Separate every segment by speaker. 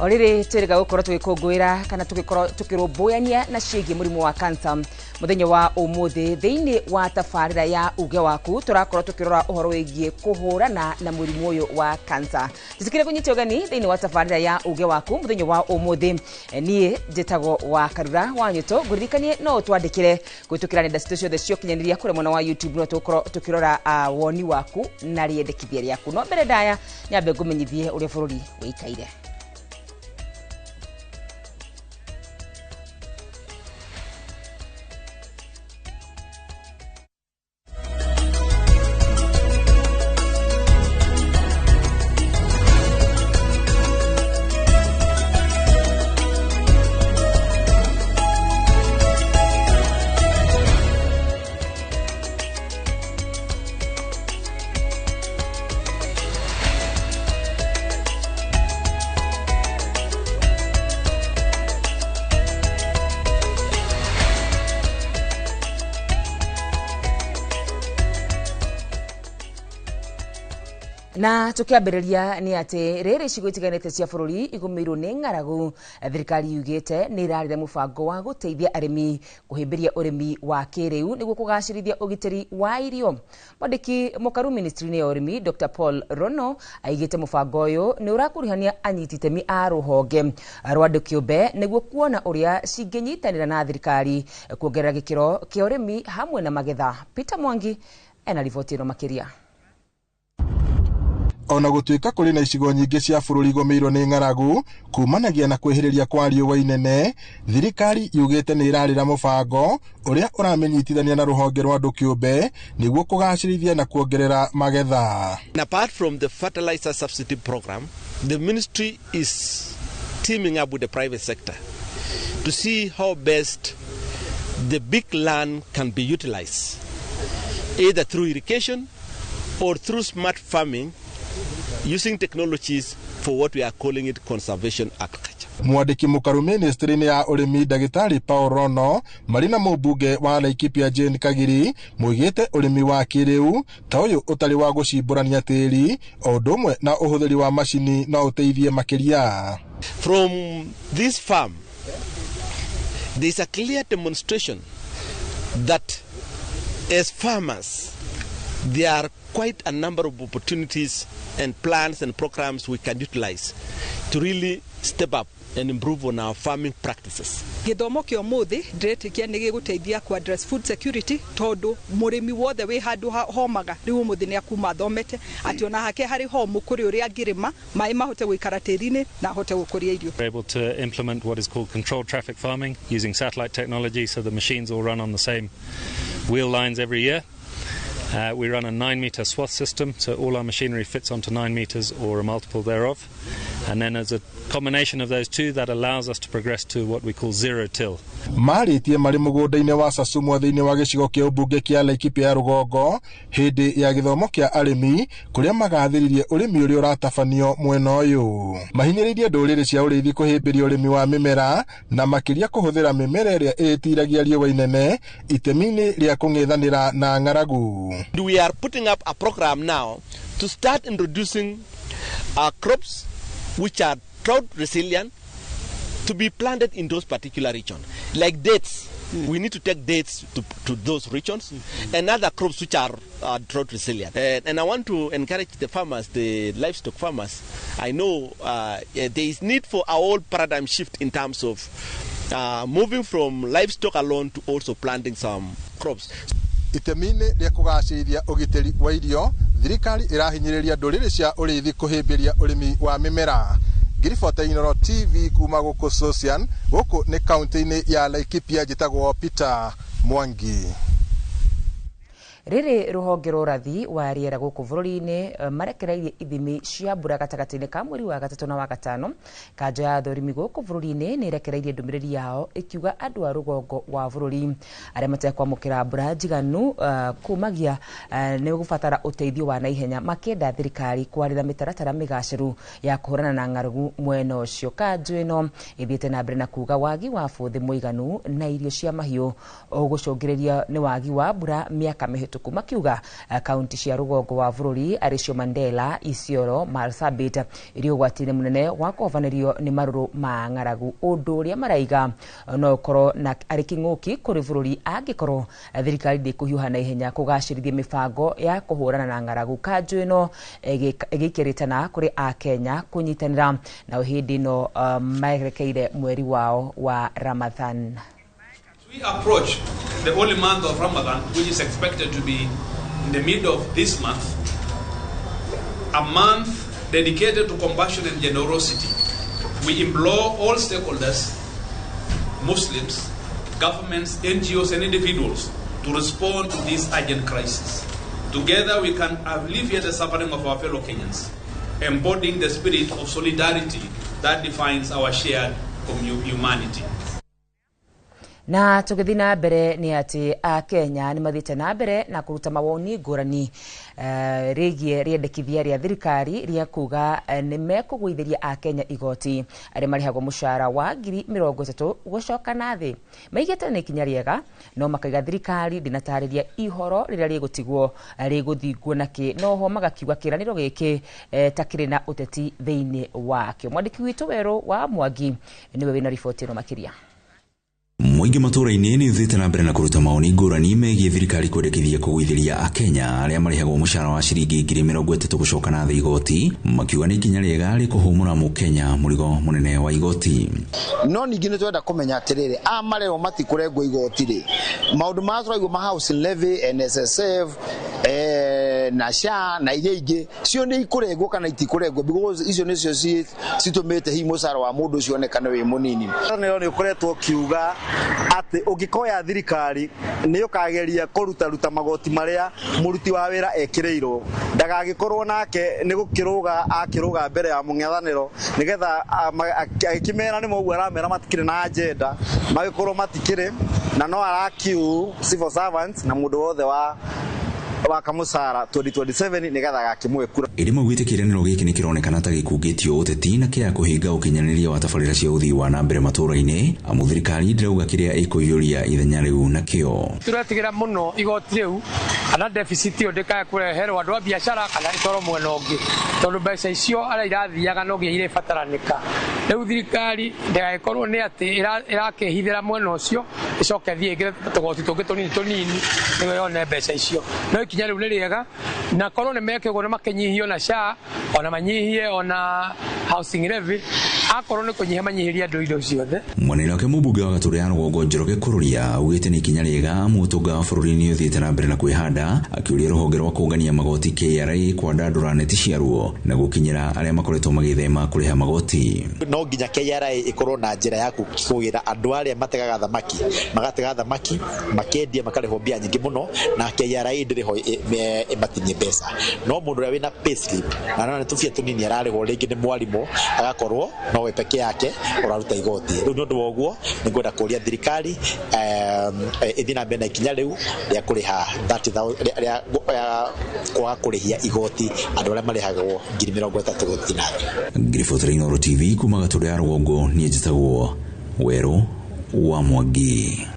Speaker 1: O rĩrĩ twĩrĩga gũkorwo tũgĩkũngũĩra kana tũgĩkorwo tũkĩrũmbũyania na ciĩgiĩ mũrimũ wa kansa mũthenya wa ũmũthĩ. Thĩinĩ wa tabarĩra ya Uge Waku tũrakorwo tũkĩrora ũhoro wĩgiĩ kũhũrana na mũrimũ ũyũ wa kansa. Tũtikire kũnyita ũgeni thĩinĩ wa tabarĩra ya Uge Waku mũthenya wa ũmũthĩ. Niĩ njĩtagwo wa Karura wa Nyũtũ. Ngũririkanie no ũtwandĩkĩre kũhĩtũkĩra nenda citũ ciothe cia ũkinyanĩria kũrĩa mwena wa YouTube, no tũgũkorwo tũkĩrora woni waku na rĩendekithia rĩaku. No mbere ndaya nyambe ngũmenyithie ũrĩa bũrũri wĩikaire. Na tukiambĩrĩria nĩ atĩ rĩrĩ icigo itiganĩte cia bũrũri igũmĩirwo nĩ ng'aragu, thirikari yugĩte nĩ ĩrarĩra mũbango wa gũteithia arĩmi kũhĩmbĩria ũrĩmi wa kĩrĩu nĩguo kũgacĩrithia ũgitĩri wa irio. Mwandĩki mũkaru ministry-inĩ ya ũrĩmi Dr Paul Rono aigĩte mũbango ũyũ nĩ ũrakuruhania anyiti itemi a rũhonge rwa andũ kĩũmbe nĩguo kuona ũrĩa cingĩnyitanĩra na thirikari kuongerera gĩkĩro kĩa ũrĩmi hamwe na magetha. Peter Mwangi ena riboti ĩno makĩria.
Speaker 2: Ona gũtuĩka kũrĩ na icigo nyingĩ cia bũrũri igũmĩirwo nĩ ng'aragu kumanagia na kwĩhĩrĩria kwa riũa inene, thirikari yugĩte nĩ ĩrarĩra mũbango ũrĩa ũramĩnyitithania na rũhonge rwa andũ kĩũmbe nĩguo kũgacĩrithia na kuongerera magetha.
Speaker 3: Apart from the fertilizer subsidy program, the ministry is teaming up with the private sector to see how best the big land can be utilized, either through irrigation or through smart farming, using technologies for what we are calling it conservation agriculture.
Speaker 2: Mwandĩki mũkaru ministry-inĩ ya ũrĩmi ndagĩtarĩ Paul Rono marĩ na mũmbunge wa Laikipia Jane Kagiri moigĩte ũrĩmi wa kĩrĩu ta ũyũ ũtarĩ wa gũcimbũrania tĩri o ũndũ ũmwe na ũhũthĩri wa macini no ũteithie makĩria.
Speaker 3: From this farm, there is a clear demonstration that as farmers, there are quite a number of opportunities and plans and programs we can utilize to really step up and improve on our farming practices.
Speaker 4: Gĩthomo kĩa ũmũthĩ ndĩretĩkia nĩ gĩgũteithia ku address food security, tondũ mũrĩmi wothe wĩ handũ homaga rĩu ũmũthĩ nĩ akuma athomete atĩ ona hake harĩ homũ kũrĩ ũrĩa angĩrĩma maĩ mahote gũikara tĩri-inĩ na ahote gũkũria irio.
Speaker 5: We're able to implement what is called controlled traffic farming using satellite technology, so the machines all run on the same wheel lines every year. We run a 9-meter swath system, so all our machinery fits onto 9 meters or a multiple thereof. And then as a combination of those two, that allows us to progress to what we call zero till.
Speaker 2: Marĩtie marĩ mũgũnda-inĩ wa Sasumwa thĩinĩ wa gĩcigo kĩa ũmbunge kĩa Laikipia ya rũgongo hĩndĩ ya gĩthomo kĩa arĩmi kũrĩa magathĩrĩrie ũrĩmi ũrĩa ũratabanio mwena ũyũ. Mahinyĩrĩirie ndũrĩrĩ cia ũrĩithi kũhĩmbĩria ũrĩmi wa mĩmera na makĩria kũhũthĩra mĩmera ĩrĩa ĩtiragia riũa inene itemi-inĩ rĩa kũng'ethanĩra na ng'aragu.
Speaker 3: We are putting up a program now to start introducing our crops which are drought resilient to be planted in those particular regions. Like dates, we need to take dates to those regions and other crops which are drought resilient. And I want to encourage the farmers, the livestock farmers. I know there is need for a whole paradigm shift in terms of moving from livestock alone to also planting some crops.
Speaker 2: Itemi-inĩ rĩa kũgacĩrithia ũgitĩri wa irio, thirikari ĩrahinyĩrĩria ndũrĩrĩ cia ũrĩithi kũhĩmbĩria ũrĩmi wa mĩmera. Ngiribota Inooro TV kuma gũkũ Sosian, gũkũ nĩ kaunti-inĩ ya Laikipia, njĩtagwo Peter Mwangi.
Speaker 1: Rĩrĩ rũhonge rwa ũrathi wa rĩera gũkũ bũrũri-inĩ marekereirie ithimi cia mbura gatagatĩ-inĩ ka mweri wa gatatũ na wa gatano. Kanjo ya athũrimi gũkũ bũrũri-inĩ nĩ ĩrekereirie ndũmĩrĩri yao ĩkiuga andũ a rũgongo wa bũrũri arĩa matekwamũkĩra mbura njiganu kumagia nĩ gũbatara ũteithio wa naihenya, makĩenda thirikari kwarĩra mĩtaratara mĩgacĩru ya kũhũrana na ng'aragu mwena ũcio. Kanjo ĩno ĩthiĩte na mbere na kuga wagi wa bũthi mũiganu na irio cia mahiũ ũgũcũngĩrĩria nĩ wagi wa mbura mĩaka mĩhĩtũku. mĩhĩtũku, makiuga kaunti cia rũgongo wa bũrũri arĩcio Mandela, Isiolo, Marsabit irĩ ũgwati-inĩ mũnene wa kũhobanĩrio nĩ marũrũ ma ng'aragu, ũndũ ũrĩa maraiga no ũkorwo na arĩ kĩng'ũki kũrĩ bũrũri angĩkorwo thirikari ndĩkũhiũha na ihenya kũgacĩrithia mĩbango ya kũhũrana na ng'aragu. Kanjũ ĩno ĩgĩikĩrĩtana kũrĩ Akenya kũnyitanĩra na hĩndĩ ĩno merekeire mweri wao wa Ramadhan.
Speaker 6: We approach the holy month of Ramadan, which is expected to be in the middle of this month, a month dedicated to compassion and generosity. We implore all stakeholders, Muslims, governments, NGOs, and individuals to respond to this urgent crisis. Together, we can alleviate the suffering of our fellow Kenyans, embodying the spirit of solidarity that defines our shared humanity.
Speaker 1: Na tũgĩthiĩ na mbere nĩ atĩ Akenya nĩ mathiĩte na mbere na kũruta mawoni ngũrani rĩgiĩ rĩendekithia rĩa thirikari rĩa kuga nĩ mekũgũithĩria Akenya igoti arĩa marĩhagwo mũcara wa 30,000 gũcoka na thĩ. Maigĩte nĩ ikinya rĩega, no makaiga thirikari ndĩnatarĩria ihoro rĩrĩa rĩgũtigwo rĩgũthingwo nakĩ, noho magakiuga kĩranĩro gĩkĩ ta kĩrĩ na ũteti thĩinĩ wakĩo. Mwandĩki witũ Werũ wa Mwangi nĩwe wĩna riboti ĩno makĩria.
Speaker 7: Mũingĩ matũũra-inĩ nĩ ũthiĩte na mbere na kũruta mawoni ngũrani megiĩ thirikari kwendekithia kũgũithĩria Akenya arĩa marĩhagwo mũcara wa ciringi 30,000 gũcoka na thĩ igoti, makiuga nĩ ikinya rĩega rĩkũhũmũra mũkenya mũrigo mũnene wa igoti.
Speaker 8: No ningĩ nĩ twenda kũmenya atĩrĩrĩ, a marerwo matikũrengwo igoti rĩ, maũndũ marĩa tũraigua ma housing levy, NSSF, na SHA na iria ingĩ, cio nĩ ikũrengwo kana itikũrengwo? Because icio nĩcio citũmĩte hihi mũcara wa mũndũ ũcio onekane wĩ mũnini.
Speaker 9: Nĩ ũkoretwo ũkiuga atĩ ũngĩkoya thirikari nĩ ũkageria kũrutaruta magoti marĩa mũruti wa wĩra ekĩrĩirwo, ndagagĩkorwo nake nĩ gũkĩrũga akĩrũga mbere ya mũng'ethanĩro nĩgetha agĩkĩmera nĩ moguo aramera matikĩrĩ na agenda, magĩkorwo matikĩrĩ na no arakiu civil servants na mũndũ wothe wa kamũcara 2027 nĩgetha agakĩmũhe kura.
Speaker 7: Ĩndĩ maugĩte kĩĩranĩro gĩkĩ nĩ kĩronekana ta gĩkungĩtio ũteti na kĩa kũhinga ũkinyanĩria wa tabarĩra cia ũthii wa na mbere matũũra-inĩ, amu thirikari ndĩrauga kĩrĩa ĩkũiyũria ithenya rĩu nakĩo.
Speaker 10: Tũretigĩra mũno igoti rĩu kana deficit ĩyo ndĩkae kũreherwo andũ a biacara kana ĩtwarwo mwena ũngĩ, tondũ mbeca icio arĩa irathiaga no nginya irĩbataranĩka. Rĩu thirikari ndĩgagĩkorwo nĩ atĩ ĩrakĩhithĩra mwena ũcio ĩcoke ĩthiĩ ĩngĩre tũgoti tũngĩ tũnini tũnini nĩguo yone mbeca icio. No ikinya rĩu nĩ rĩega, na korwo nĩ meke ũguo na makĩnyihio na SHA ona manyihie ona housing levy, akorwo nĩ kũnyihia manyihĩrie andũ indo ciothe.
Speaker 7: Mwena wake mũmbunge wa Gatũrũ ya Rũgongo Njoroge Kũrũria augĩte nĩ ikinya rĩega amu ũtonga wa bũrũri nĩ ũthiĩte na mbere na kwĩhanda, akĩũria rũhonge rwa kũngania magoti KRA kwandandũra neti ciaruo na gũkinyĩra arĩa makoretwo magĩthema kũrĩha magoti.
Speaker 8: No nginya KRA ĩkorwo na njĩra ya kũgĩra andũ arĩa mategaga thamaki, magatega thamaki makendia makarĩhwo mbia nyingĩ mũno, na KRA ndĩrĩ ho ĩmatinie mbeca. No mũndũ ũrĩa wĩna payslip na no nĩ tũbia tũnini ararĩhwo rĩngĩ nĩ mwarimũ, agakorwo no we peke yake ũraruta igoti. Rĩu nĩ ũndũ wa ũguo nĩ ngwenda kũria thirikari ĩthiĩ na mbere na ikinya rĩu rĩa kũrĩha 30,000 rĩa kwaga kũrĩhia igoti andũ arĩa marĩhagwo 30,000 gũthiĩ na thĩ.
Speaker 7: Ngiribotera Inooro TV kuma Gatũrũ ya Rũgongo, niĩ njĩtagwo Werũ wa Mwangi.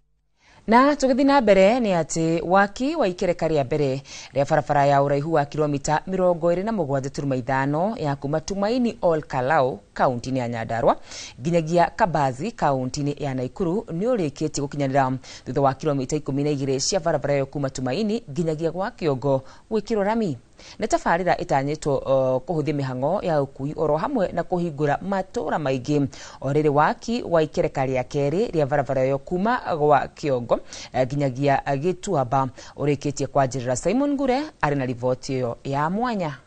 Speaker 1: Na tũgĩthiĩ na mbere nĩ atĩ waki wa ikereka rĩa mbere rĩa barabara ya ũraihu wa kilomita 27.5 ya kuma Tumaini Ol Kalou kaunti-inĩ ya Nyandarua nginyagia Kabazi kaunti-inĩ ya Nakuru nĩ ũrĩkĩtie gũkinyanĩra thutha wa kilomita 12 cia barabara ĩyo kuma Tumaini nginyagia gwa Kĩongo gwĩkĩrwo rami. Nĩ tabarĩra ĩtanyĩtwo kũhũthia mĩhang'o ya ũkui oro hamwe na kũhingũra matũũra maingĩ. O rĩrĩ waki wa ikereka rĩa kerĩ rĩa barabara ĩyo kuma gwa Kĩongo nginyagia Gĩtuamba ũrĩkĩtie kwanjĩrĩra. Simon Ngure arĩ na riboti ĩyo ya mwanya.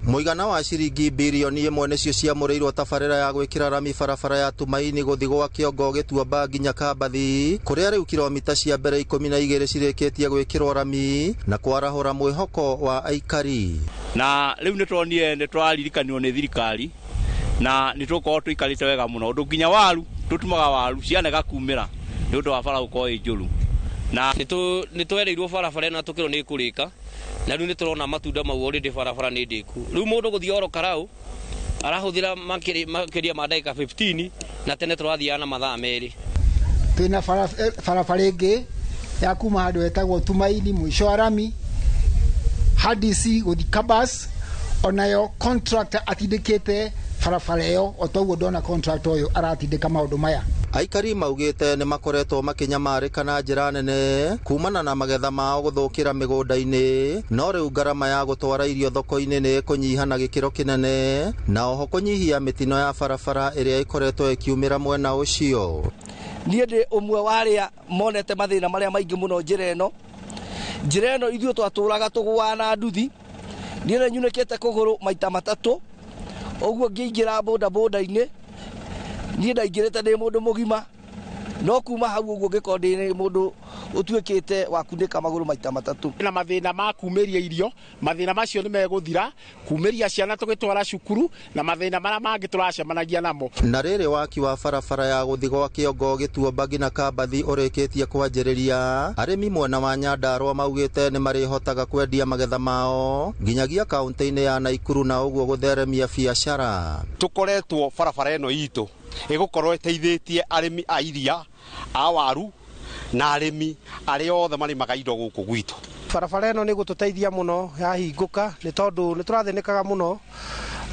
Speaker 11: Mũigana wa ciringi birioni 1 nĩcio ciamũrĩirwo tabarĩra ya gwĩkĩra rami barabara ya Tumaini gũthiĩ gwa Kĩongo Gĩtuamba nginya Kambathi, kũrĩa rĩu kilomita cia mbere 12 cirĩkĩtie gwĩkĩrwo rami na kwarahũra mwĩhoko wa aikari.
Speaker 12: Na rĩu nĩ tuonire nĩ twaririkanirwo nĩ thirikari na nĩ tũgũkorwo tũikarĩte wega mũno, ũndũ nginya waru tũtumaga waru cianega kumĩra nĩ ũndũ wa bara gũkorwo ĩ njũru. Na nĩ twereirwo barabara ĩno tũkĩrwo nĩ ĩkũrĩka, na rĩu nĩ tũrona matunda mau already barabara nĩ ndĩku. Rĩu mũndũ gũthiĩ Ol Kalou arahũthĩra makĩria ma ndagĩka 15 na tene tũrathiaga na mathaa 2.
Speaker 13: Twĩna barabara ĩngĩ Ya kuma handũ hetagwo Tumaini mũico wa rami hadisi gũthi Kabas, onayo contractor atindĩkĩte barabara ĩyo o toguo ndona contractor ũyũ aratindĩka maũndũ maya.
Speaker 11: Aikari maugĩte nĩ makoretwo makĩnyamarĩka na njĩra nene kumana na magetha mao gũthũkĩra mĩgũnda-inĩ, no rĩu ngarama ya gũtwara irio thoko-inĩ nĩ ĩkũnyiha na gĩkĩro kĩnene, na oho kũnyihia mĩtino ya barabara ĩrĩa ĩkoretwo ĩkiumĩra mwena ũcio.
Speaker 14: Niĩ ndĩ ũmwe wa arĩa monete mathĩna marĩa maingĩ mũno njĩra ĩno. Njĩra ĩno ithuĩ twatũraga tũgũaga na nduthi. Niĩ nĩ nyunĩkĩte kũgũrũ maita matatũ, ũguo ngĩingĩra boda boda-inĩ niĩ ndaingĩrĩte ndĩ mũndũ mũgima, no kuma hau ũguo ngĩkorwo ndĩ mũndũ ũtuĩkĩte wa kunĩka magũrũ maita matatũ.
Speaker 15: Na mathĩna ma kumĩria irio, mathĩna macio nĩ megũthira, kumĩria ciana tũgĩtwara cukuru na mathĩna marĩa mangĩ tũracemanagia namo.
Speaker 11: Na rĩrĩ waki wa barabara ya gũthiĩ gwa Kĩongo Gĩtuamba nginya Kambathi ũrĩkĩtie kwanjĩrĩria, arĩmi mwena wa Nyandarua maugĩte nĩ marĩhotaga kwendia magetha mao nginyagia kaunti-inĩ ya Naikuru na ũguo gũtheremia biacara.
Speaker 16: Tũkoretwo barabara ĩno itũ ĩgũkorwo ĩteithĩtie arĩmi a iria, a waru na arĩmi arĩa othe marĩmaga indo gũkũ gwitũ.
Speaker 17: Barabara ĩno nĩ gũtũteithia mũno yahingũka, nĩ tondũ nĩ tũrathĩnĩkaga mũno,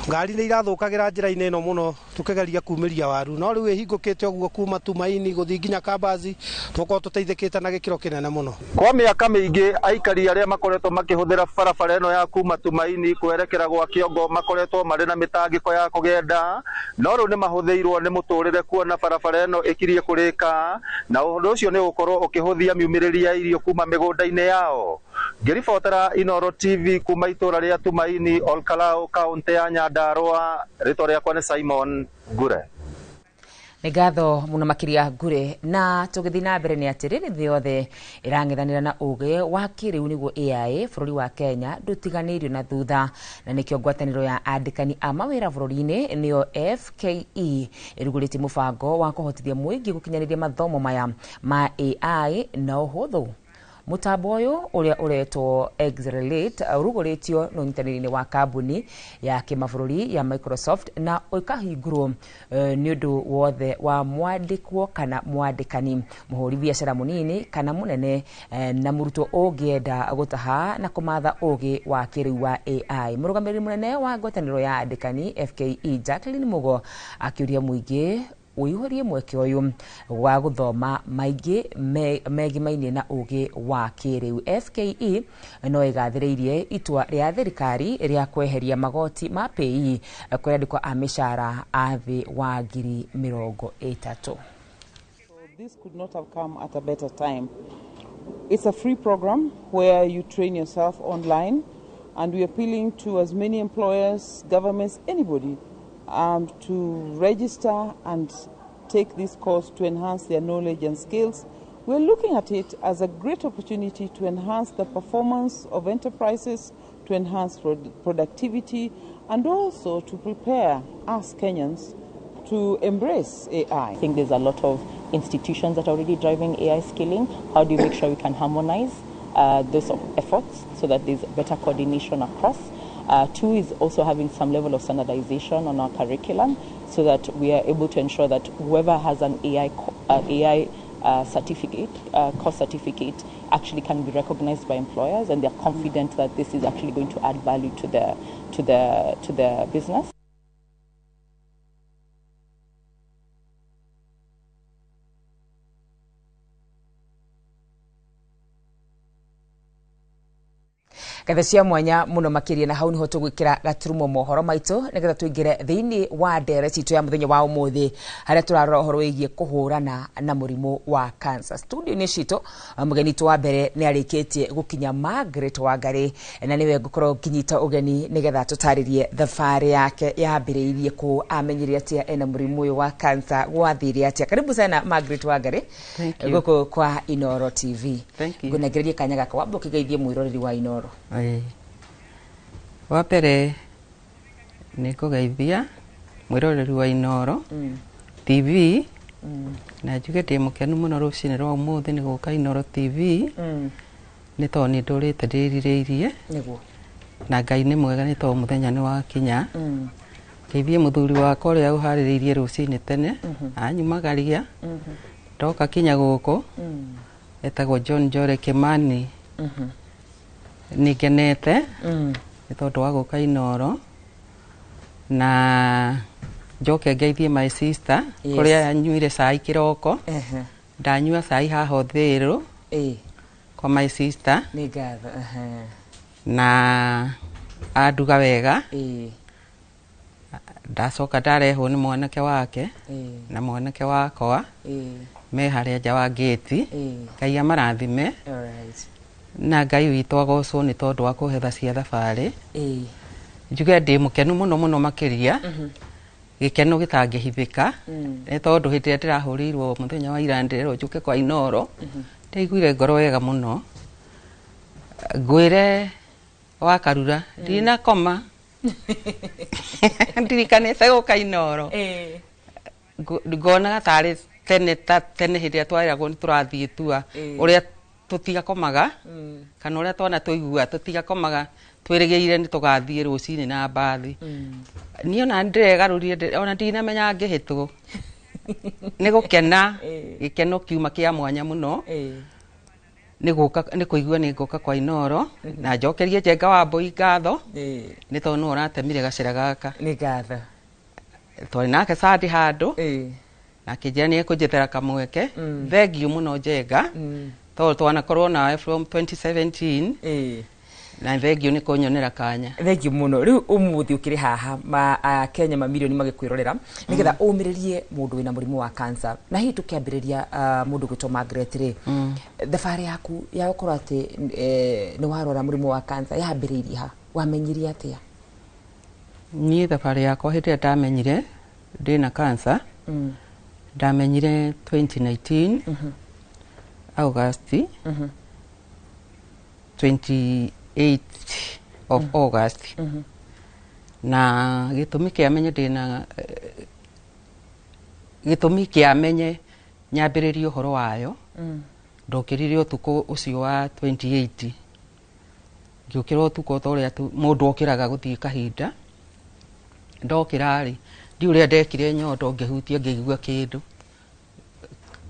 Speaker 17: ngari nĩ irathũkagĩra njĩra-inĩ ĩno mũno tũkĩgeria kumĩria waru, no rĩu ĩhingũkĩte ũguo kuma Tumaini gũthiĩ nginya Kambazi tũkorwo tũteithĩkĩte na gĩkĩro kĩnene mũno.
Speaker 11: Kwa mĩaka mĩingĩ aikari arĩa makoretwo makĩhũthĩra barabara ĩno ya kuma Tumaini kwerekera gwa Kĩongo makoretwo marĩ na mĩtangĩko ya kũgenda, no rĩu nĩ mahũthĩirwo nĩ mũtũrĩre kuona barabara ĩno ĩkirie kũrĩka, na ũndũ ũcio nĩ ũgũkorwo ũkĩhũthia miumĩrĩrie ya irio kuma mĩgũnda-inĩ yao. Ngĩribotera Inooro TV kuma itũra rĩa Tumaini, Olkalau, kaunti ya Nyandarua, rĩtwa rĩakwa nĩ Simon Ngure.
Speaker 1: Nĩ ngatho mũno makĩria Ngure. Na tũgĩthiĩ na mbere nĩ atĩ rĩrĩ thĩ yothe ĩrang'ethanĩra na ũgĩ wa kĩrĩu nĩguo AI, bũrũri wa Kenya ndũtiganĩirio na thutha, na nĩkĩo ngwatanĩro ya andĩkani a mawĩra bũrũri-inĩ nĩyo FKE ĩrugũrĩtie mũbango wa kũhotithia mũingĩ gũkinyanĩria mathomo maya ma AI na ũhũthũ. Mũtambo ũyũ ũrĩa ũretwo Excelate ũrugũrĩtio nĩ ũnyitanĩri-inĩ wa kambuni ya kĩmabũrũri ya Microsoft na ũkahingũrwo nĩ ũndũ wothe wa mwandĩkwo kana mwandĩkani, mũhũri biacara mũnini kana mũnene, na mũrutwo ũngĩenda gũtaha na kũmatha ũgĩ wa kĩrĩu wa AI. Mũrũgamĩrĩri mũnene wa ngwatanĩro ya andĩkani FKE Jacqueline Mugo akĩũria mũingĩ ũihũrie mweke ũyũ wa gũthoma maingĩ megimainie na ũgĩ wa kĩrĩu. FKE no ĩgathĩrĩirie itua rĩa thirikari rĩa kweheria magoti ma PAYE kũrĩ andĩkwo a mĩcara a thĩ wa 30,000.
Speaker 18: This could not have come at a better time. It's a free program where you train yourself online, and we're appealing to as many employers, governments, anybody to register and take this course to enhance their knowledge and skills. We're looking at it as a great opportunity to enhance the performance of enterprises, to enhance productivity, and also to prepare us Kenyans to embrace AI.
Speaker 19: I think there's a lot of institutions that are already driving AI skilling. How do you make sure we can harmonize those efforts so that there's better coordination across? Two is also having some level of standardization on our curriculum so that we are able to ensure that whoever has an AI certificate, course certificate, actually can be recognized by employers, and they're confident that this is actually going to add value to their business.
Speaker 1: Ngatho cia mwanya muno makiria, na hau niho tugwikira gaturumo mohoro maitu nigetha tuingire thiini wa ndere citu ya muthenya wa umuthi haria turarora uhoro wigie kuhurana na murimu wa cancer. Studio-ini citu mugeni tu wa mbere ni arikitie gukinya Margaret Wangari, na niwe ngukorwo nginyita ugeni nigetha tutaririe thabari yake yambiriirie ku amenyire atia ena murimu uyu wa cancer gwathire atia. Karibu sana Margaret Wangari guku kwa Inooro TV. Ngunegererie kanya gaka wambe ukigeithie mwiroreri wa Inooro.
Speaker 20: Wa mbere nĩ ngũgeithia mwĩroreri wa Inooro TV, na njuge ndĩ mũkenu mũno rũcinĩ rwa ũmũthĩ nĩ gũka Inooro TV, nĩ tondũ nĩ ndũrĩte ndĩrirĩirie na Ngai nĩ mwega nĩ tondũ mũthenya nĩ wakinya. Ngeithie mũthuri wakwa ũrĩa ũharĩrĩirie rũcinĩ tene anyumagaria ndoka kinya gũkũ, Etagwo John Njore Kimani. Nĩ ngenete nĩ tondũ wa gũka Inoro na njoke ngeithie my sister. Kũrĩa nyuire cai kĩroko. Ndanyua cai haha Ũthĩrũ kwa my sister.
Speaker 1: Nĩ ngatho.
Speaker 20: Na anduga wega. Ndacoka ndarehwo nĩ mwanake wake na mwanake wakwa me harĩa nja wa ngĩti. Ngai amarathime. Na Ngai witũ agocwo nĩ tondũ wa kũhe tha cia thabarĩ. Njuge ndĩ mũkenu mũno mũno makĩria, gĩkeno gĩtangĩhithĩka, nĩ tondũ hĩndĩ ĩrĩa ndĩrahũrĩirwo mũthenya wa ira ndĩrerwo njũke kwa Inoro, ndaiguire ngoro wega mũno. Ngwĩre wa Karura, ndinakoma ndirikanĩte gũka Inoro. Ngonaga tarĩ tene ta tene hĩndĩ ĩrĩa twarĩragwo nĩ tũrathiĩ tua, ũrĩa tũtigakomaga kana ũrĩa twana tũigua tũtigakomaga twĩrĩgĩrĩire nĩ tũgathiĩ rũcinĩ na mbathi. Niĩ ona ndĩregarũrire, ona ndinamenya ngĩhĩtwo nĩ gũkena. Gĩkeno kiuma kĩa mwanya mũno nĩ gũka, nĩ kũigua nĩ ngũka kwa Inoro, na njokerie Njenga wa Mbũi ngatho nĩ tondũ nĩwe ũratemire gacĩra gaka.
Speaker 1: Nĩ ngatho.
Speaker 20: Twarĩ nake Sunday handũ na akĩnjĩra nĩ ekũnjethera kamweke. Thengiũ mũno Njenga, tondũ twanakorwo nawe from 2017, na thengiũ nĩ kũnyonera kanya.
Speaker 1: Thengiũ mũno. Rĩu ũmũthĩ ũkĩrĩ haha ma Kenya mamirioni magĩkwĩrorera nĩgetha ũmĩrĩrie mũndũ wĩna mũrimũ wa cancer, na hihi tũkĩambĩrĩria, mũndũ gwĩtwo Margaret rĩ, thabarĩ yaku ya gũkorwo atĩ nĩ warwara mũrimũ wa cancer yambĩrĩirie ha? Wamenyirie atĩa?
Speaker 20: Niĩ thabarĩ yakwa hĩndĩ ĩrĩa ndamenyire ndĩna cancer, ndamenyire 2019 August, 28 of August. Na gĩtũmi kĩa menye ndĩna gĩtũmi kĩa menye nyambĩrĩrie ũhoro wayo, ndokĩrire ũtukũ ũcio wa 28, ngĩũkĩra ũtukũ ta ũrĩa mũndũ okĩraga gũthiĩ kahinda. Ndokĩra rĩ, ndi ũrĩa ndekire nyondo, ngĩhutia, ngĩigua kĩndũ,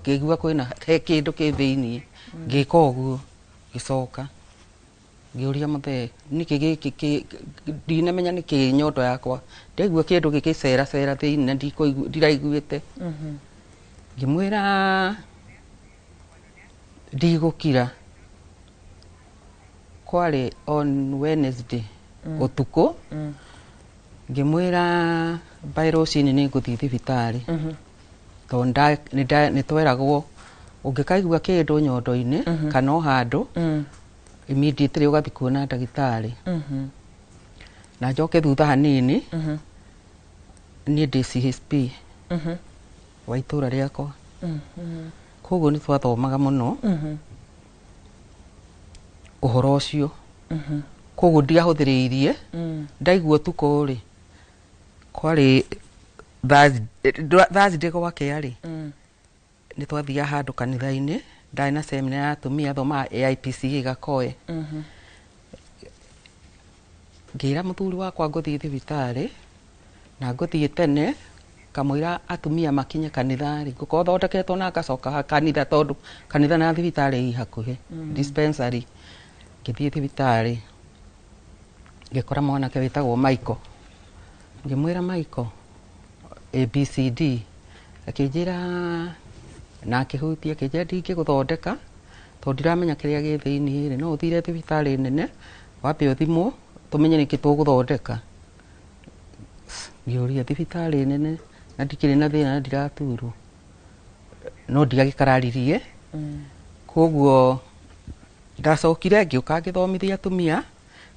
Speaker 20: ngĩigua kwĩna he kĩndũ kĩ thĩiniĩ. Ngĩka ũguo, ngĩcoka ngĩũria mũthee nĩkĩ gĩkĩ ndinamenya nĩkĩ nyondo yakwa ndaigua kĩndũ gĩgĩceracera thĩiniĩ na ndiraiguĩte. Ngĩmwĩra ndigũkira. Kwarĩ on Wednesday ũtukũ. Ngĩmwĩra by rũcinĩ nĩ ngũthiĩ thibitarĩ, tondũ nĩ tweragwo ũngĩkaigua kĩndũ nyondo-inĩ kana o handũ, immediately ũgathiĩ kuona ndagĩtarĩ. Na njoke thutha hanini, niĩ ndĩ CHP wa itũra rĩakwa, koguo nĩ twathomaga mũno ũhoro ũcio. Koguo ndiahũthĩrĩirie. Ndaigua ũtukũ rĩ, kwarĩ Thursday gwakĩa rĩ, nĩ twathiaga handũ kanitha-inĩ, ndarĩ na seminar ya atumia, thomaga AIPCA Gakoe. Ngĩra mũthuri wakwa ngũthiĩ thibitarĩ na ngũthiĩ tene kamũira atumia makinye kanitha rĩ, ngũkorwo thondeketwo na ngacoka kanitha, tondũ kanitha na thibitarĩ i hakuhĩ, dispensary. Ngĩthiĩ thibitarĩ, ngĩkora mwanake wĩtagwo Michael. Ngĩmwĩra, "Michael, ABCD." Akĩnjĩra na akĩhutia, akĩnjĩra, "Ndingĩgũthondeka tondũ ndiramenya kĩrĩa gĩ thĩiniĩ rĩ, no ũthire thibitarĩ nene wambe ũthimwo tũmenye nĩkĩ tũgũthondeka." Ngĩũria, thibitarĩ nene na ndikĩrĩ na thĩna na ndiraturwo? No ndiagĩkararirie. Koguo ndacokire ngĩũka ngĩthomithia atumia,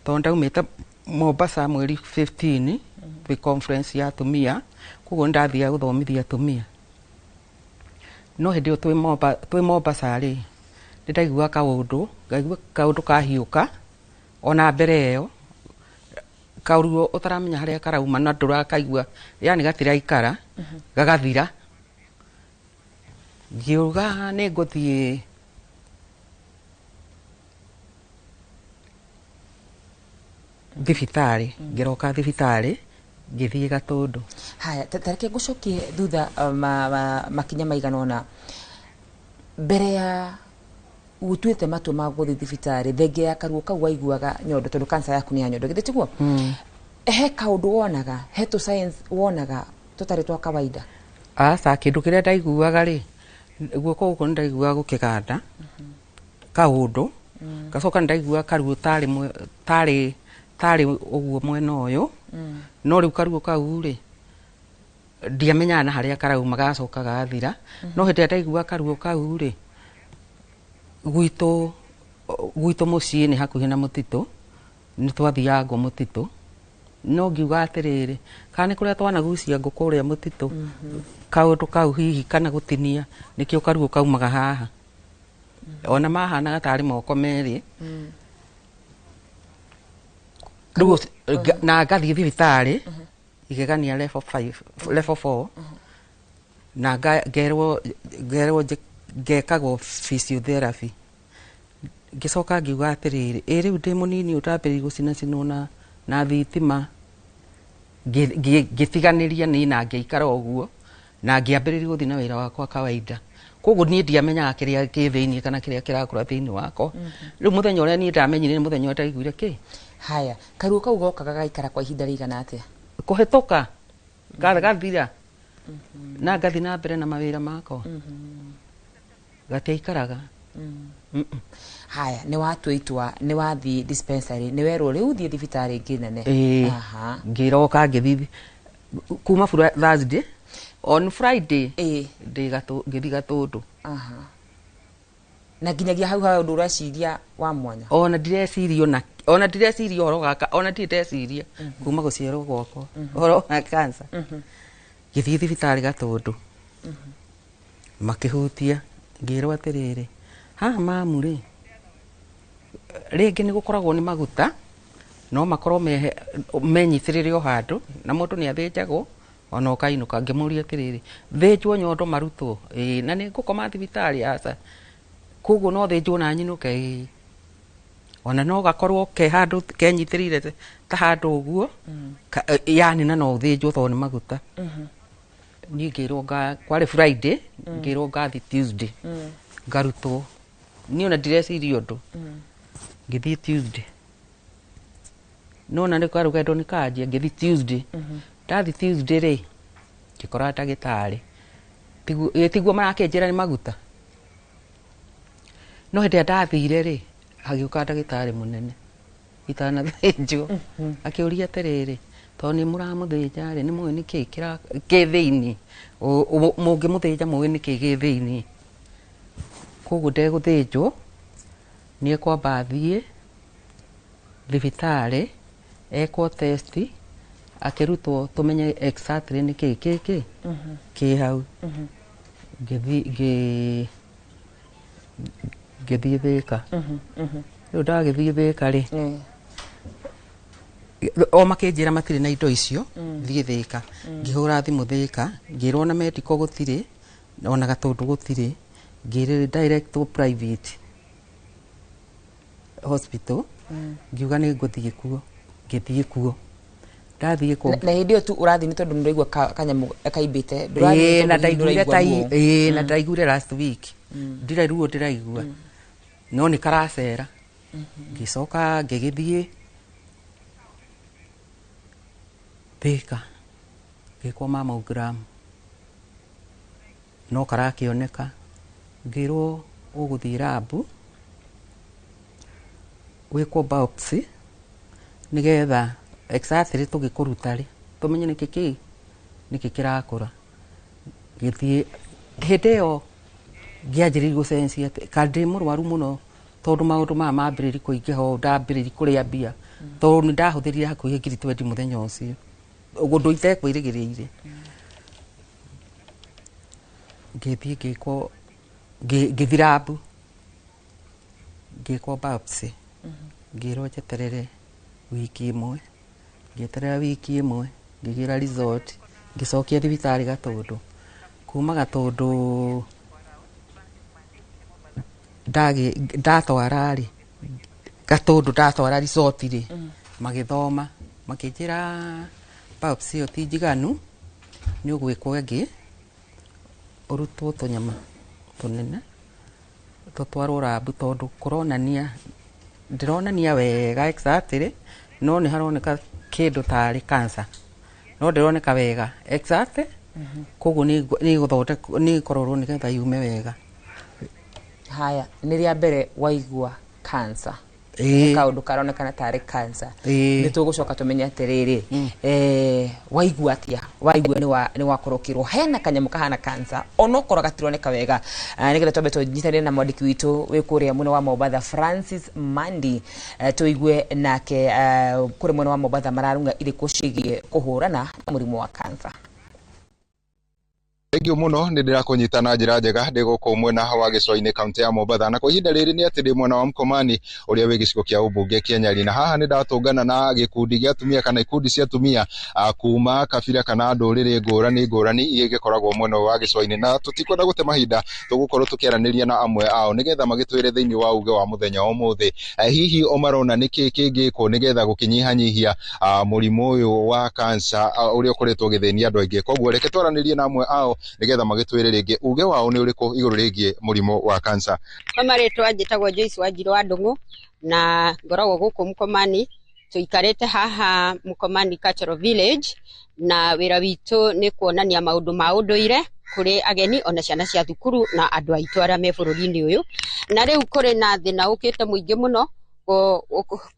Speaker 20: tondũ ndaumĩte Mombasa mweri 15 twĩ conference ya atumia, koguo nĩndathiaga gũthomithia atumia. No hĩndĩ ĩyo twĩ Mombasa rĩ, nĩndaiguaga kaũndũ, ngaigua kaũndũ kahiũka ona mbere ĩyo, karuo ũtaramenya harĩa karauma na ndũrakaigua, yani gatiraikara, gagathira. Ngiuga nĩ ngũthiĩ thibitarĩ. Ngĩroka thibitarĩ, ngĩthiĩ Gatũndũ.
Speaker 1: Haya, ta reke ngũcokie thutha makinya maigana ũna mbere ya Ũtuĩte matua ma gũthiĩ thibitarĩ thengia ya karuo kau waiguaga nyondo, tondũ cancer yaku nĩ ya nyondo, githĩ tiguo? He kaũndũ wonaga, he tũ signs wonaga tũtarĩ twa kawaida?
Speaker 20: Aca, kĩndũ kĩrĩa ndaiguaga rĩ, guoko gũkũ nĩ ndaiguaga gũkĩganda kaũndũ, ngacoka nĩ ndaiguaga karuo tarĩ tarĩ ũguo mwena ũyũ. No rĩu karuo kau rĩ, ndiamenyaga na harĩa karauma, gacoka gathira. No hĩndĩ ĩrĩa ndaiguaga karuo kau rĩ, gwitũ mũciĩ nĩ hakuhĩ na mũtitũ, nĩ twathiaga ngũ mũtitũ. No ngiuga atĩrĩrĩ, kana nĩ kũrĩa twanagucia ngũ kũrĩa mũtitũ, kaũndũ kau hihi kana gũtinia, nĩkĩo karuo kaumaga haha. Ona mahanaga tarĩ moko merĩ. Rĩu na ngathiĩ thibitarĩ igegania level 5, level 4, na ngerwo ngekagwo physiotherapy. Ngĩcoka ngiuga atĩrĩrĩ, ĩ rĩu ndĩ mũnini ũtambĩrĩirie gũcinacinwo na thitima. Ngĩtiganĩria niĩ na ngĩikara ũguo, na ngĩambĩrĩria gũthiĩ na wĩra wakwa kawaida. Koguo niĩ ndiamenyaga kĩrĩa kĩ thĩiniĩ kana kĩrĩa kĩrakũra thĩiniĩ wakwa. Rĩu mũthenya ũrĩa niĩ ndamenyire nĩ mũthenya ũrĩa ndaiguire kĩ.
Speaker 1: Haya, karuo kau gokaga gaikara kwa ihinda rĩigana atĩa?
Speaker 20: Kũhĩtũka gathira, na ngathiĩ na mbere na mawĩra makwa. Gatiaikaraga.
Speaker 1: Haya, nĩ watua itua, nĩ wathiĩ dispensary, nĩ werwo rĩu thiĩ thibitarĩ ĩngĩ nene.
Speaker 20: Ĩĩ, ngĩroka ngĩthiĩ kuma Thursday, on Friday ngĩthiĩ Gatũndũ.
Speaker 1: Na nginyagia hau ha ũndũ ũreciria wa mwanya?
Speaker 20: Ona ndireciria, ona ndireciria ũhoro gaka, ona ndirĩ ndeciria kuma gũciarwo gwakwa ũhoro wa cancer. Ngĩthiĩ thibitarĩ Gatũndũ, makĩhutia, ngĩrwo atĩrĩrĩ, haha mamu rĩ, rĩngĩ nĩ gũkoragwo nĩ maguta, no makorwo menyitĩrĩre o handũ, na mũndũ nĩ athĩnjagwo ona ũkainũka. Ngĩmũria atĩrĩrĩ, thĩnjwo nyondo marutwo? Ĩĩ. Na nĩ ngũkoma thibitarĩ? Aca. Koguo no thĩnjwo na nyinũke? Ĩĩ. Ona no gakorwo ke handũ kenyitĩrĩire ta handũ ũguo, yani na no ũthĩnjwo tondũ nĩ maguta. Niĩ ngĩrwo kwarĩ Friday, ngĩrwo ngathi Tuesday ngarutwo. Niĩ ona ndireciria ũndũ. Ngĩthiĩ Tuesday, nona nĩ karũgendo nĩ kanjia. Ngĩthiĩ Tuesday, ndathi Tuesday rĩ, ngĩkora ndagĩtarĩ tiguo marakĩnjĩra nĩ maguta. No hĩndĩ ĩrĩa ndathire rĩ, hagĩũka ndagĩtarĩ mũnene itanathĩnjwo, akĩũria atĩrĩrĩ, tondũ nĩ mũramũthĩnja rĩ, nĩ mũĩ nĩkĩ kĩ thĩiniĩ? Mũngĩmũthĩnja mũĩ nĩkĩ gĩ thĩiniĩ? Koguo ndegũthĩnjwo, nĩ ekwamba athiĩ thibitarĩ ekwo test, akĩrutwo tũmenye exactly nĩkĩ kĩkĩ kĩ hau. Ngĩthiĩ Thĩka. Rĩu ndagĩthiĩ Thĩka rĩ, o makĩnjĩra matirĩ na indo icio, thiĩ Thĩka. Ngĩhũra thimũ Thĩka, ngĩrwo na medical gũtirĩ, ona Gatũndũ gũtirĩ. Ngĩrĩ direct to private hospital. Ngiuga nĩ ngũthiĩ kuo. Ngĩthiĩ kuo, ndathiĩ kuo.
Speaker 1: Na hĩndĩ ĩyo tu ũrathiĩ nĩ tondũ nĩ ũraigua kanyamũ kaimbĩte?
Speaker 20: Ĩĩ, na ndaiguire ta ĩĩ, na ndaiguire last week ndirĩ ruo ndĩraigua, no nĩ karacera. Ngĩcoka ngĩgĩthiĩ Thĩka, ngĩkwo mammogram, no karakĩoneka. Ngĩrwo ũgũthiĩ lab wĩkwo biopsy, nĩgetha exactly tũgĩkũruta rĩ, tũmenye nĩkĩ kĩ nĩkĩ kĩrakũra. Ngĩthiĩ, hĩndĩ ĩyo ngĩanjĩrĩria gũcenjia atĩ ka ndĩ mũrwaru mũno, tondũ maũndũ maya mambĩrĩria kũingĩha ũũ, ndambĩrĩria kũrĩa mbia, tondũ nĩ ndahũthĩrire hakuhĩ 20,000 mũthenya ũcio, ũndũ itekwĩrĩgĩrĩire. Ngĩthiĩ ngĩkwo, ngĩthiĩ lab ngĩkwo biopsy. Ngĩrwo njeterere wiki ĩmwe. Ngĩeterera wiki ĩmwe, ngĩgĩra result, ngĩcokia thibitarĩ Gatũndũ. Kuma Gatũndũ ndatwara rĩ, Gatũndũ ndatwara result rĩ, magĩthoma, makĩnjĩra biopsy ĩyo ti njiganu, nĩ ũgwĩkwo ĩngĩ, ũrutwo tũnyama tũnene. Tũtwarwo lab tondũ kũronania ndĩronania wega exactly, no nĩ haroneka kĩndũ tarĩ cancer, no ndĩroneka wega exactly. Koguo nĩ gũthondekwo, nĩ kũrorwo nĩgetha yume wega.
Speaker 1: Haya, nĩ rĩa mbere waigua cancer?
Speaker 20: Ĩĩ.
Speaker 1: Kaũndũ karonekana tarĩ cancer.
Speaker 20: Ĩĩ.
Speaker 1: Nĩ tũgũcoka tũmenye atĩrĩrĩ, waigua atĩa, waigua nĩ wakorwo ũkĩrwo hena kanyamũ kahana cancer onokorwo gatironeka wega? Nĩgetha twambe tũnyitanĩre na mwandĩki witũ wĩ kũrĩa mwena wa Mombatha, Francis Mandi, tũigue nake kũrĩa mwena wa Mombatha mararunga irĩkũ ciĩgiĩ kũhũrana na mũrimũ wa cancer.
Speaker 21: Thengiũ mũno, nĩ ndĩrakũnyita na njĩra njega ndĩ gũkũ mwena wa gĩcũa-inĩ, kaunti ya Mombatha, na kwa ihinda rĩrĩ nĩ atĩ ndĩ mwena wa Mkomani ũrĩa wĩ gĩcigo kĩa ũmbunge kĩa Nyali, na haha nĩ ndatũngana na gĩkundi gĩa atumia kana ikundi cia atumia kuma kabira kana ndũrĩrĩ ngũrani ngũrani iria igĩkoragwo mwena wa gĩcũa-inĩ, na tũtikwenda gũte mahinda, tũgũkorwo tũkĩaranĩria na amwe ao nĩgetha magĩtwĩre thĩinĩ wa uge wa mũthenya wa ũmũthĩ, hihi o marona nĩkĩ kĩngĩkwo nĩgetha gũkĩnyihanyihia mũrimũ ũyũ wa cancer ũrĩa ũkoretwo ũgĩthĩnia andũ aingĩ. Koguo reke twaranĩrie na amwe ao nĩgetha magĩtwĩre rĩngĩ uge wao nĩ ũrĩkũ igũrũ rĩgiĩ mũrimũ wa cancer.
Speaker 22: Kwa marĩtwa njĩtagwo Joyce Wanjiru wa Ndung'u na ngoragwo gũkũ Mkomani. Tũikarĩte haha Mkomani Cultural Village, na wĩra witũ nĩ kuonania maũndũ ma ũndũire kũrĩ ageni ona ciana cia thukuru na andũ aitũ arĩa me bũrũri-inĩ ũyũ. Na rĩu kũrĩ na thĩna ũkĩte mũingĩ mũno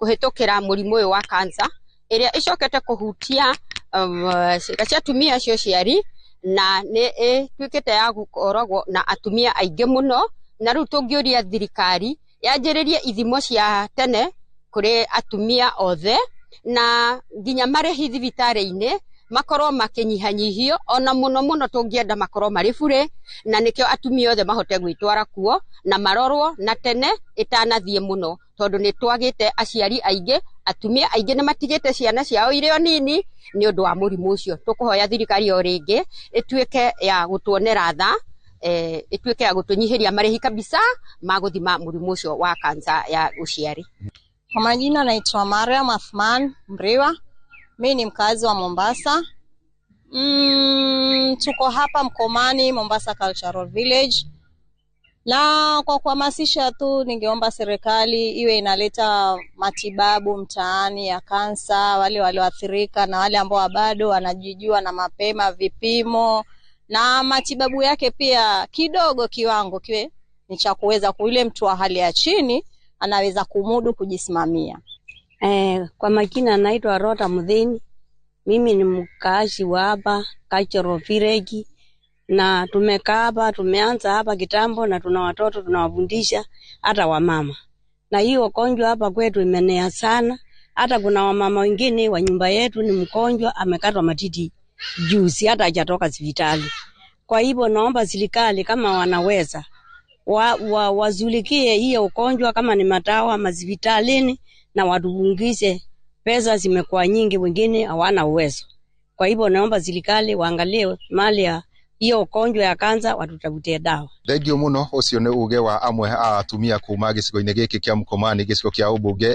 Speaker 22: kũhĩtũkĩra mũrimũ ũyũ wa cancer ĩrĩa ĩcokete kũhutia ciĩga cia atumia cia ũciari, na nĩ ĩtuĩkĩte ya gũkoragwo na atumia aingĩ mũno. Na rĩu tũngĩũria thirikari yanjĩrĩrie ithimo cia tene kũrĩ atumia othe, na nginya marĩhi thibitarĩ-inĩ makorwo makĩnyihanyihio, ona mũno mũno tũngĩenda makorwo marĩ bure, na nĩkĩo atumia othe mahote gwĩtwara kuo na marorwo na tene ĩtanathiĩ mũno, tondũ nĩ twagĩte aciari aingĩ, atumia aingĩ nĩ matigĩte ciana ciao irĩ o nini nĩ ũndũ wa mũrimũ ũcio. Tũkũhoya thirikari o rĩngĩ ĩtuĩke ya gũtuonera tha, ĩtuĩke ya gũtũnyihĩria marĩhi kabisa ma gũthima mũrimũ ũcio wa kansa ya ũciari.
Speaker 23: Kwa majina naitwa Mariam Athman Mriwa. Mimi ni mkazi wa Mombasa. Tuko hapa Mkomani, Mombasa Cultural Village. Na kwa kuhamasisha tu, ningeomba serikali iwe inaleta matibabu mtaani ya kansa, wale walioathirika na wale ambao bado wanajijua na mapema vipimo na matibabu yake pia kidogo, kiwango kiwe ni cha kuweza yule mtu wa hali ya chini anaweza kumudu kujisimamia.
Speaker 24: Kwa majina naitwa Rota Muthini. Mimi ni mkaazi wa hapa Cultural Village, na tumekaa hapa, tumeanza hapa kitambo, na tuna watoto tunawafundisha, hata wamama. Na hiyo ugonjwa hapa kwetu imenea sana. Hata kuna wamama wengine wa nyumba yetu ni mgonjwa amekatwa matiti juzi, hata hajatoka hospitali. Kwa hivyo naomba serikali kama wanaweza wazulikie hiyo ugonjwa, kama ni madawa hospitalini, na watupunguze. Pesa zimekuwa nyingi, wengine hawana uwezo. Kwa hivyo naomba serikali waangalie mali ya hiyo ugonjwa ya kansa, watutafutie dawa.
Speaker 21: Thengiũ mũno, ũcio nĩ uge wa amwe a atumia kuma gĩcigo-inĩ gĩkĩ kĩa Mkomani, gĩcigo kĩa ũmbunge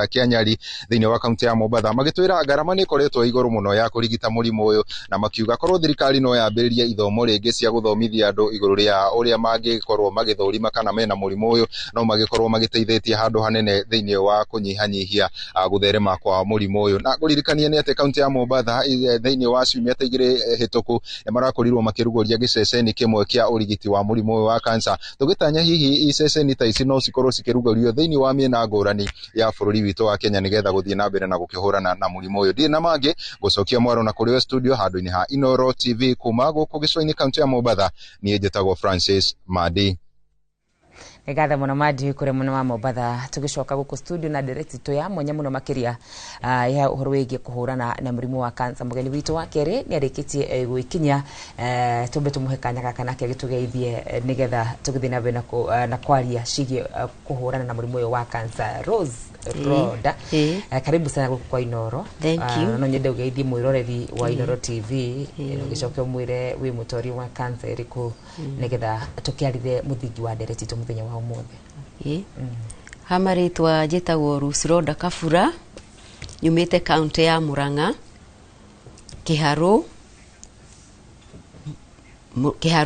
Speaker 21: kĩa Nyali thĩinĩ wa kaunti ya Mombatha, magĩtwĩra ngarama nĩ ĩkoretwo igũrũ mũno ya kũrigita mũrimũ ũyũ, na makiuga korwo thirikari no yambĩrĩrie ithomo rĩngĩ cia gũthomithia andũ igũrũ rĩa ũrĩa mangĩkorwo magĩthũrima kana mena mũrimũ ũyũ, no magĩkorwo magĩteithĩtie handũ hanene thĩinĩ wa kũnyihanyihia gũtherema kwa mũrimũ ũyũ. Na kũririkania nĩ atĩ kaunti ya Mombatha thĩinĩ wa ciumia ta 2 hĩtũku nĩ marakorirwo makĩrugũria gĩceceni kĩmwe kĩa ũrigiti wa mũrimũ ũyũ wa cancer, tũgĩtanya hihi iceceni ta ici no cikorwo cikĩrugũrio thĩinĩ wa mĩena ngũrani ya bũrũri witũ wa Kenya nĩgetha gũthiĩ na mbere na gũkĩhũrana na mũrimũ ũyũ. Ndirĩ na mangĩ, gũcokia mwaro na kũrĩ we studio handũ-inĩ ha Inooro TV kuma gũkũ gĩcũa-inĩ kaunti ya Mombatha, niĩ njĩtagwo Francis Mandi.
Speaker 1: Nĩngatha mũno Mandi kũrĩa mwena wa Mombatha. Tũgĩcoka gũkũ studio na ndereti itũ ya mwanya mũno makĩria ya ũhoro wĩgiĩ kũhũrana na mũrimũ wa cancer, mũgeni witũ wa kerĩ nĩ arĩkĩtie gwĩkinyia. Tũmbe tũmũhe kanya gaka nake agĩtũgeithie nĩgetha tũgĩthiĩ na mbere na kwaria ciĩgiĩ kũhũrana na mũrimũ ũyũ wa cancer. Rose Roda, karibu sana gũkũ kwa Inooro.
Speaker 24: Thank you.
Speaker 1: No nyende ũgeithie mwĩroreri wa Inooro TV, ũgĩcoke ũmwĩre wĩ mũtoria wa cancer ĩrĩkũ nĩgetha tũkĩarire mũthingi wa ndereti itũ mũthenya wa ũmũthĩ.
Speaker 24: Ha marĩtwa njĩtagwo Rose Roda Kabura, nyumĩte kaunti ya Murang'a, Kĩharũ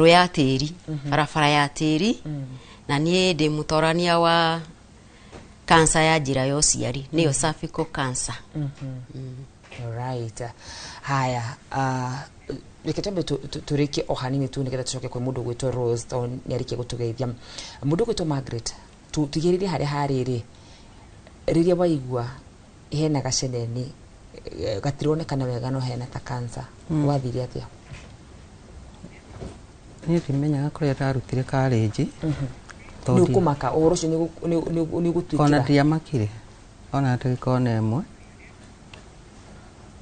Speaker 24: ya tĩri, barabara ya tĩri.
Speaker 2: Na niĩ ndĩ mũtorania wa kansa ya njĩra ya ũciari, nĩyo cervical cancer.
Speaker 1: Alright. Haya, reke twambe tũrĩkie o hanini tu nĩgetha tũcoke kwĩ mũndũ ũgwĩtwo Rose tondũ nĩ arĩkia gũtũgeithia. Mũndũ ũgwĩtwo Margaret, tũtigĩrĩrie harĩa harĩrĩ rĩrĩa waigua hena gaceneni, gatironekana wega no hena ta cancer, wathire atĩa?
Speaker 20: Niĩ ndimenyaga kũrĩa ndarutire karĩnji.
Speaker 1: Nĩ ũkũmaka ũhoro ũcio nĩ
Speaker 20: Ona
Speaker 1: ũgũtuĩkĩra?
Speaker 20: Ndiamakire ona ndagĩka ona ĩmwe.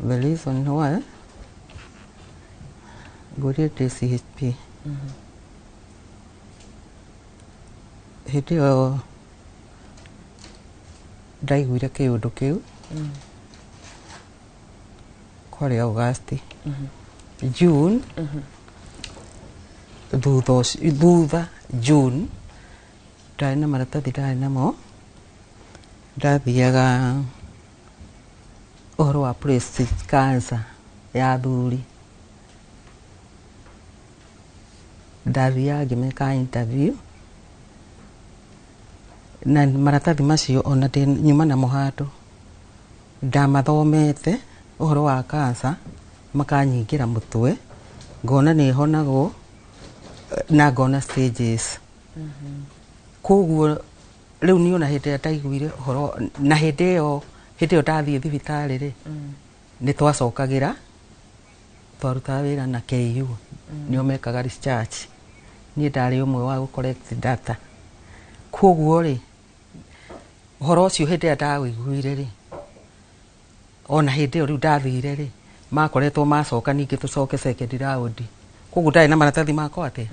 Speaker 20: The reason why ngũrire ndĩ CHP hĩndĩ ĩyo ndaiguire kĩũndũ kĩu kwarĩ August, June, thutha ũcio, thutha June ndarĩ na maratathi ndarĩ namo, ndathiaga ũhoro wa prostate cancer ya athuri, ndathiaga ngĩmeka interview na maratathi macio, ona ndĩ nyuma namo handũ ndamathomete ũhoro wa cancer, makanyingĩra mũtwe, ngona nĩ ĩhonagwo na ngona stages. Koguo rĩu niĩ ona hĩndĩ ĩrĩa ndaiguire ũhoro na hĩndĩ ĩyo ndathiĩ thibitarĩ rĩ, nĩ twacokagĩra, twarutaga wĩra na KU, nĩo mekaga research, niĩ ndarĩ ũmwe wa gũ collect data. Koguo rĩ, ũhoro ũcio hĩndĩ ĩrĩa ndawĩiguire rĩ, ona hĩndĩ ĩyo rĩu ndathire rĩ, makoretwo macoka ningĩ tũcoke second round, koguo ndarĩ na maratathi makwa atĩa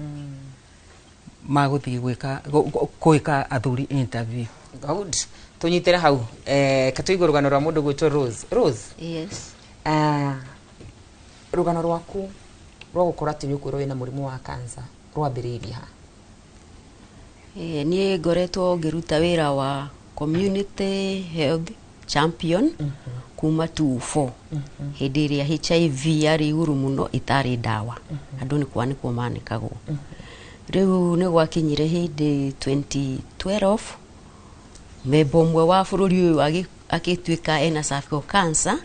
Speaker 20: magũthiĩ gwĩka gwĩka athuri interview.
Speaker 1: Good. Tũnyitĩre hau, katũigue rũgano rwa mũndũ gwĩtwo Rose. Rose.
Speaker 2: Yes.
Speaker 1: Rũgano rwaku rwa gũkorwo atĩ nĩ ũkwĩrwo wĩna mũrimũ wa cancer rwambĩrĩirie ha?
Speaker 2: Niĩ ngoretwo ngĩruta wĩra wa community health champion kuma 24, hĩndĩ ĩrĩa HIV yarĩ igũrũ mũno, ĩtarĩ ndawa, andũ nĩ kwanĩkwo manĩkagwo. Rĩu nĩ gwakinyire hĩndĩ 2012 memba ũmwe wa bũrũri ũyũ agĩtuĩka ena cervical cancer.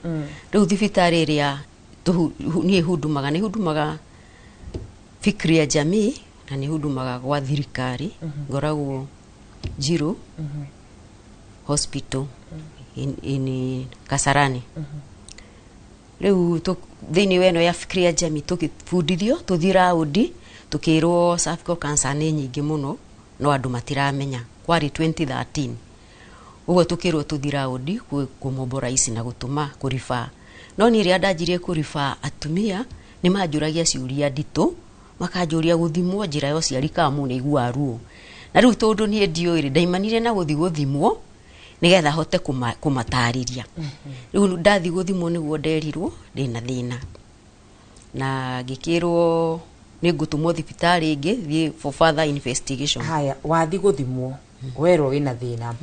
Speaker 2: Rĩu thibitarĩ ĩrĩa niĩ hundumaga, nĩ hundumaga Fikri ya Jamii na nĩ hundumaga gwa thirikari, ngoragwo Njiru Hospital in Kasarani. Rĩu thĩinĩ wa ĩno ya Fikri ya Jamii tũgĩbundithio, tũthiĩ raundi, tukĩrwo cervical cancer nĩ nyingĩ mũno no andũ matiramenya. Kwarĩ 2013 ũguo, tukĩrwo tũthiĩ raundi kũmobilize na gũtũma kũriba. No niĩ rĩrĩa ndanjirie kũriba atumia, nĩ manjũragia ciũria nditũ, makanjũria gũthimwo njĩra ya ũciari kana mũndũ nĩaiguaga ruo. Na rĩu tondũ niĩ ndiũĩ rĩ, ndaimanire na gũthiĩ gũthimwo nĩgetha hote kũmatarĩria. Rĩu ndathiĩ gũthimwo nĩguo nderirwo ndĩna thĩna, na ngĩkĩrwo nĩ ngũtũmwo thibitarĩ ĩngĩ thiĩ for further investigation.
Speaker 1: Haya, wathi gũthimwo werwo wĩna thĩna,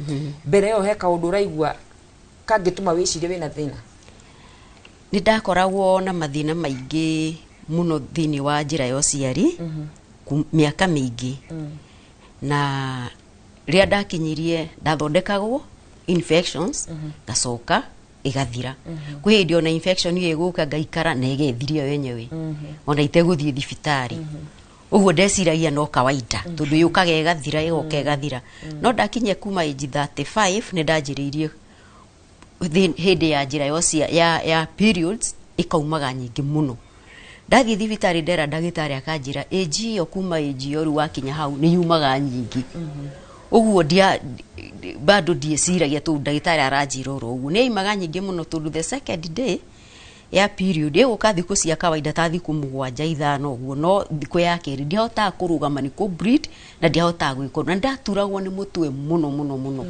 Speaker 1: mbere ĩyo he kaũndũ ũraigua kangĩtũma wĩcirie wĩna thĩna?
Speaker 2: Nĩ ndakoragwo na mathĩna maingĩ mũno thĩinĩ wa njĩra ya ũciari mĩaka mĩingĩ, na rĩrĩa ndakinyirie ndathondekagwo infections, ngacoka ĩgathira. Kwĩ hĩndĩ ona infection ĩyo ĩgũka ngaikara na ĩgethiria yo yenyewe ona itegũthiĩ thibitarĩ. Ũguo ndeciragia no kawaida tondũ yũkaga ĩgathira, ĩgoka ĩgathira. No ndakinyia kuma age 35 nĩ ndanjĩrĩirie hĩndĩ ya njĩra ya periods ĩkaumaga nyingĩ mũno. Ndathiĩ thibitarĩ ndera ndagĩtarĩ akanjĩra age ĩyo, kuma age ĩyo rĩu wakinya hau nĩ yumaga nyingĩ. Ũguo ndia bado ndieciragia tondũ ndagĩtarĩ aranjĩra oro ũguo nĩ yaimaga nyingĩ mũno, tondũ the second day ya period ĩgũka thikũ cia kawaida ta thikũ 7, 5 ũguo, no thikũ ya kerĩ ndiahotaga kũrũgama nĩ kũ bleed na ndiahotaga gwĩka na ndaturagwo nĩ mũtwe mũno mũno mũno.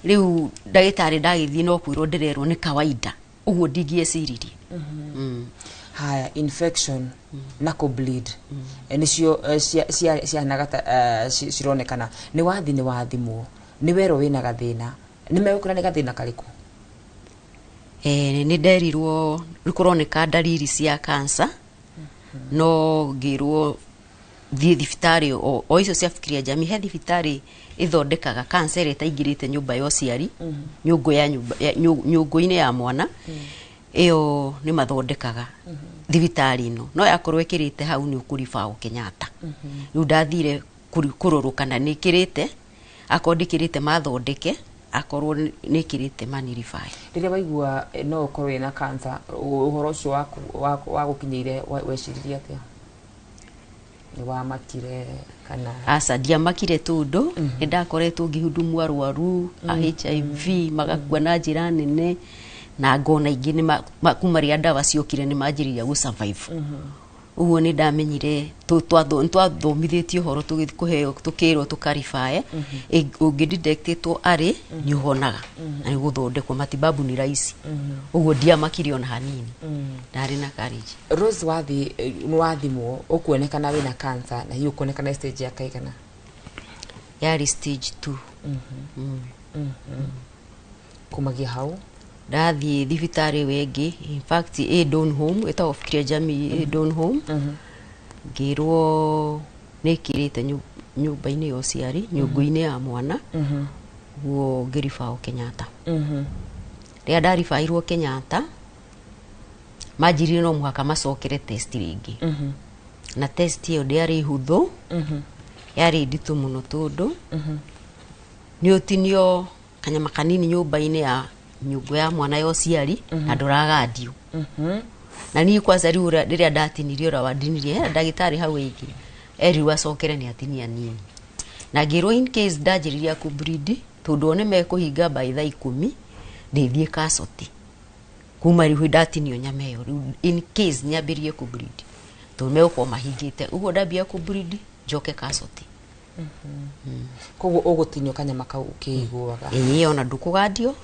Speaker 2: Rĩu ndagĩtarĩ ndagĩthiĩ no kwĩrwo ndĩrerwo nĩ kawaida, ũguo ndingĩeciririe.
Speaker 1: Haya, infection na kũ bleed nĩcio cihanaga ta cironekana. Nĩ wathi nĩ wathimwo, nĩ werwo wĩna gathĩna, nĩ megũkwĩra nĩ gathĩna karĩkũ?
Speaker 2: Nĩ nderirwo nĩ kũroneka ndariri cia cancer, no ngĩrwo Thiĩ thibitarĩ o icio cia Fikiria Jamii, he thibitarĩ ĩthondekaga cancer ĩrĩa ĩtaingĩrĩte nyũmba ya ũciari, nyũngũ ya nyũmba nyũngũ-inĩ ya mwana, ĩyo nĩ mathondekaga thibitarĩ ĩno, no yakorwo ĩkĩrĩte hau nĩ ũkũribaũ Kenyatta. Rĩu ndathire kũrorwo kana nĩ ĩkĩrĩte, akorwo ndĩkĩrĩte mathondeke, akorwo nĩ ĩkĩrĩte maniribae.
Speaker 1: Rĩrĩa waigua no ũkorwo wĩna cancer, ũhoro ũcio wa gũkinyĩire, weciririe atĩa? Nĩ wamakire kana?
Speaker 2: Aca, ndiamakire tondũ nĩ ndakoretwo ngĩhudumu arwaru a HIV magakua na njĩra nene, na ngona ingĩ nĩ kuma rĩrĩa ndawa ciokire nĩ manjĩrĩria gũ survive. Ũguo nĩ ndamenyire nĩ twathomithĩtio ũhoro, tũgĩthiĩ kũheo, tũkĩrwo tũkaribae, ũngĩdetectĩtwo arĩ nĩ ũhonaga na nĩ gũthondekwo, matibabu nĩ rahisi. Ũguo ndiamakire ona hanini, ndarĩ na courage.
Speaker 1: Rose, wathi nĩ wathimwo ũkuonekana wĩna cancer, na hihi ũkuonekana stage ya kaigana?
Speaker 2: Yarĩ stage 2.
Speaker 1: Kumagia hau?
Speaker 2: Ndathiĩ thibitarĩ ĩyo ĩngĩ, in fact ĩ Don Home, ĩtagwo Fikiria Jamii ĩ Don Home, ngĩrwo nĩ ĩkĩrĩte nyũmba-inĩ ya ũciari, nyũngũ-inĩ ya mwana. Ũguo ngĩribaũ Kenyatta. Rĩrĩa ndaribairwo Kenyatta, manjĩrire no mũhaka macokere test rĩngĩ, na test ĩyo ndĩarĩ hũthũ, yarĩ nditũ mũno tondũ nĩ ũtinio kanyama kanini nyũmba-inĩ ya nyũngũ ya mwana ya ũciari na ndũragandio. Na niĩ kwanza rĩu rĩrĩa ndatinirio, ũrĩa wandinirie, hena ndagĩtarĩ hau ĩngĩ erirwo acokere nĩ atinia nini, na ngĩrwo in case ndanjĩrĩria kũ bleed, tondũ o nĩ mekũhinga by thaa 10, ndĩthiĩ Kasoti kuma rĩu ndatinio nyama ĩyo. Rĩu in case nyambĩrĩrie kũ bleed, tondũ megũkorwo mahingĩte, ũguo ndambia kũ bleed njoke Kasoti.
Speaker 1: Koguo ũgũtinio kanyama kau ũkĩiguaga?
Speaker 2: Ĩĩ, ona ndũkũgandio,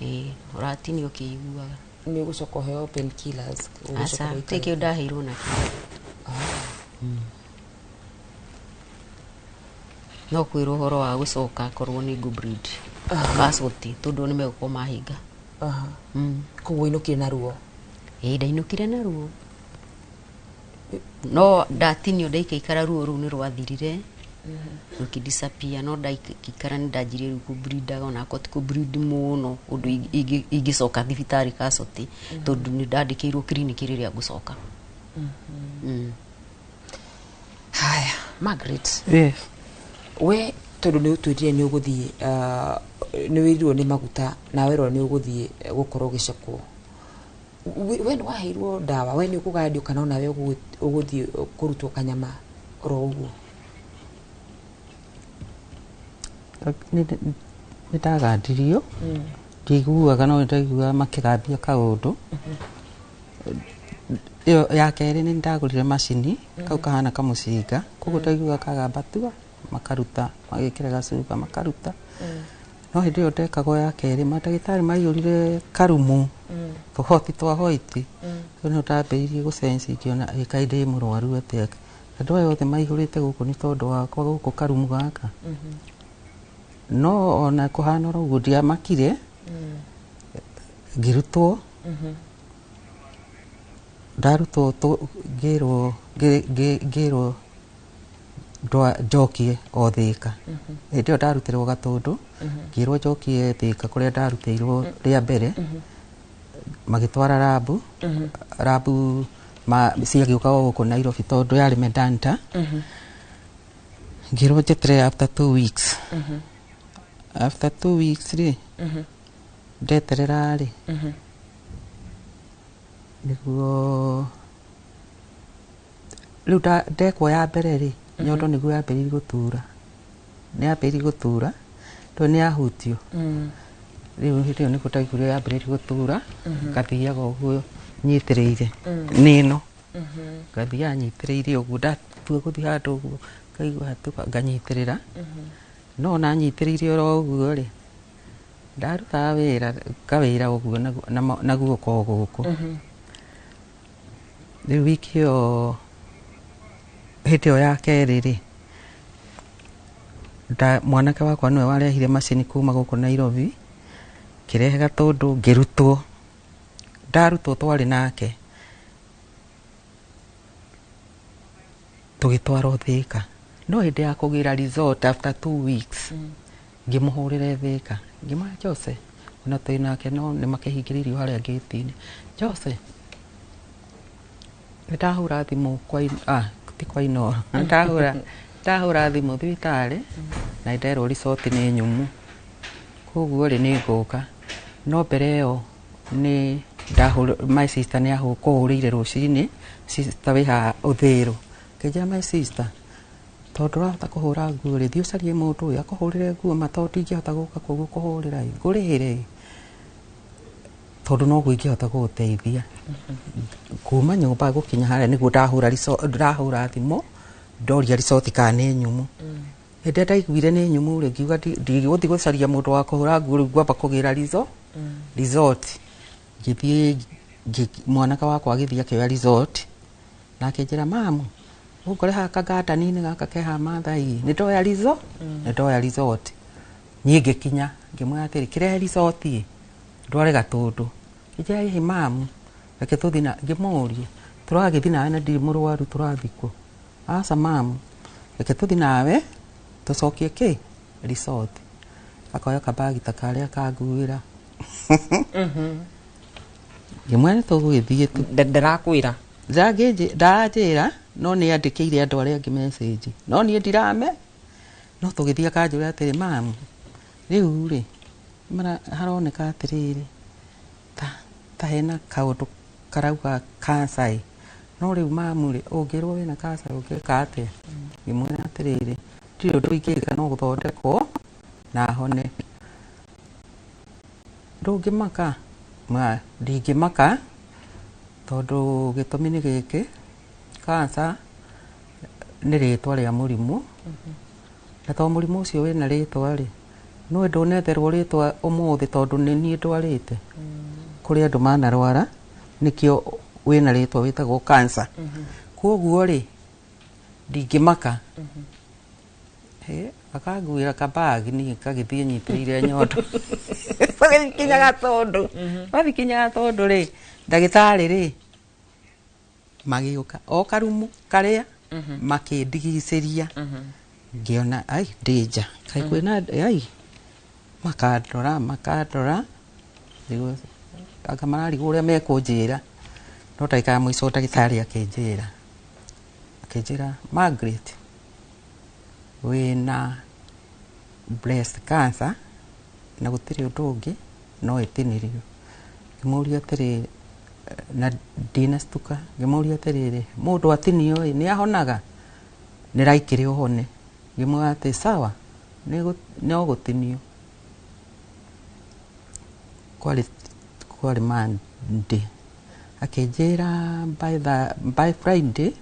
Speaker 2: ĩĩ, ũratinio ũkĩiguaga.
Speaker 1: Nĩ ũgũcoka ũheo painkillers? Ũgũcoka
Speaker 2: Aca.
Speaker 1: gũikara?
Speaker 2: Gũtirĩ kĩndũ ndaheirwo nakĩo, no kwĩrwo ũhoro wa gũcoka korwo nĩ ngũ bleed Kasoti, tondũ nĩ megũkorwo mahinga.
Speaker 1: Koguo ũinũkire na ruo?
Speaker 2: Ĩĩ, ndainũkire na ruo, no ndatinio ndaikaikara ruo rũu nĩ rwathirire, rũkĩdisappear, no ndaikara nĩ ndanjirie rĩu kũblindaga, onakorwo ti kũbleed mũno ũndũ ingĩcoka thibitarĩ Kasoti, tondũ nĩ ndandĩkĩirwo kiriniki rĩrĩa ngũcoka.
Speaker 1: Haya, Margaret.
Speaker 20: Yes.
Speaker 1: We tondũ nĩ ũtwĩrire nĩ ũgũthiĩ, nĩ wĩrirwo nĩ maguta na werwo nĩ ũgũthiĩ gũkorwo ũgĩcekwo, we nĩ waheirwo ndawa, we nĩ ũkũgandio kana onawe ũgũthiĩ kũrutwo kanyama oro ũguo?
Speaker 20: Nĩ ndagandirio, ndiiguaga, no nĩndaiguaga makĩgambia kaũndũ. Ĩyo ya kerĩ nĩ ndagũrire macini kau kahana kamũcinga, koguo ndaiguaga kagamba tua, makaruta, magekĩra gacuba makaruta. No hĩndĩ ĩyo ndekagwo ya kerĩ, mandagĩtarĩ maiyũrire karumu tũhoti twa white. Rĩu nĩho ndambĩrĩirie gũcenci, ngĩona ĩ kaĩ ndĩ mũrwaru atĩa, andũ aya othe maihũrĩte gũkũ nĩ tondũ wakwa gũkũ karumu gaka. No ona kũhana oro ũguo ndiamakire, ngĩrutwo. Ndarutwo ngĩrwo ngĩrwo njokie o Thĩka. Hĩndĩ ĩyo ndarutĩrwo Gatũndũ, ngĩrwo njokie Thĩka kũrĩa ndarutĩirwo rĩa mbere. Magĩtwara rabu, rabu ciagĩũka o gũkũ Nairobi tondũ yarĩ Medanta. Ngĩrwo njeterere after 2 weeks. After 2 weeks rĩ, ndeterera rĩ, nĩguo rĩu ndekwo ya mbere rĩ, nyondo nĩguo yambĩrĩirie gũtura, nĩ yambĩrĩirie gũtura tondũ nĩ yahutio. Rĩu hĩndĩ ĩyo nĩguo ndaiguire yambĩrĩirie gũtura, ngathiaga ũguo nyitĩrĩire nĩ ĩno, ngathiaga nyitĩrĩire ũguo, ndatua gũthiĩ handũ ũguo ngaigua hatũka nganyitĩrĩra. No ona nyitĩrĩire oro ũguo rĩ, ndarutaga wĩra kawĩra ũguo na guoko gũkũ. Rĩu wiki ĩyo, hĩndĩ ĩyo ya kerĩ rĩ, mwanake wakwa nĩwe warehire macini kuma gũkũ Nairobi, kĩrehe Gatũndũ, ngĩrutwo. Ndarutwo twarĩ nake. Tũgĩtwarwo Thĩka, no hĩndĩ ya kũgĩra result after 2 weeks, ngĩmũhũrĩre Thĩka, ngĩmwĩra Jose, ona twĩ nake, no nĩ makĩhingĩrĩirio harĩa ngĩti-inĩ. Jose, nĩ ndahũra thimũ kwa ti kwa Inoro, ndahũra thimũ thibitarĩ na nderwo result nĩ nyũmũ, koguo rĩ, nĩ ngũka. No mbere ĩyo nĩ ndahũra, my sister nĩ kũhũrĩire rũcinĩ, sister wĩ haha Ũthĩrũ. Ngĩnjĩra, my sister, tondũ ũrahota kũhũra nguo rĩ, thiĩ ũcarie mũndũ ũyũ akũhũrĩre nguo ma, tondũ ndingĩhota gũka kũu gũkũhũrĩra ĩ, ngũrĩhĩre ĩ, tondũ noguo ingĩhota gũgũteithia. Kuma nyũmba gũkinya harĩa nĩguo ndahũra ndahũra thimũ, ndoria result kana nĩ nyũmũ. Hĩndĩ ĩrĩa ndaiguire nĩ nyũmũ rĩ, ngiuga ndigũthiĩ gũcaria mũndũ wa kũhũra nguo, rĩu ngwamba kũgĩra result. Ngĩthiĩ mwanake wakwa agĩthiĩ akĩoya result na akĩnjĩra, "Mamu, ũngore haha kagandani-inĩ gaka ke haha Maathai, nĩ ndoya result, nĩ ndoya result." Niĩ ngĩkinya, ngĩmwĩra atĩrĩ, "Kĩrehe result ĩ, ndware Gatũndũ." Kĩnjĩra, "Ĩhĩ mamu, reke tũthiĩ." Na ngĩmũria, "Tũragĩthiĩ nawe na ndirĩ mũrwaru, tũrathiĩ kũ?" "Aca mamu, reke tũthiĩ nawe tũcokie kĩ result." Akoya kabagi ta karĩa kanguĩra. Ngĩmwĩra nĩ tũgũgĩthiĩ tu.
Speaker 1: Ndarakwĩra?
Speaker 20: Ndaranjĩra, no nĩ andĩkĩire andũ arĩa angĩ message, no niĩ ndirame. No tũgĩthiĩ, akanjũria atĩrĩ, "Mamu, rĩu rĩ, haroneka atĩrĩrĩ, ta hena kaũndũ karauga cancer ĩ, no rĩu mamu rĩ, ũngĩrwo wĩna cancer ũngĩka atĩa?" Ngĩmwĩra atĩrĩrĩ, ndirĩ ũndũ ingĩka no gũthondekwo na hone. "Ndũngĩmaka?" Ma, ndingĩmaka, tondũ gĩtũmi nĩ gĩkĩ, cancer nĩ rĩtwa rĩa mũrimũ, na to mũrimũ ũcio wĩna rĩtwa rĩ, no ndũnetherwo rĩtwa ũmũthĩ tondũ nĩ niĩ ndwarĩte, kũrĩ andũ manarwara, nĩkĩo wĩna rĩtwa wĩtagwo cancer. Koguo rĩ, ndingĩmaka. Akanguĩra kabagi, niĩ ngagĩthiĩ nyitĩrĩire nyondo. Tũgĩkinya Gatũndũ, twathikinya Gatũndũ rĩ, ndagĩtarĩ rĩ magĩũka o karumu karĩa makĩndigicĩria, ngĩona ai ndĩ nja, kaĩ kwĩna ai, makandora makandora, rĩu anga mararigwo ũrĩa mekũnjĩra. No ndagĩka ya mũico ndagĩtarĩ akĩnjĩra, "Margaret, wĩna breast cancer na gũtirĩ ũndũ ũngĩ no ĩtinĩrio." Ngĩmũria atĩrĩrĩ, na ndinastuka, ngĩmũria atĩrĩrĩ, "Mũndũ atinio ĩ, nĩ ahonaga?" "Nĩ raikĩrĩ ũhone." Ngĩmwĩra atĩ sawa, no gũtinio. Kwarĩ Monday, akĩnjĩra by Friday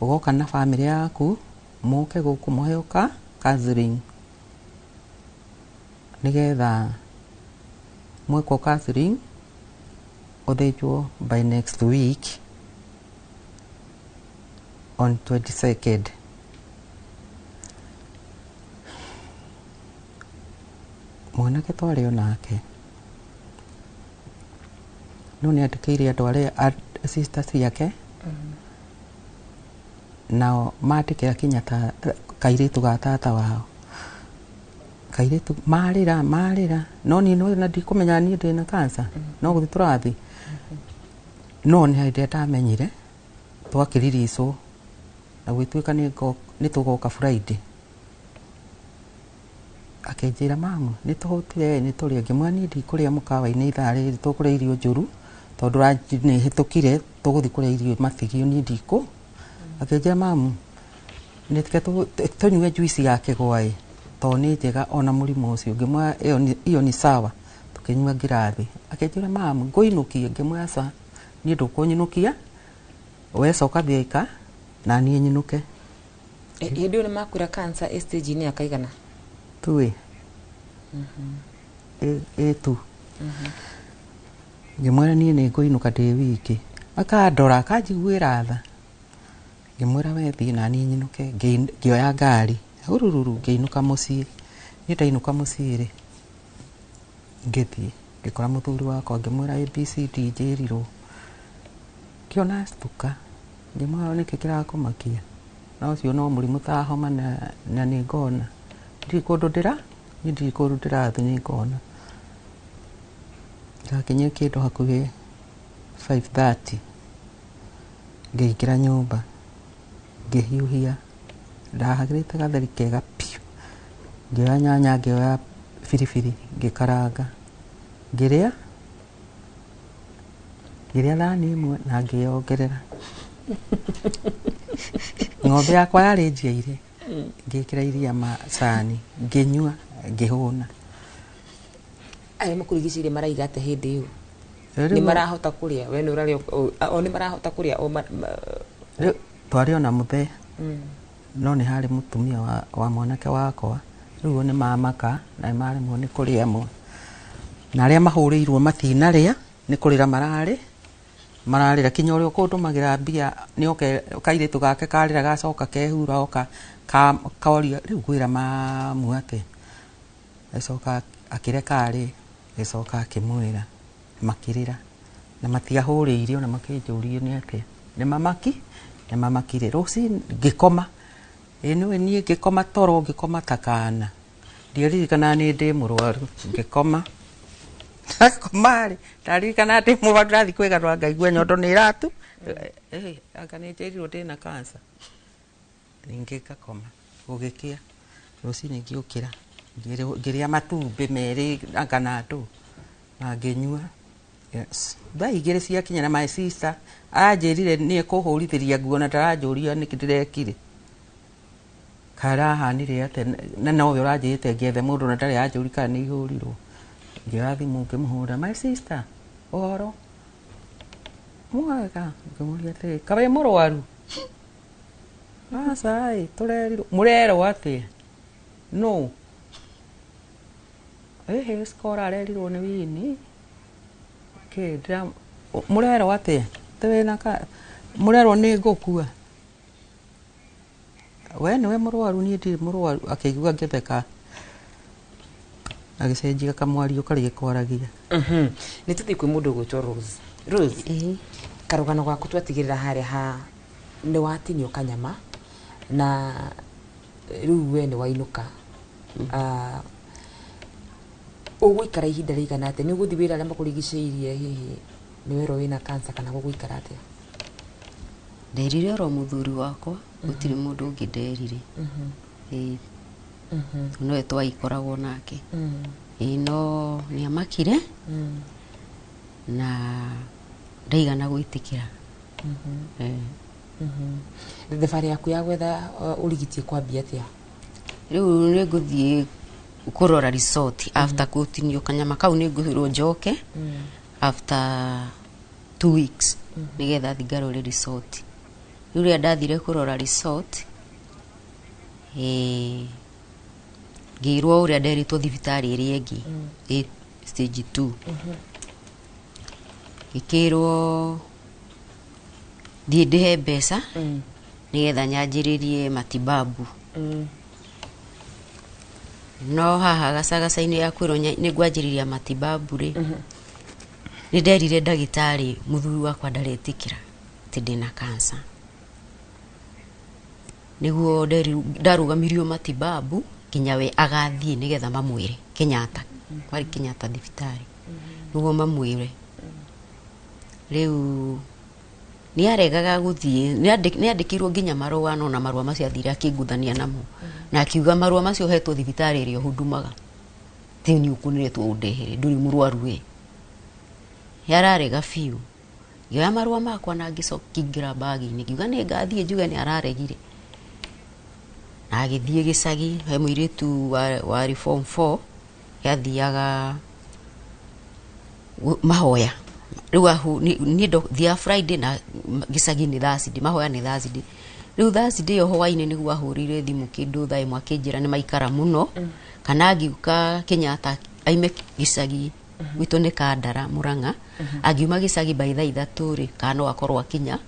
Speaker 20: ũgoka na bamĩrĩ yaku, mũke gũkũ mũheo ka counseling, nĩgetha mwekwo counseling ũthĩnjwo by next week on 22nd. Mwanake twarĩ o nake, no nĩ andĩkĩire andũ arĩa sister ciake, nao mandĩkĩra kinya ta kairĩtu ga tata wao, kairĩtu marĩra marĩra, no niĩ no na ndikũmenya niĩ ndĩna cancer, no gũthiĩ tũrathiĩ. No nĩ hĩndĩ ĩrĩa ndamenyire twakĩriricwo na gwĩtuĩka nĩ tũgoka Friday. Akĩnjĩra, "Mamu, nĩ tũhũtire, nĩ tũrĩe." Ngĩmwĩra, "Niĩ ndikũrĩa mũkawa-inĩ ithaa rĩrĩ, tũkũrĩa irio njũru, tondũ ranji nĩ ĩhĩtũkire, tũgũthiĩ kũrĩa irio matigio, niĩ ndikũ." Akĩnjĩra, "Mamu, nĩ reke tũnyue juice ya kĩgwa ĩ, tondũ nĩ njega ona mũrimũ ũcio." Ngĩmwĩra, "Ĩyo ni sawa." Tũkĩnyua ngirathi. Akĩnjĩra, "Mamu, ngũinũkie?" Ngĩmwĩra, "Aca, niĩ ndũkũnyinũkia, we coka Thika na niĩ nyinũke."
Speaker 1: Hĩndĩ ĩyo nĩ makwĩra cancer ĩ stage-inĩ ya kaigana?
Speaker 20: Tuĩ ĩ tu. Ngĩmwĩra, "Niĩ nĩ ngũinũka ndĩ wiki." Akandora, akanjiguĩra tha. Ngĩmwĩra, "We thiĩ na niĩ nyinũke." Ngĩoya ngari hurururu, ngĩinũka mũciĩ. Niĩ ndainũka mũciĩ rĩ, ngĩthiĩ ngĩkora mũthuri wakwa, ngĩmwĩra ABCD njĩrirwo. Ngĩona stuka, ngĩmwĩra, "Nĩkĩ kĩrakũmakia?" Na ũcio no mũrimũ ta homa na nĩ ngona. Ndirĩ kũndũ ndĩra, niĩ ndirĩ kũndũ ndĩrathiĩ nĩ ngona. Ndakinyire kĩndũ hakuhĩ 5:30 ngĩingĩra nyũmba ngĩhiũhia, ndahagĩrĩte gatheri kega biũ, ngĩoya nyanya, ngĩoya biribiri, ngĩkaranga, ngĩrĩa thani ĩmwe na ngĩyongerera. Ng'ombe yakwa yarĩ njiaire, ngĩkĩra iria macani, ngĩnyua, ngĩhũna.
Speaker 1: Arĩa makũrigicĩirie maraiga atĩa hĩndĩ ĩyo? Nĩ marahota kũrĩa? We nĩ ũrarĩa o nĩ marahota kũrĩa o
Speaker 20: Rĩu twarĩ ona mũthee, no nĩ harĩ mũtumia wa mwanake wakwa, rĩu nĩ mamaka na nĩ maremwo nĩ kũrĩa amwe. Na arĩa mahũrĩirwo matinarĩa nĩ kũrĩra mararĩra kinya ũrĩa ũkũndũmagĩra mbia nĩ oke kairĩtu gake karĩra gacoka kehura oka koria rĩu ngwĩra mamu atĩa. Agĩcoka akĩreka arĩe, agĩcoka akĩmwĩra, makĩrĩra na matiahũrĩire ona makĩnjũria nĩ atĩa. Nĩ mamaki, nĩ mamakire. Rũcinĩ ngĩkoma, ĩ nĩũĩ niĩ ngĩkoma toro ngĩkoma ta kana. Ndiaririkanaga nĩ ndĩ mũrwaru, ngĩkoma. Ndakoma rĩ, ndaririkana ndĩ mũrwaru ndathiĩ kwĩgarũra ngaigua nyondo nĩ ĩratu. Anga nĩ njĩrirwo ndĩna cancer. Ningĩ ngakoma, gũgĩkĩa. Rũcinĩ ngĩũkĩra, ngĩrĩa matumbĩ merĩ anga na ndũ, na ngĩnyua. Yes. Thaa 2 ciakinya na my sister aranjĩrire nĩ ekũhũrithĩria nguo na ndaranjũria nĩkĩ ndĩrekire. Karahanire atĩa na nowe ũranjĩrĩte ngĩethe mũndũ na ndarĩ anjũria kana nĩ ihũrirwo. Ngĩoya thimũ ngĩmũhũrĩra, my sister, ũhoro? Mwega. Ngĩmũria atĩrĩ, kaĩ wĩ mũrwaru? Aca ĩ, tũrerirwo. Mũrerwo atĩa? No. Ĩhĩ, Skora arerirwo nĩ Winnie. Mũrerwo atĩa? Mũrerwo nĩ ngũkua. We nĩwe mũrwaru, niĩ ndirĩ mũrwaru. Akĩigua ngĩtheka, agĩcenjia kamwario karĩa kwaragia.
Speaker 1: Nĩ tũthiĩ kwĩ mũndũ ũgwĩtwo Rose. Rose, karũgano gaku twatigĩrĩra harĩa ha nĩ watinio kanyama na rĩu we nĩ wainũka. Ũgũikara ihinda rĩigana atĩa? Nĩ ũgũthiĩ wĩra arĩa makũrigicĩirie hihi nĩ werwo wĩna cancer kana gũgũikara atĩa?
Speaker 2: Nderire oro mũthuri wakwa, gũtirĩ mũndũ ũngĩ nderire. Ĩĩ. Nowe twaikoragwo nake. Ĩĩ no nĩ amakire na ndaigana gwĩtĩkĩra.
Speaker 1: Thabarĩ yaku ya gwetha ũrigiti ĩkwambia atĩa?
Speaker 2: Rĩu nĩ ngũthiĩ kũrora resort after gũtinio kanyama kau nĩ ngwĩrwo njoke after 2 weeks nĩgetha thiĩ ngarore resort. Rĩu rĩrĩa ndathire kũrora resort, ngĩrwo ũrĩa nderĩtwo thibitarĩ ĩrĩa ĩngĩ ĩ stage 2. Ngĩkĩrwo thiĩ ndĩhe mbeca nĩgetha nyanjĩrĩrie matibabu. No haha gacagaca-inĩ ya kwĩrwo nĩ ngwanjĩrĩria matibabu rĩ, nĩ nderire ndagĩtarĩ mũthuri wakwa ndaretĩkĩra atĩ ndĩna cancer. Nĩguo ndarũgamirio matibabu nginya we agathiĩ nĩgetha mamwĩre Kenyatta, kwarĩ Kenyatta thibitarĩ, nĩguo mamwĩre. Rĩu nĩ aregaga gũthiĩ, nĩ andĩkĩirwo nginya marũa no na marũa macio athire akĩnguthania namo. Na akiuga marũa macio ũhetwo thibitarĩ ĩrĩa ũhundumaga, ti nĩ ũkũneretwo ũndehere, ndũrĩ mũrwaru we. Yararega biũ. Ngĩoya marũa makwa na ngĩcoka ngĩingĩra bagi-inĩ, ngiuga nĩ ngathiĩ njuge nĩ araregire. Na agĩthiĩ gĩcagi, he mũirĩtu warĩ form 4 yathiaga mahoya. Rĩu niĩ ndothiaga Friday na gĩcagi nĩ Thursday, mahoya nĩ Thursday. Rĩu Thursday ĩyo hwaĩ-inĩ nĩguo ahũrĩire thimũ kĩndũ thaa 1 akĩnjĩra nĩ maikara mũno, kana angiũka Kenyatta aime gĩcagi gwitũ nĩ Kandara Murang'a, angiuma gĩcagi by thaa 3 rĩ, kana no akorwo akinya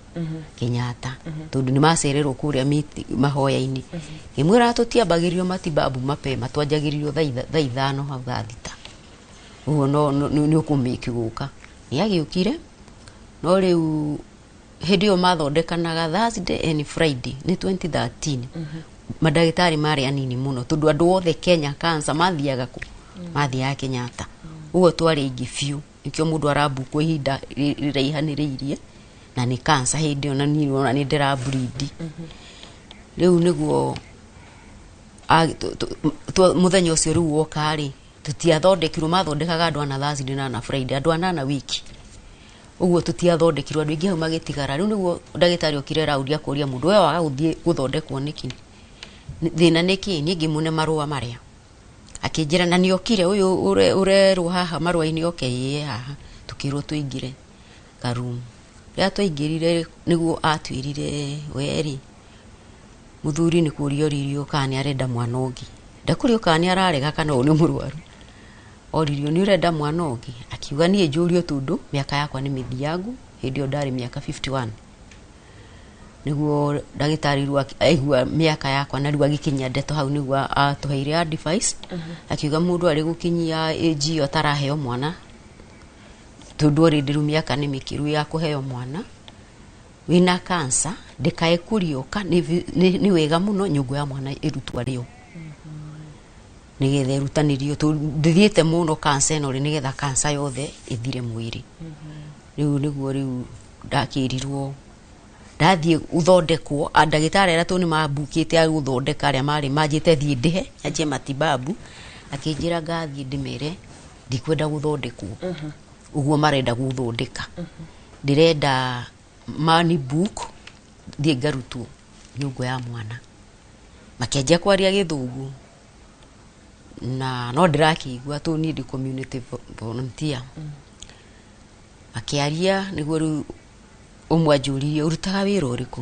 Speaker 2: Kenyatta, tondũ nĩ macererwo kũrĩa mahoya-inĩ. Ngĩmwĩra tũtiambagĩrĩrio matibabu mapema, twanjagĩrĩrio thaa 5 hau thaa 6. Ũguo no nĩ ũkũmĩki gũka. Nĩ agĩũkire, no rĩu Hĩndĩ ĩyo mathondekanaga Thursday and Friday, nĩ 2013. Mandagĩtarĩ marĩ anini mũno, tondũ andũ othe Kenya cancer mathiaga kũ? Mathiaga Kenyatta. Ũguo twarĩ aingĩ biũ, nĩkĩo mũndũ arambukwo ihinda rĩraihanĩrĩirie na nĩ cancer hĩndĩ ĩyo, na niĩ ona nĩ ndĩraburindi. Rĩu nĩguo mũthenya ũcio rĩu woka rĩ, tũtiathondekirwo. Mathondekaga andũ ana Thursday na ana Friday, andũ anana wiki. Ũguo tũtiathondekirwo, andũ aingĩ hau magĩtigara. Rĩu nĩguo ndagĩtarĩ okire raundi akũria mũndũ, we waga gũthiĩ gũthondekwo nĩkĩ? Thĩna nĩ kĩ? Niĩ ngĩmũne marũa marĩa akĩnjĩra, na nĩokire ũyũ ũrerwo haha marũa-inĩ oke ĩĩ haha. Tũkĩrwo tũingĩre karumu. Rĩrĩa twaingĩrire, nĩguo atwĩrire, werĩ mũthuri nĩ kũria oririo kana nĩ arenda mwana ũngĩ. Ndakũrio kana nĩ ararega kana ũyũ nĩ mũrwaru. Oririo, nĩ ũrenda mwana ũngĩ? Akiuga, niĩ njũrio tondũ mĩaka yakwa nĩ mĩthiangu. Hĩndĩ ĩyo ndarĩ mĩaka 51. Nĩguo ndagĩtarĩ rĩu aigua mĩaka yakwa na rĩu agĩkinyia ndeto hau, nĩguo atũheire advice. Akiuga mũndũ arĩ gũkinyia age ĩyo ataraheo mwana, tondũ already rĩu mĩaka nĩ mĩkĩru ya kũheo mwana, wĩna cancer ndĩkae kũrioka, nĩ wega mũno nyũngũ ya mwana ĩrutwo arĩo, nĩgetha ĩrutanĩrio, tondũ ndĩthiĩte mũno cancer ĩno rĩ, nĩgetha cancer yothe ĩthire mwĩrĩ. Rĩu nĩguo rĩu ndakĩrirwo ndathiĩ gũthondekwo. Ndagĩtarĩ arĩa tondũ nĩ mambukĩte a gũthondeka, arĩa marĩ manjĩte thiĩ ndĩhe nyanjie matibabu, akĩnjĩra ngathiĩ ndĩmere ndikwenda gũthondekwo ũguo marenda gũthondeka, ndĩrenda money book, thiĩ ngarutwo nyũngũ ya mwana. Makĩanjia kwaria Gĩthũngũ na no ndĩrakĩigua tondũ niĩ ndĩ community volunteer. Makĩaria, nĩguo rĩu ũmwe anjũririe, ũrutaga wĩra ũrĩkũ?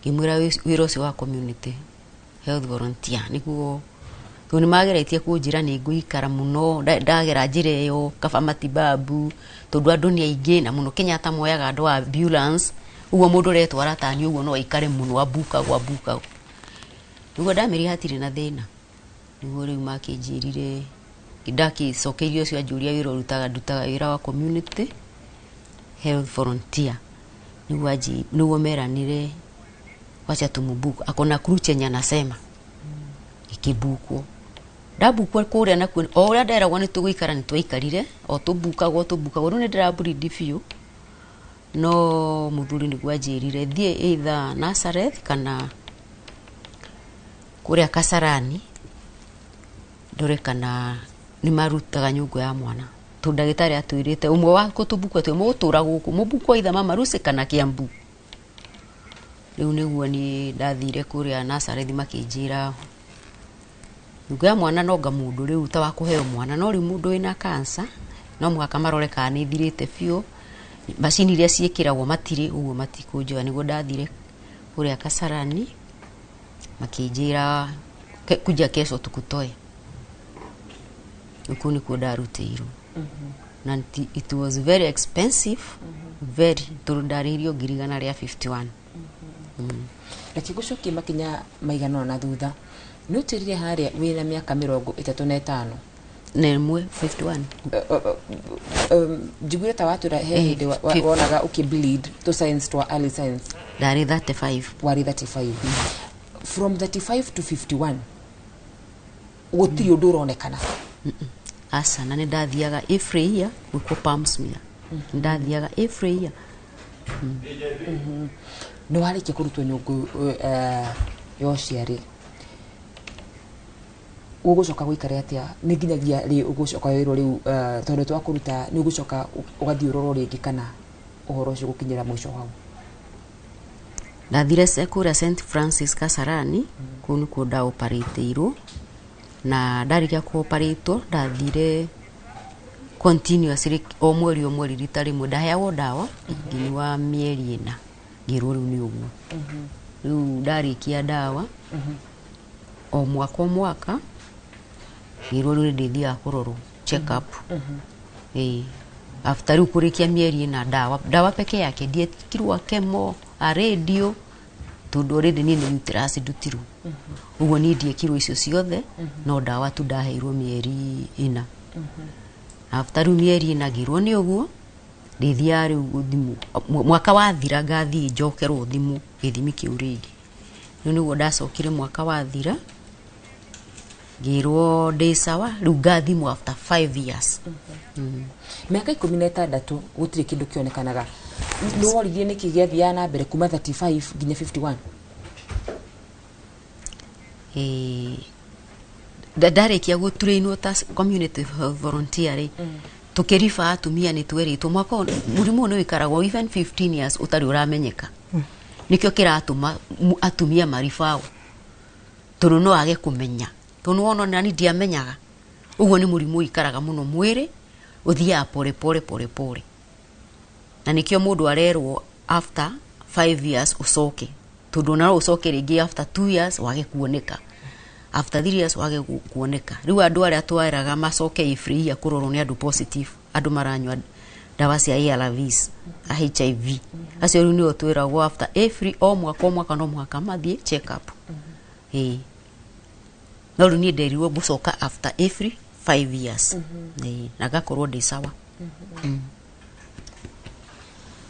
Speaker 2: Ngĩmwĩra wĩra ũcio wa community health volunteer. Nĩguo tondũ nĩ mageretie kũnjĩra nĩ ngũikara mũno ndagera njĩra ĩyo, kaba matibabu, tondũ andũ nĩ aingĩ na mũno Kenyatta moyaga andũ a ambulance. Ũguo mũndũ ũretwara tani ũguo no aikare mũno, ambukagwo ambukagwo. Nĩguo ndamĩrire hatirĩ na thĩna. Nĩguo rĩu makĩnjĩrire, ndakĩcokeirie ũcio anjũria wĩra ũrutaga, ndutaga wĩra wa community health volunteer. Nĩguo nĩguo meranire, wacha tumubuku, akona crew chenye anasema. Ikĩbukwo, ndabukwo kũrĩa nakuo o ũrĩa nderagwo nĩ tũgũikara, nĩ twaikarire o tũbukagwo tũbukagwo. Rĩu nĩ ndĩraburindi biũ, no mũthuri nĩguo anjĩrire thiĩ either Nazareth kana kũrĩa Kasarani, ndore kana nĩ marutaga nyũngũ ya mwana, tondũ ndagĩtarĩ atwĩrĩte ũmwe wa gũtũbukwo atĩ mũgũtũra gũkũ, mũbukwo either Mama Lucy kana Kiambu. Rĩu nĩguo niĩ ndathire kũrĩa Nazareth, makĩnjĩra nyũngũ ya mwana nonga mũndũ rĩu ta wa kũheo mwana, no rĩu mũndũ wĩna cancer no mũhaka marore kana nĩ ĩthirĩte biũ, macini iria ciĩkĩragwo matirĩ, ũguo matikũnjoya. Nĩguo ndathire kũrĩa Kasarani, makĩnjĩra, "Kuja kesho tukutoe." Kũu nĩkuo ndarutĩirwo na it was very expensive, very, tondũ ndarĩhirio 151,000.
Speaker 1: Reke ngũcokie makinya maigana ũna thutha. Nĩ ũtĩrire harĩa wĩna mĩaka 35.
Speaker 2: Na ĩmwe, 51.
Speaker 1: Njiguire ta watwĩra he hĩndĩ wonaga ũkĩ bleed to signs twa early signs.
Speaker 2: Ndarĩ 35.
Speaker 1: Warĩ 35. From 35 to 51 gũtirĩ ũndũ ũronekana?
Speaker 2: Aca, na nĩ ndathiaga every year gwĩkwo pap smear, nĩ ndathiaga every year.
Speaker 1: Nĩ warĩkia kũrutwo nyũngũ ya ũciari, ũgũcoka gũikara atĩa? Nĩ nginyagia rĩ ũgũcoka wĩrwo rĩu, tondũ twakũruta, nĩ ũgũcoka ũgathiĩ ũrorwo rĩngĩ, kana ũhoro ũcio gũkinyĩra mũico hau?
Speaker 2: Ndathire kũrĩa St Francis Kasarani, kũu nĩkuo ndaoparĩtĩirwo, na ndarĩkia kũoparĩtwo ndathire continuously o mweri o mweri rita rĩmwe, ndaheagwo ndawa nginyua mĩeri 4, ngĩrwo rĩu nĩ ũguo. Rĩu ndarĩkia ndawa o mwaka o mwaka, ngĩrwo rĩu nĩ ndĩthiaga kũrorwo check up. Ĩĩ, after rĩu kũrĩkia mĩeri 4 ndawa, ndawa peke yake, ndiekirwo chemo a radio, tondũ already niĩ nĩ uterus ndutirwo, ũguo niĩ ndiekirwo icio ciothe, no ndawa tu ndaheirwo mĩeri 4. After rĩu mĩeri 4 ngĩrwo nĩ ũguo, Ndĩthiaga rĩu gũthimwo mwaka wathira, ngathiĩ njokerwo thimwo gĩthimi kĩu rĩngĩ. Rĩu nĩguo ndacokire mwaka wathira, ngĩrwo ndĩ sawa, rĩu ngathimwo after 5 years.
Speaker 1: Mĩaka 16 gũtirĩ kĩndũ kĩonekanaga. Nĩ woririe nĩkĩ gĩathiaga na mbere kuma 35 nginya 51?
Speaker 2: Ndarĩkia gũtrainwo ta community health volunteer rĩ, tũkĩriba atumia nĩ twerĩtwo mwaka ũyũ mũrimũ ũyũ nĩ wĩikaragwo even 15 years ũtarĩ ũramenyeka. Nĩkĩo kĩratũma atumia maribawo, tondũ no age kũmenya, tondũ nĩwona nani ndiamenyaga. Ũguo nĩ mũrimũ ũikaraga mũno mwĩrĩ, ũthiaga pole pole pole pole, na nĩkĩo mũndũ arerwo after 5 years ũcoke, tondũ ona no ũcoke rĩngĩ after 2 years wage kuoneka, after 3 years wage kuoneka. Rĩu andũ arĩa tweraga macoke every year kũrorwo nĩ andũ positive, andũ maranyua ndawa cia ARVs a HIV, acio rĩu nĩo twĩragwo after every o mwaka o mwaka no mũhaka mathiĩ check up. Ĩĩ, no rĩu niĩ nderirwo ngũcoka after every 5 years. Ĩĩ, na ngakorwo ndĩ sawa.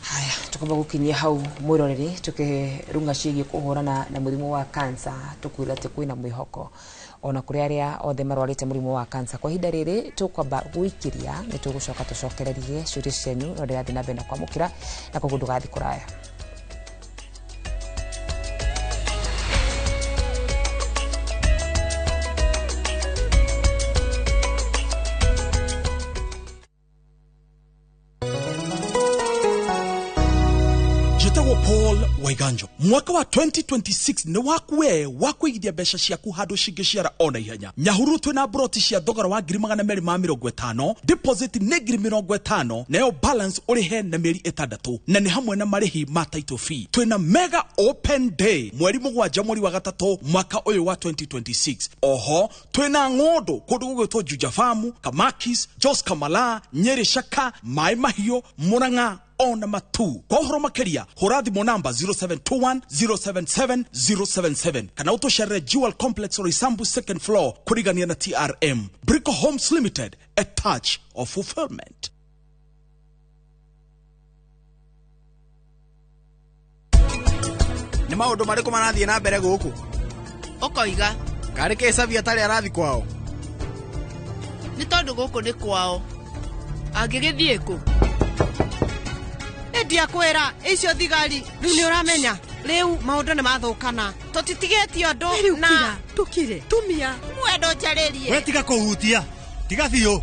Speaker 1: Haya, tukwamba gukinyia hau mwiroreri tukirunga ciĩgiĩ kũhũrana na mũrimũ wa kansa, tukwĩra atĩ kwĩna mwĩhoko ona kũrĩ arĩa othe marwarĩte mũrimũ wa kansa. Kwa ihinda rĩrĩ tũkwamba gũikĩria, nĩ tũgũcoka tũcokererie ciũria cianyu, no ndĩrathiĩ na mbere na kwamũkĩra, na koguo ndũgathiĩ kũraya.
Speaker 3: Njĩtagwo Paul Waiganjo. Mwaka wa 2026 nĩ waku we wa kũigithia mbeca ciaku handũ cingĩciara ona ihenya. Nyahururu twĩna broti cia thogora wa 250,000, deposit nĩ 50,000, nayo balance ũrĩhe na mĩeri 6, na nĩ hamwe na marĩhi ma title fee. Twĩna mega open day mweri 7 mweri wa 3 mwaka ũyũ wa 2026. Oho twĩna ng'ũndũ kũndũ gũgwĩtwo Juja Farm, Kamakis, Jos Kamala, Nyeri, Shaka, Maĩ Mahiũ, Murang'a ona Matu. Kwa ũhoro makĩria hũra thimũ namba 0721 077 077 kana ũtũcerere Jewel Complex Roysambu second floor kũrigania na TRM. Brico Homes Limited, a touch of fulfillment.
Speaker 4: Nĩ maũndũ marĩkũ marathiĩ na mbere gũkũ?
Speaker 5: Ũkoiga
Speaker 4: Karĩ kĩ Xavi atarĩ arathi kwao?
Speaker 5: Nĩ tondũ gũkũ nĩ kwao. Angĩgĩthiĩ kũ?
Speaker 6: Ndiakwĩra icio thigari rĩu nĩ ũramenya rĩu maũndũ nĩ mathũkana, tũtitigĩtie ũndũ na
Speaker 5: tũkire
Speaker 6: tumia mwendo njarĩrie.
Speaker 4: We tiga kũhutia, tiga biũ.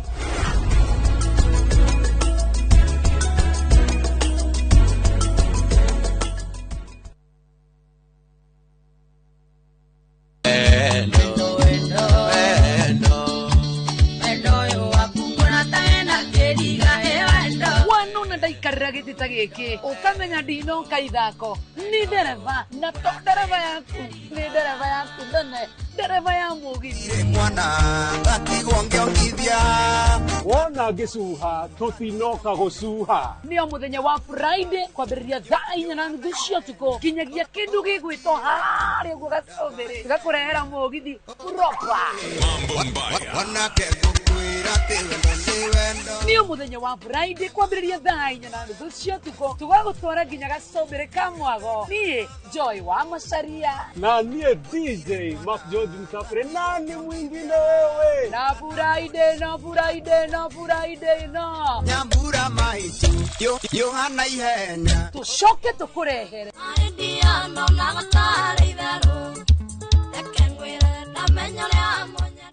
Speaker 5: Ndaikarĩra gĩtĩ ta gĩkĩ ũkamenya ndinoka ithako ni ndereba, na to ndereba yaku nĩ ndereba yaku nene, ndereba ya mũgithi.
Speaker 4: Mwana ngatigwo ngĩongithia
Speaker 25: wona ngĩcuha tũtinoka gũcuha.
Speaker 5: Nĩ o mũthenya wa Friday kwambĩrĩria thaa 4:30 cia ũtukũ nginyagia kĩndũ gĩgwĩtwo harĩa ũguo gacũmbĩrĩ gakũrehera mũgithi proper.
Speaker 4: Wanake ngũkwĩra atĩ wendo nĩ wendo.
Speaker 5: Nĩ o mũthenya wa Friday kwambĩrĩria thaa 4:30 cia ũtukũ tũgagũtwara nginya gacũmbĩrĩ ka mwago. Niĩ Joy wa Macharia
Speaker 25: na niĩ DJ Mark George Msafiri, nani mwingine wewe?
Speaker 5: Na Friday no Friday no Friday no
Speaker 4: Nyambura maitu Yohana ihenya
Speaker 5: tũcoke tũkũrehere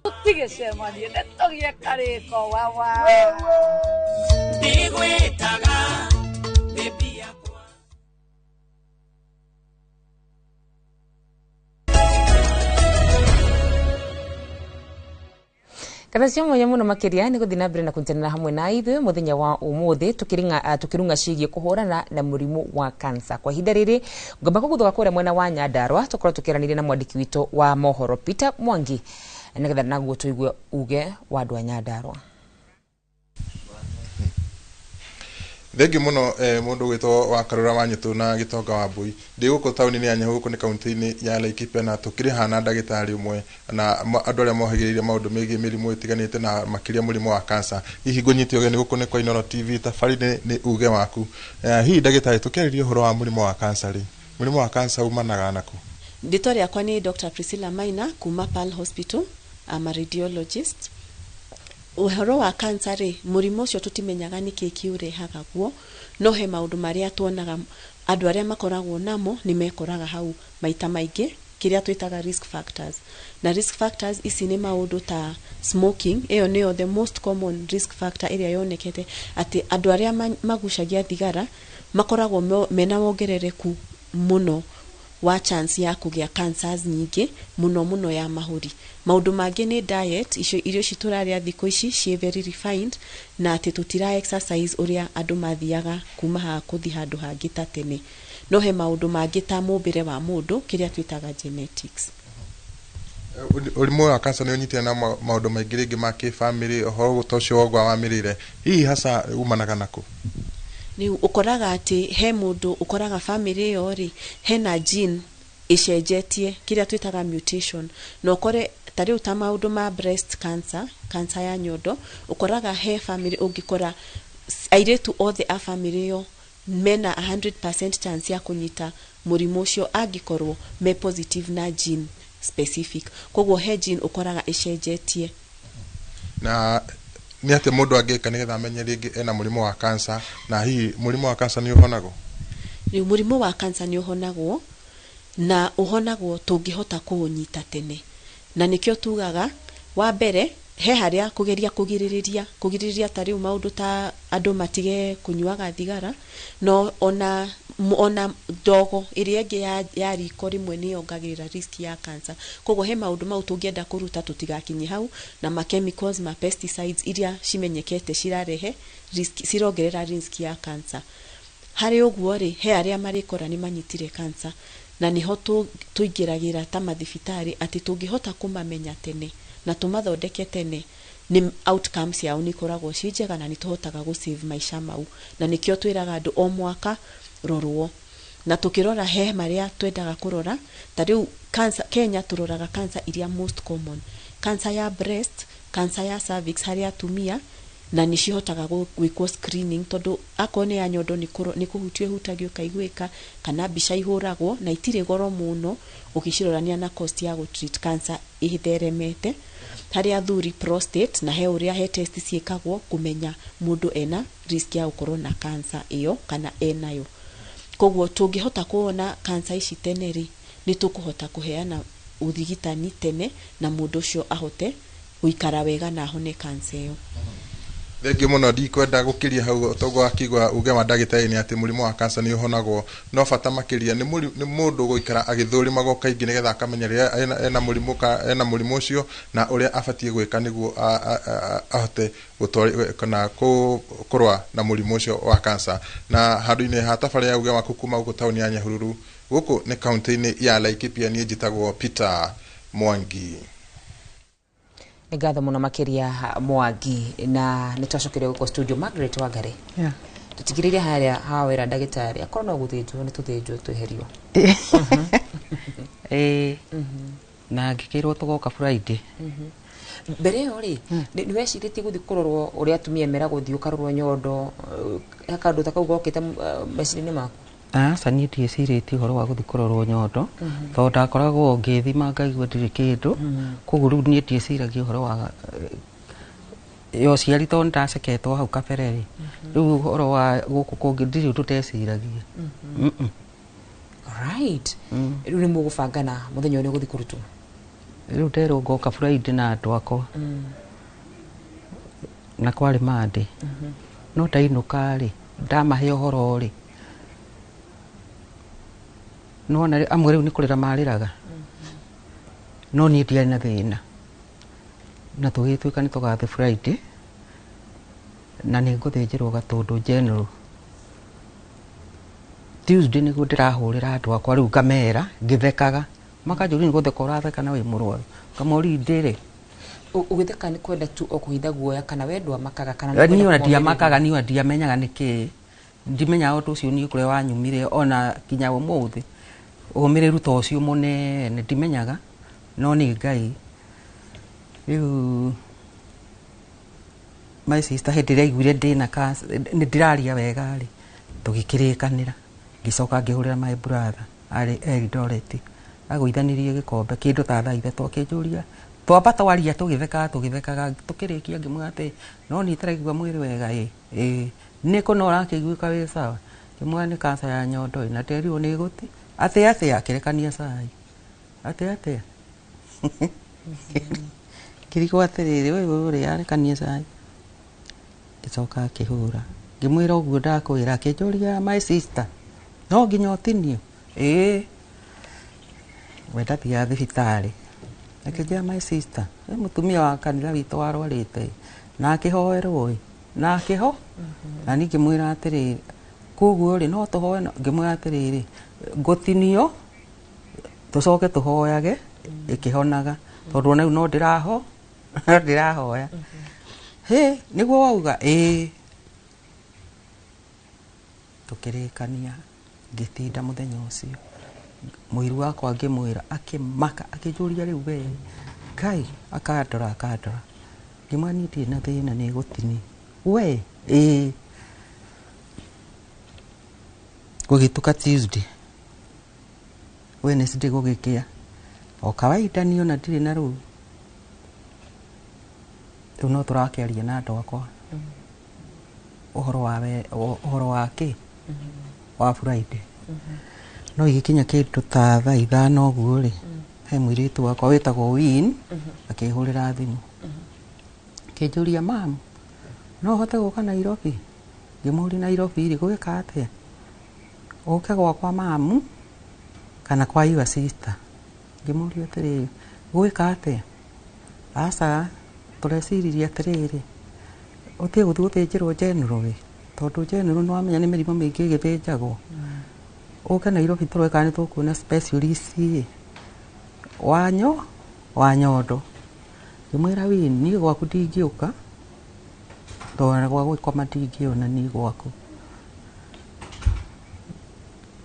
Speaker 5: tũtigĩcemanie nĩ tũgĩe karĩko wawa.
Speaker 4: Ndigwĩtaga baby yakwa.
Speaker 1: Katha cia mwanya muno makiria ni guthii na mbere na kunyitanira hamwe na ithuĩ muthenya wa umuthi tukirunga ciĩgiĩ kũhũrana na mũrimũ wa kansa. Kwa ihinda rĩrĩ ngomba kũgũthũka kũrĩa mwena wa Nyandarua tũkorwo tũkĩaranĩria na mwandĩki witũ wa mohoro Peter Mwangi nĩgetha naguo tũigue uge wa andũ a Nyandarua.
Speaker 7: Thengiũ mũno mũndũ ũgwĩtwo wa Karũra wa Nyũtũ na Gĩtonga wa Mbui. Ndĩ gũkũ taũni-inĩ ya Nyahururu, gũkũ nĩ kaunti-inĩ ya Laikipia, na tũkĩrĩ haha na ndagĩtarĩ ũmwe na andũ arĩa mohĩgĩrĩire maũndũ megiĩ mĩrimũ ĩtiganĩte na makĩria mũrimũ wa cancer. Hihi ngũnyite ũgeni gũkũ nĩ kwa Inooro TV, tabarĩra nĩ uge waku. Hihi ndagĩtarĩ, tũkĩarĩria ũhoro wa mũrimũ wa cancer rĩ, mũrimũ wa cancer umanaga nakũ?
Speaker 8: Rĩtwa rĩakwa nĩ Dr. Priscilla Maina kuma Pearl Hospital. I'm a radiologist. Ũhoro wa cancer rĩ, mũrimũ ũcio tũtimenyaga nĩkĩ kĩũrehaga guo, no he maũndũ marĩa tuonaga andũ arĩa makoragwo namo nĩ mekoraga hau maita maingĩ, kĩrĩa twĩtaga risk factors. Na risk factors ici nĩ maũndũ ta smoking, ĩyo nĩyo the most common risk factor ĩrĩa yonekete atĩ andũ arĩa magucagia thigara makoragwo mena wongerereku mũno wa chance ya kũgĩa cancers nyingĩ mũno mũno ya mahũri. Maũndũ mangĩ nĩ diet, icio irio ici tũrarĩa thikũ ici ciĩ very refined, na atĩ tũtira exercise ũrĩa andũ mathiaga kuma haha kũthi handũ hangĩ ta tene. No he maũndũ mangĩ ta mũmbĩre wa mũndũ, kĩrĩa twĩtaga genetics.
Speaker 7: Ũrimũ wa cancer nĩ ũnyitire na maũndũ maingĩ rĩngĩ ma kĩbamĩrĩ, ũhoro ta ũcio wogwa wa mĩrĩre, hihi hasa umanaga nakũ?
Speaker 8: Rĩu ũkoraga atĩ he mũndũ ũkoraga bamĩrĩ ĩyo rĩ, hena gene ĩcenjetie, kĩrĩa twĩtaga mutation, na ũkore ta rĩu ta maũndũ ma breast cancer, cancer ya nyondo, ũkoraga he bamĩrĩ ũngĩkora airĩtu othe a bamĩrĩ ĩyo mena 100% chance ya kũnyita mũrimũ ũcio angĩkorwo me positive na gene specific. Koguo he gene ũkoraga ĩcenjetie.
Speaker 7: Na nĩ atĩa mũndũ angĩka nĩgetha amenye rĩngĩ ena mũrimũ wa cancer, na hihi mũrimũ wa cancer nĩ ũhonagwo?
Speaker 8: Rĩu mũrimũ wa cancer nĩ ũhonagwo, na ũhonagwo tũngĩhota kũũnyita tene. Na nĩkĩo tugaga wa mbere he harĩa kũgeria kũgirĩrĩria ta rĩu maũndũ ta andũ matige kũnyuaga thigara, no ona ndogo ĩrĩa ĩngĩ ya riko rĩmwe nĩ yongagĩrĩra risk ya cancer. Koguo he maũndũ mau tũngĩenda kũruta tũtigakinye hau, na ma chemicals, ma pesticides iria cimenyekete cirarehe risk, cirongerera risk ya cancer. Harĩ ũguo rĩ, he arĩa marĩkora nĩ manyitire cancer, na nĩho tũingĩragĩra ta mathibitarĩ atĩ tũngĩhota kũmamenya tene na tũmathondeke tene, nĩ outcomes yao nĩ ikoragwo ciĩ njega na nĩ tũhotaga gũ save maica mau. Na nĩkĩo twĩraga andũ o mwaka rorwo, na tũkĩrora he marĩa twendaga kũrora ta rĩu cancer Kenya tũroraga cancer iria most common, cancer ya breast, cancer ya cervix harĩ atumia, na nĩ cihotaga gwĩkwo screening tondũ akorwo nĩ ya nyondo nĩ kũhutio ĩhutagio ĩkaiguĩka, kana mbica ihũragwo na itirĩ goro mũno ũgĩcirorania na cost ya gũ treat cancer ĩtheremete. Harĩ athuri prostate, na he ũrĩa he test ciĩkagwo kũmenya mũndũ ena risk ya gũkorwo na cancer ĩyo kana enayo. Koguo tũngĩhota kuona cancer ici tene rĩ, nĩ tũkũhota kũheana ũrigitani tene na mũndũ ũcio ahote gũikara wega na ahone cancer ĩyo.
Speaker 7: Thengiũ mũno, ndikwenda gũkĩria hau toguo akigua uge wa ndagĩtarĩ nĩ atĩ mũrimũ wa cancer nĩ ũhonagwo, no bata makĩria nĩ mũndũ gũikara agĩthũrimagwo kaingĩ nĩgetha akamenya rĩrĩa ena mũrimũ ũcio na ũrĩa abatiĩ gwĩka nĩguo ahote kana kũrũa na mũrimũ ũcio wa cancer. Na handũ-inĩ ha tabarĩra ya uge waku kuma gũkũ taũni ya Nyahururu, gũkũ nĩ kaunti-inĩ ya Laikipia, niĩ njĩtagwo Peter Mwangi.
Speaker 1: Nĩ ngatho mũno makĩria Mwangi, na nĩ twacokeria gũkũ studio Margaret Wangari. Tũtigĩrĩire harĩa hawĩra ndagĩtarĩ akorwo no gũthĩnjwo nĩ tũthĩnjwo tweherio.
Speaker 20: Na ngĩkĩrwo tũgoka Friday.
Speaker 1: Mbere ĩyo rĩ, nĩ wecirĩtie gũthiĩ kũrorwo ũrĩa atumia meragwo thiĩ ũkarorwo nyondo, kaũndũ ta kau gokĩte meciria-inĩ maku?
Speaker 20: Aca, niĩ ndiĩcirĩtie ũhoro wa gũthiĩ kũrorwo nyondo, tondũ ndakoragwo ngĩthima ngaigua ndirĩ kĩndũ. Koguo rĩu niĩ ndiĩciragia ũhoro wa ya ũciari tondũ nĩndaceketwo hau kabere rĩ. Rĩu ũhoro wa gũkũ kũngĩ ndirĩ ũndũ ndeciragia.
Speaker 1: Alright. Rĩu nĩ mũgũbangana mũthenya ũrĩa ũgũthiĩ kũrutwo?
Speaker 20: Rĩu nderwo ngoka Friday na andũ akwa. Na kwarĩ Monday. No ndainũka rĩ, ndamahe ũhoro rĩ, nĩwona amwe rĩu nĩ kũrĩra marĩraga, no niĩ ndiarĩ na thĩna, na tũgĩtuĩka nĩ tũgathiĩ Friday na nĩ ngũthĩnjĩrwo Gatũndũ General. Tuesday nĩguo ndĩrahũrĩra andũ akwa rĩu ngamera ngĩthekaga, makanjũria nĩ gũtheka ũratheka na wĩ mũrwaru, ngamoria ndĩrĩ.
Speaker 1: Ũgĩtheka nĩ kwenda tu o kũhitha guoya kana we ndwamakaga kana nĩ
Speaker 20: Niĩ ona ndiamakaga, niĩ ona ndiamenyaga nĩkĩĩ, Ndimenyaga ũndũ ũcio niĩ kũrĩa wanyumire ona kinya ũmũthĩ. Ũmĩrĩru ta ũcio mũnene ndimenyaga, no nĩ Ngai. Rĩu my sister hĩndĩ ĩrĩa aiguire ndĩna cancer, nĩ ndĩraria wega rĩ, tũgĩkĩrĩkanĩra. Ngĩcoka ngĩhũrĩra my brother arĩ Eldoret, agũithanirie gĩkombe kĩndũ ta thaa 3, akĩnjũria twamba twaria tũgĩthekaga tũgĩthekaga, tũkĩrĩkia ngĩmwĩra atĩ no niĩ itaraigua mwĩrĩ wega ĩ ĩ nĩkũ no ũrakĩiguĩka wĩ sawa. Ngĩmwĩra nĩ cancer ya nyondo ĩ, na nderirwo nĩ ĩgũti atĩ atĩa, akĩrekania cai atĩ atĩa, ngĩrigwo atĩrĩrĩ, ũyũ ũrĩa arekania cai. Ngĩcoka akĩhũra, ngĩmwĩra ũguo ndakwĩra, akĩnjũria my sister no nginya ũtinio ĩĩ, we ndathiaga thibitarĩ. Akĩnjĩra my sister he mũtumia wa kanitha witũ warwarĩte ĩ, na akĩhoerwo ĩ, na akĩho na niĩ ngĩmwĩra atĩrĩrĩ, koguo rĩ no tũhoe, ngĩmwĩra atĩrĩrĩ, ngũtinio tũcoke tũhoyage ĩkĩhonaga, tondũ ona rĩu no ndĩraho no ndĩrahoya. Hĩ, nĩguo wauga ĩĩ. Tũkĩrĩkania, ngĩtinda mũthenya ũcio mũiru wakwa ngĩmwĩra, akĩmaka akĩnjũria rĩu we Ngai, akandora akandora, ngĩmwĩra niĩ ndirĩ na thĩna nĩ gũtinia we ĩĩ. Gũgĩtuka Tuesday, Wednesday gũgĩkĩa o kawaida, niĩ ona ndirĩ na rũu rĩu no tũrakĩaria na andũ akwa ũhoro wa we ũhoro wa kĩ wa Friday, no igĩkinya kĩndũ ta thaa 5 ũguo rĩ, he mũirĩtu wakwa wĩtagwo Win akĩhũrĩra thimũ, akĩnjũria mam, no ũhote gũka Nairobi? Ngĩmũria Nairobi rĩ gwĩka atĩa? Ũke gwakwa mamu kana kwa your sister? Ngĩmũria atĩrĩrĩ, gwĩka atĩa? Aca, tũreciririe atĩrĩrĩ, ũtige gũthiĩ gũthĩnjĩrwo general ĩ, tondũ general nĩ wamenya nĩ mĩrimũ mĩingĩ ĩgĩthĩnjagwo. Ũke Nairobi tũrore kana nĩ tũkuona specialist ĩ wanyo wa nyondo. Ngĩmwĩra Win, niĩ gwaku ndingĩũka, tondũ ona gwa gũkoma ndingĩona niĩ gwaku.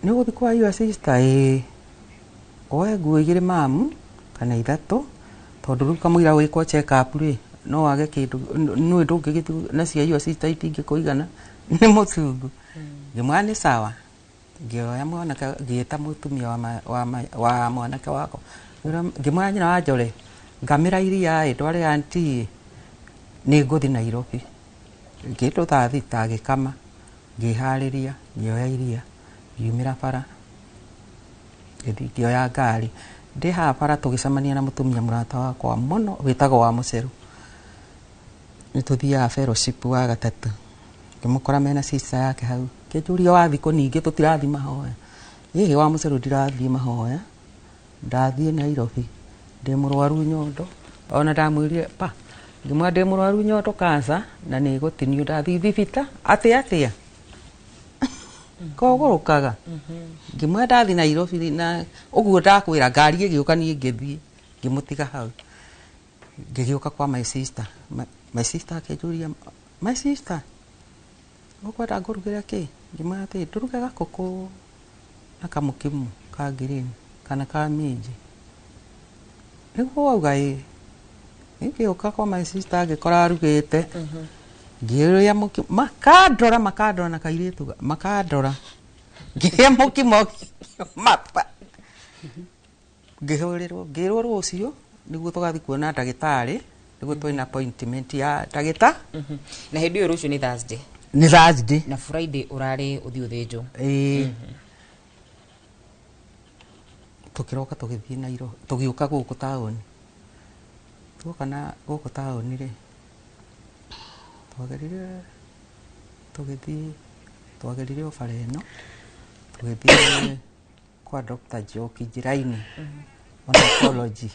Speaker 20: Nĩ ũgũthiĩ kwa your sister? Ĩĩ. Woe nguo 2 mamu kana 3, tondũ rĩu kamũira wĩkwo check up rĩ, no wage kĩndũ nĩũĩ ndũngĩgĩthiĩ na cia your sister itingĩkũigana nĩ mũcungu. Ngĩmwĩra nĩ sawa. Ngĩoya mwanake, ngĩĩta mũtumia wa mwanake wakwa, ngĩmwĩra nyina wa Njore, ngamĩra iria ĩ ndware auntie ĩ, nĩ ngũthiĩ Nairobi. Kĩndũ thaa 6 agĩkama, ngĩharĩria, ngĩoya iria, ngiumĩra bara, ngĩthiĩ ngĩoya ngari. Ndĩ haha bara tũgĩcemania na mũtumia mũrata wakwa mũno wĩtagwo wa Mũceru. Nĩ tũthiaga fellowship wa gatatũ. Ngĩmũkora mena sister yake hau. Akĩnjũria wathiĩ kũ ningĩ tũtirathiĩ mahoya. Ĩhĩ wa Mũceru ndirathiĩ mahoya, ndathiĩ Nairobi ndĩ mũrwaru nyondo. Ona ndamwĩrire pa, ngĩmwĩra ndĩ mũrwaru nyondo cancer na nĩ gũtinio ndathiĩ thibita atĩ atĩa kogũrũkaga. Ngĩmwĩra ndathiĩ Nairobi na ũguo ndakwĩra, ngari ĩgĩũka niĩ ngĩthiĩ, ngĩmũtiga hau. Ngĩgĩũka kwa my sister. My sister akĩnjũria, my sister ũkwenda ngũrugĩre kĩ? Ngĩmwĩra atĩ ndũruge gakũkũ na kamũkimo ka green kana ka minji. Nĩguo wauga ĩĩ. Ngĩũka kwa my sister ngĩkora arugĩte, ngĩrĩa mũkimo, makandora makandora na kairĩtu makandora, ngĩrĩa mũkimo mapa, ngĩhũrĩrwo ngĩrwo rũciũ nĩguo tũgathiĩ kuona ndagĩtarĩ, nĩguo twĩna appointment ya ndagĩta.
Speaker 1: Na hĩndĩ ĩyo rũciũ nĩ Thursday.
Speaker 20: Nĩ Thursday.
Speaker 1: Na Friday ũrarĩ ũthiĩ ũthĩnjwo.
Speaker 20: Ĩĩ. Tũkĩroka tũgĩthiĩ Nairobi, tũgĩũka gũkũ taũni. Tuoka na gũkũ taũni rĩ, twagerire tũgĩthiĩ, twagerire o bara ĩno, tũgĩthiĩ kwa Dr. Njoki njĩra-inĩ, oncology.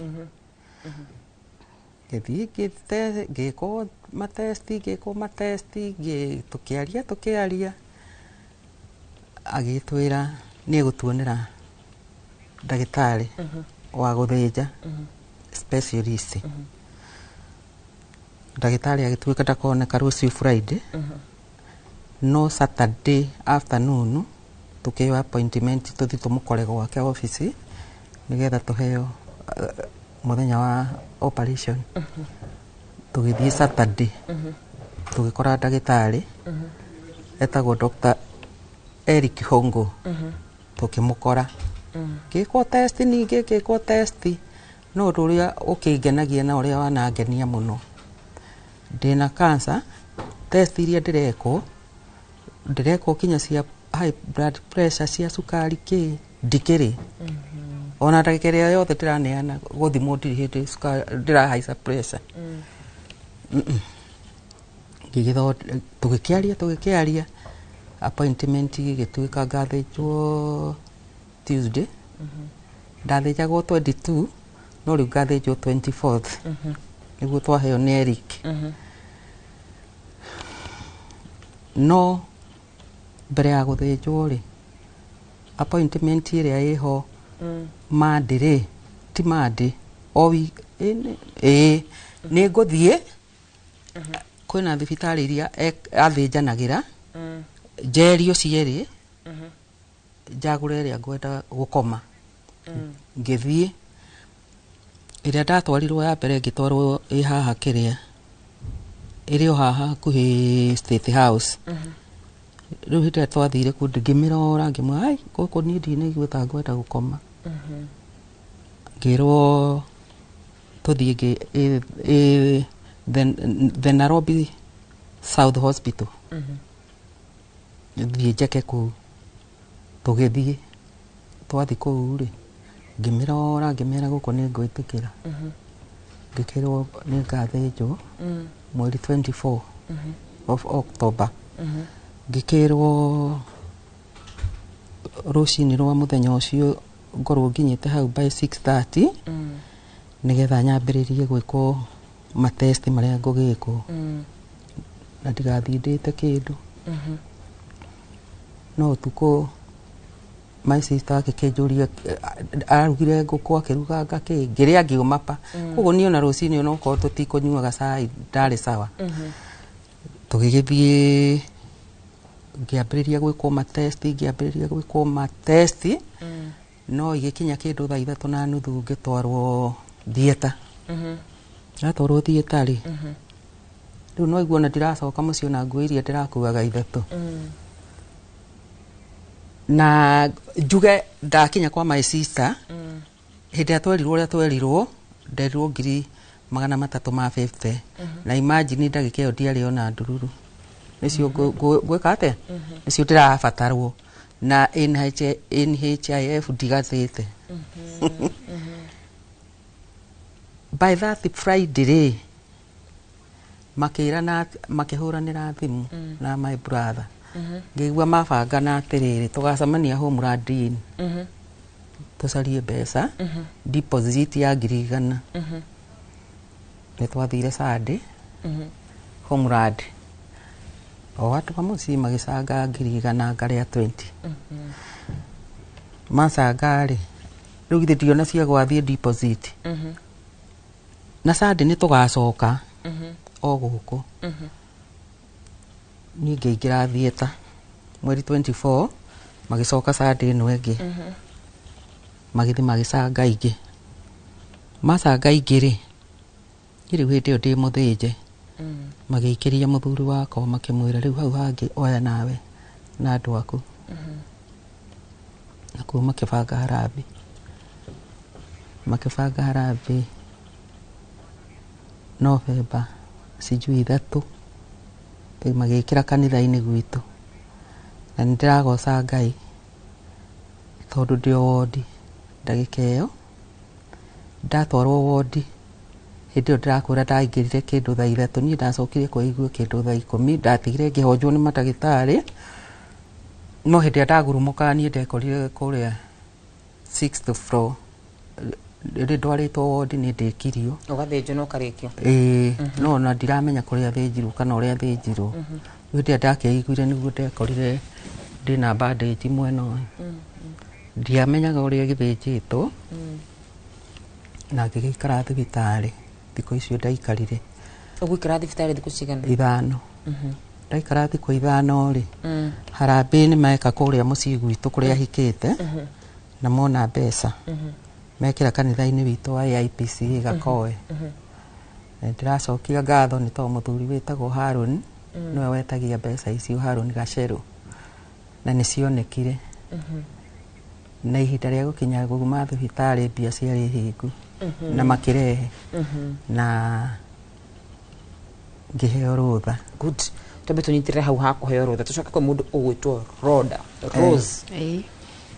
Speaker 20: Ngĩthiĩ ngĩkwo matesti, ngĩkwo matesti, tũkĩaria tũkĩaria, agĩtwĩra nĩ egũtuonera ndagĩtarĩ wa gũthĩnja specialist. Ndagĩtarĩ agĩtuĩka ndakoneka rũciũ Friday. No Saturday afternoon tukĩheo appointment tũthiĩ tũmũkore gwake office nĩgetha tũheo mũthenya wa operation. Tũgĩthiĩ Saturday, tũgĩkora ndagĩtarĩ etagwo Dr. Eric Hongo. Tũkĩmũkora, ngĩkwo test, ningĩ ngĩkwo test, no ũndũ ũrĩa ũkĩngenagia na ũrĩa wanangenia mũno, ndĩna cancer. Test iria ndĩrekwo, ndĩrekwo kinya cia high blood pressure, cia cukari, kĩ ndikĩrĩ ona ndagĩka ĩrĩa yothe ndĩraneana gũthimwo, ndirĩ hĩndĩ cukari ndĩrahaica pressure. Ngĩgĩtho tũgĩkĩaria appointment ĩgĩtuĩka ngathĩnjwo Tuesday. Ndathĩnjagwo 22, no rĩu ngathĩnjwo 24th, nĩguo twaheo nĩ Eric. No mbere ya gũthĩnjwo rĩ, appointment ĩrĩa ĩho Monday rĩ, ti Monday o ĩĩ nĩ ngũthiĩ kwĩna thibitarĩ iria athĩnjanagĩra, njerio cierĩ, njagũre ĩrĩa ngwenda gũkoma. Ngĩthiĩ ĩrĩa ndatwarirwo ya mbere, ngĩtwarwo ĩ haha kĩrĩa ĩrĩ o haha hakuhĩ State House. Rĩu hĩndĩ ĩrĩa twathire kũu, ngĩmĩrora, ngĩmwĩra, "Ai, gũkũ niĩ ndinaigua ta ngwenda gũkoma." Ngĩrwo tũthiĩ ĩngĩ the Nairobi South Hospital, thiĩ njeke kũu. Tũgĩthiĩ, twathiĩ kũu rĩ, ngĩmĩrora, ngĩmĩra gũkũ nĩ ngwĩtĩkĩra. Ngĩkĩrwo nĩ ngathĩnjwo mweri 24 of October. Ngĩkĩrwo rũcinĩ rwa mũthenya ũcio ngorwo nginyĩte hau by 6:30, nĩgetha nyambĩrĩrie gwĩkwo matest marĩa ngũgĩkwo, na ndigathindĩte kĩndũ. No ũtukũ my sister akĩkĩnjũria, arugire ngũkũ, akĩruga ngakĩ, ngĩrĩa, ngĩũma pa. Koguo niĩ ona rũcinĩ onokorwo tũtikũnyuaga cai ndarĩ sawa. Tũgĩgĩthiĩ, ngĩambĩrĩria gwĩkwo matest, ngĩambĩrĩria gwĩkwo matest, no igĩkinya kĩndũ thaa 3:30 ngĩtwarwo theatre. Ndatwarwo theatre rĩ, rĩu no iguo na ndiracoka mũciĩ na nguo iria ndĩrakuaga ithatũ. Na njuge ndakinya kwa my sister, hĩndĩ ĩrĩa twerirwo ũrĩa twerirwo, nderirwo 350,000. Na imagine ndagĩka ĩyo ndiarĩ ona ndururu nĩcio ngwĩka atĩa, nĩcio ndĩrabatarwo na NH, NHIF ndigathĩte. By that Friday rĩ, makĩrana, makĩhũranĩra thimũ na my brother, ngĩigua mabangana atĩrĩrĩ, tũgacemania Homeland Inn, tũcarie mbeca, deposit ya 100,000. Nĩ twathire Sunday Homeland, o andũ a mũciĩ magĩcanga 100,000, ngarĩa 20 macanga rĩ, rĩu githĩ ndiona cia gwathiĩ deposit. Na Sunday nĩ tũgacoka o gũkũ. Niĩ ngĩingĩra theatre mweri 24, magĩcoka Sunday ĩno ĩngĩ, magĩthiĩ magĩcanga ingĩ, macanga ingĩ rĩ, niĩ rĩu hĩndĩ ĩyo ndĩ mũthĩnje. Magĩikĩria mũthuri wakwa, makĩmwĩra, "Rĩu hau hangĩ oya nawe na andũ aku." Nakuo makĩbanga harambĩ, makĩbanga harambĩ Novemba sijui 3, magĩkĩra kanitha-inĩ gwitũ. Na nĩ ndĩragoca Ngai tondũ ndĩ o wondi ndagĩka ĩyo ndatwarwo wondi. Hĩndĩ ĩyo ndĩrakwĩra ndaingĩrire kĩndũ thaa 3, niĩ ndacokire kwĩigua kĩndũ thaa 10. Ndatigire ngĩhonjwo nĩ mandagĩtarĩ, no hĩndĩ ĩrĩa ndagurumũkaga niĩ ndekorire kũrĩa sixth floor rĩ, ndwarĩtwo wondi, nĩ ndĩkirio.
Speaker 1: Ũgathĩnjwo na ũkarĩkio.
Speaker 20: Ĩĩ, no ona ndiramenya kũrĩa thĩnjirwo kana ũrĩa thĩnjirwo. Hĩndĩ ĩrĩa ndakĩiguire nĩguo ndekorire ndĩna bandage mwena ũyũ, ndiamenyaga ũrĩa gĩthĩnjĩtwo. Na ngĩgĩikara thibitarĩ thikũ icio ndaikarire.
Speaker 1: Ũgũikara thibitarĩ thikũ cigana?
Speaker 20: 5. Ndaikara thikũ 5 rĩ, harambĩ nĩ meka kũrĩa mũciĩ gwitũ kũrĩa hikĩte, na mona mbeca mekĩra kanitha-inĩ witũ wa AIPCA Gakoe. Na ndĩracokia ngatho nĩ tondũ mũthuri wĩtagwo Harũni nĩwe wetagia mbeca icio, Harũni Gacerũ, na nĩ cionekire. Na ihinda rĩa gũkinya gũguma thibitarĩ mbia ciarĩ hingu na makĩrehe na ngĩheo rũtha.
Speaker 1: Good, twambe tũnyitĩrĩre hau ha kũheo rũtha, tũcoke kwĩ mũndũ ũgwĩtwo Roda Rose.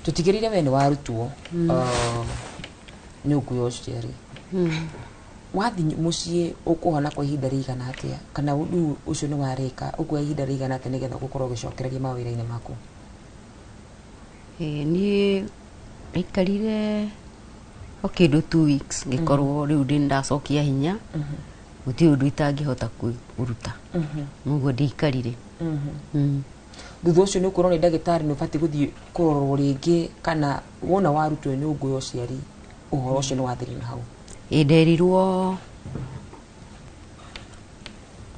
Speaker 1: Tũtigĩrĩire we nĩ warutwo nyũngũ ya ũciari. Wathiĩ mũciĩ ũkũhona kwa ihinda rĩigana atĩa, kana rĩu ũcio nĩ warĩka ũkuoya ihinda rĩigana atĩa nĩgetha gũkorwo ũgĩcokereria mawĩra-inĩ maku?
Speaker 2: Niĩ ndaikarire o kĩndũ 2 weeks ngĩkorwo rĩu ndĩ ndacokia hinya, gũtirĩ ũndũ itangĩhota kũruta. Ũguo ndĩikarire.
Speaker 1: Thutha ũcio nĩ ũkwĩrwo nĩ ndagĩtarĩ nĩ ũbatiĩ gũthiĩ kũrorwo rĩngĩ, kana wona warutwo nyũngũ ya ũciari ũhoro ũcio nĩ wathirire hau?
Speaker 2: Ĩ, nderirwo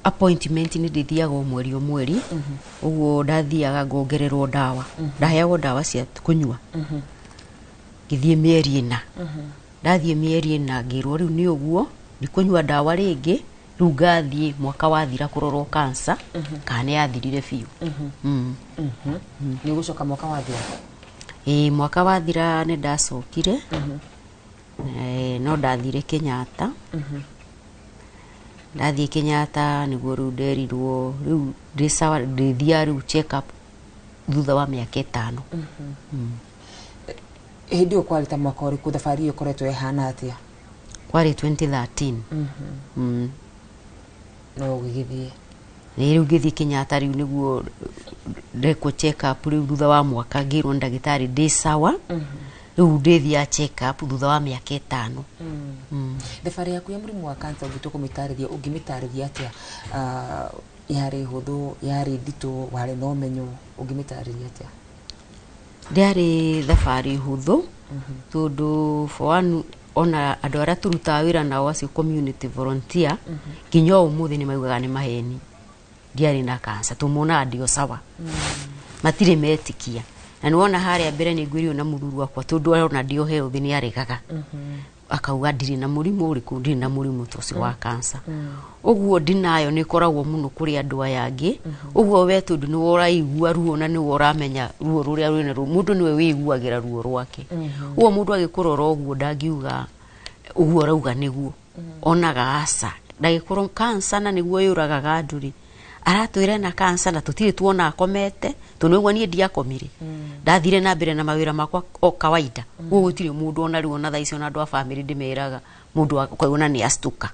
Speaker 2: appointment nĩ ndĩthiaga o mweri o mweri, ũguo ndathiaga ngongererwo ndawa, ndaheagwo ndawa cia kũnyua. Ngĩthiĩ mĩeri 4. Ndathiĩ mĩeri 4 ngĩrwo rĩu nĩ ũguo ndikũnyua ndawa rĩngĩ, rĩu ngathiĩ mwaka wathira kũrorwo cancer kana nĩ yathirire biũ.
Speaker 1: Nĩ ũgũcoka mwaka wathira?
Speaker 2: Ĩ, mwaka wathira nĩ ndacokire. No ndathire Kenyatta. Ndathiĩ Kenyatta nĩguo rĩu nderirwo rĩu ndĩ sawa, ndĩthiaga rĩu check up thutha wa mĩaka 5.
Speaker 1: Hĩndĩ ĩyo kwarĩ ta mwaka ũrĩkũ, thabarĩ ĩyo ĩkoretwo ĩhana atĩa?
Speaker 2: Kwarĩ 2013.
Speaker 1: No ũgĩgĩthiĩ?
Speaker 2: Ĩ, rĩu ngĩthiĩ Kenyatta rĩu nĩguo ndekwo check up rĩu thutha wa mwaka, ngĩrwo nĩ ndagĩtarĩ ndĩ sawa, rĩu ndĩthiaga check up thutha wa mĩaka 5.
Speaker 1: Thabarĩ yaku ya mũrimũ wa cancer ũngĩtua kũmĩtarĩria, ũngĩmĩtarĩria atĩa? Yarĩ hũthũ, yarĩ nditũ, warĩ na ũmenyo, ũngĩmĩtarĩria atĩa?
Speaker 2: Ndĩarĩ thabarĩ hũthũ, tondũ for one ona andũ arĩa tũrutaga wĩra nao acio community volunteer nginya ũmũthĩ nĩ maugaga nĩ maheni ndiarĩ na cancer, tũmonaga ndio sawa, matirĩ metĩkia. Na nĩwona harĩa mbere nĩ ngwĩrire na mũthuri wakwa tondũ arona ndio health nĩ aregaga, akauga ndirĩ na mũrimũ ũrĩkũ, ndirĩ na mũrimũ ta ũcio wa cancer. Ũguo ndinayo nĩ ĩkoragwo mũno kũrĩ andũ aya angĩ. Ũguo we tondũ nĩwe ũraigua ruo na nĩwe ũramenya ruo rũrĩa rwĩna ruo, mũndũ nĩwe wĩiguagĩra ruo rwake. Ũguo mũndũ agĩkũrora ũguo ndangiuga ũguo ũrauga nĩguo, onaga aca ndagĩkorwo cancer na nĩguo yũragaga andũ rĩ, aratwĩra na cancer na tũtirĩ tuona akomete, tondũ nĩguo niĩ ndiakomire, ndathire na mbere na mawĩra makwa o kawaida. Ũguo gũtirĩ mũndũ ona rĩu ona thaa ici ona andũ a family ndĩmeraga mũndũ akauona nĩ astuka.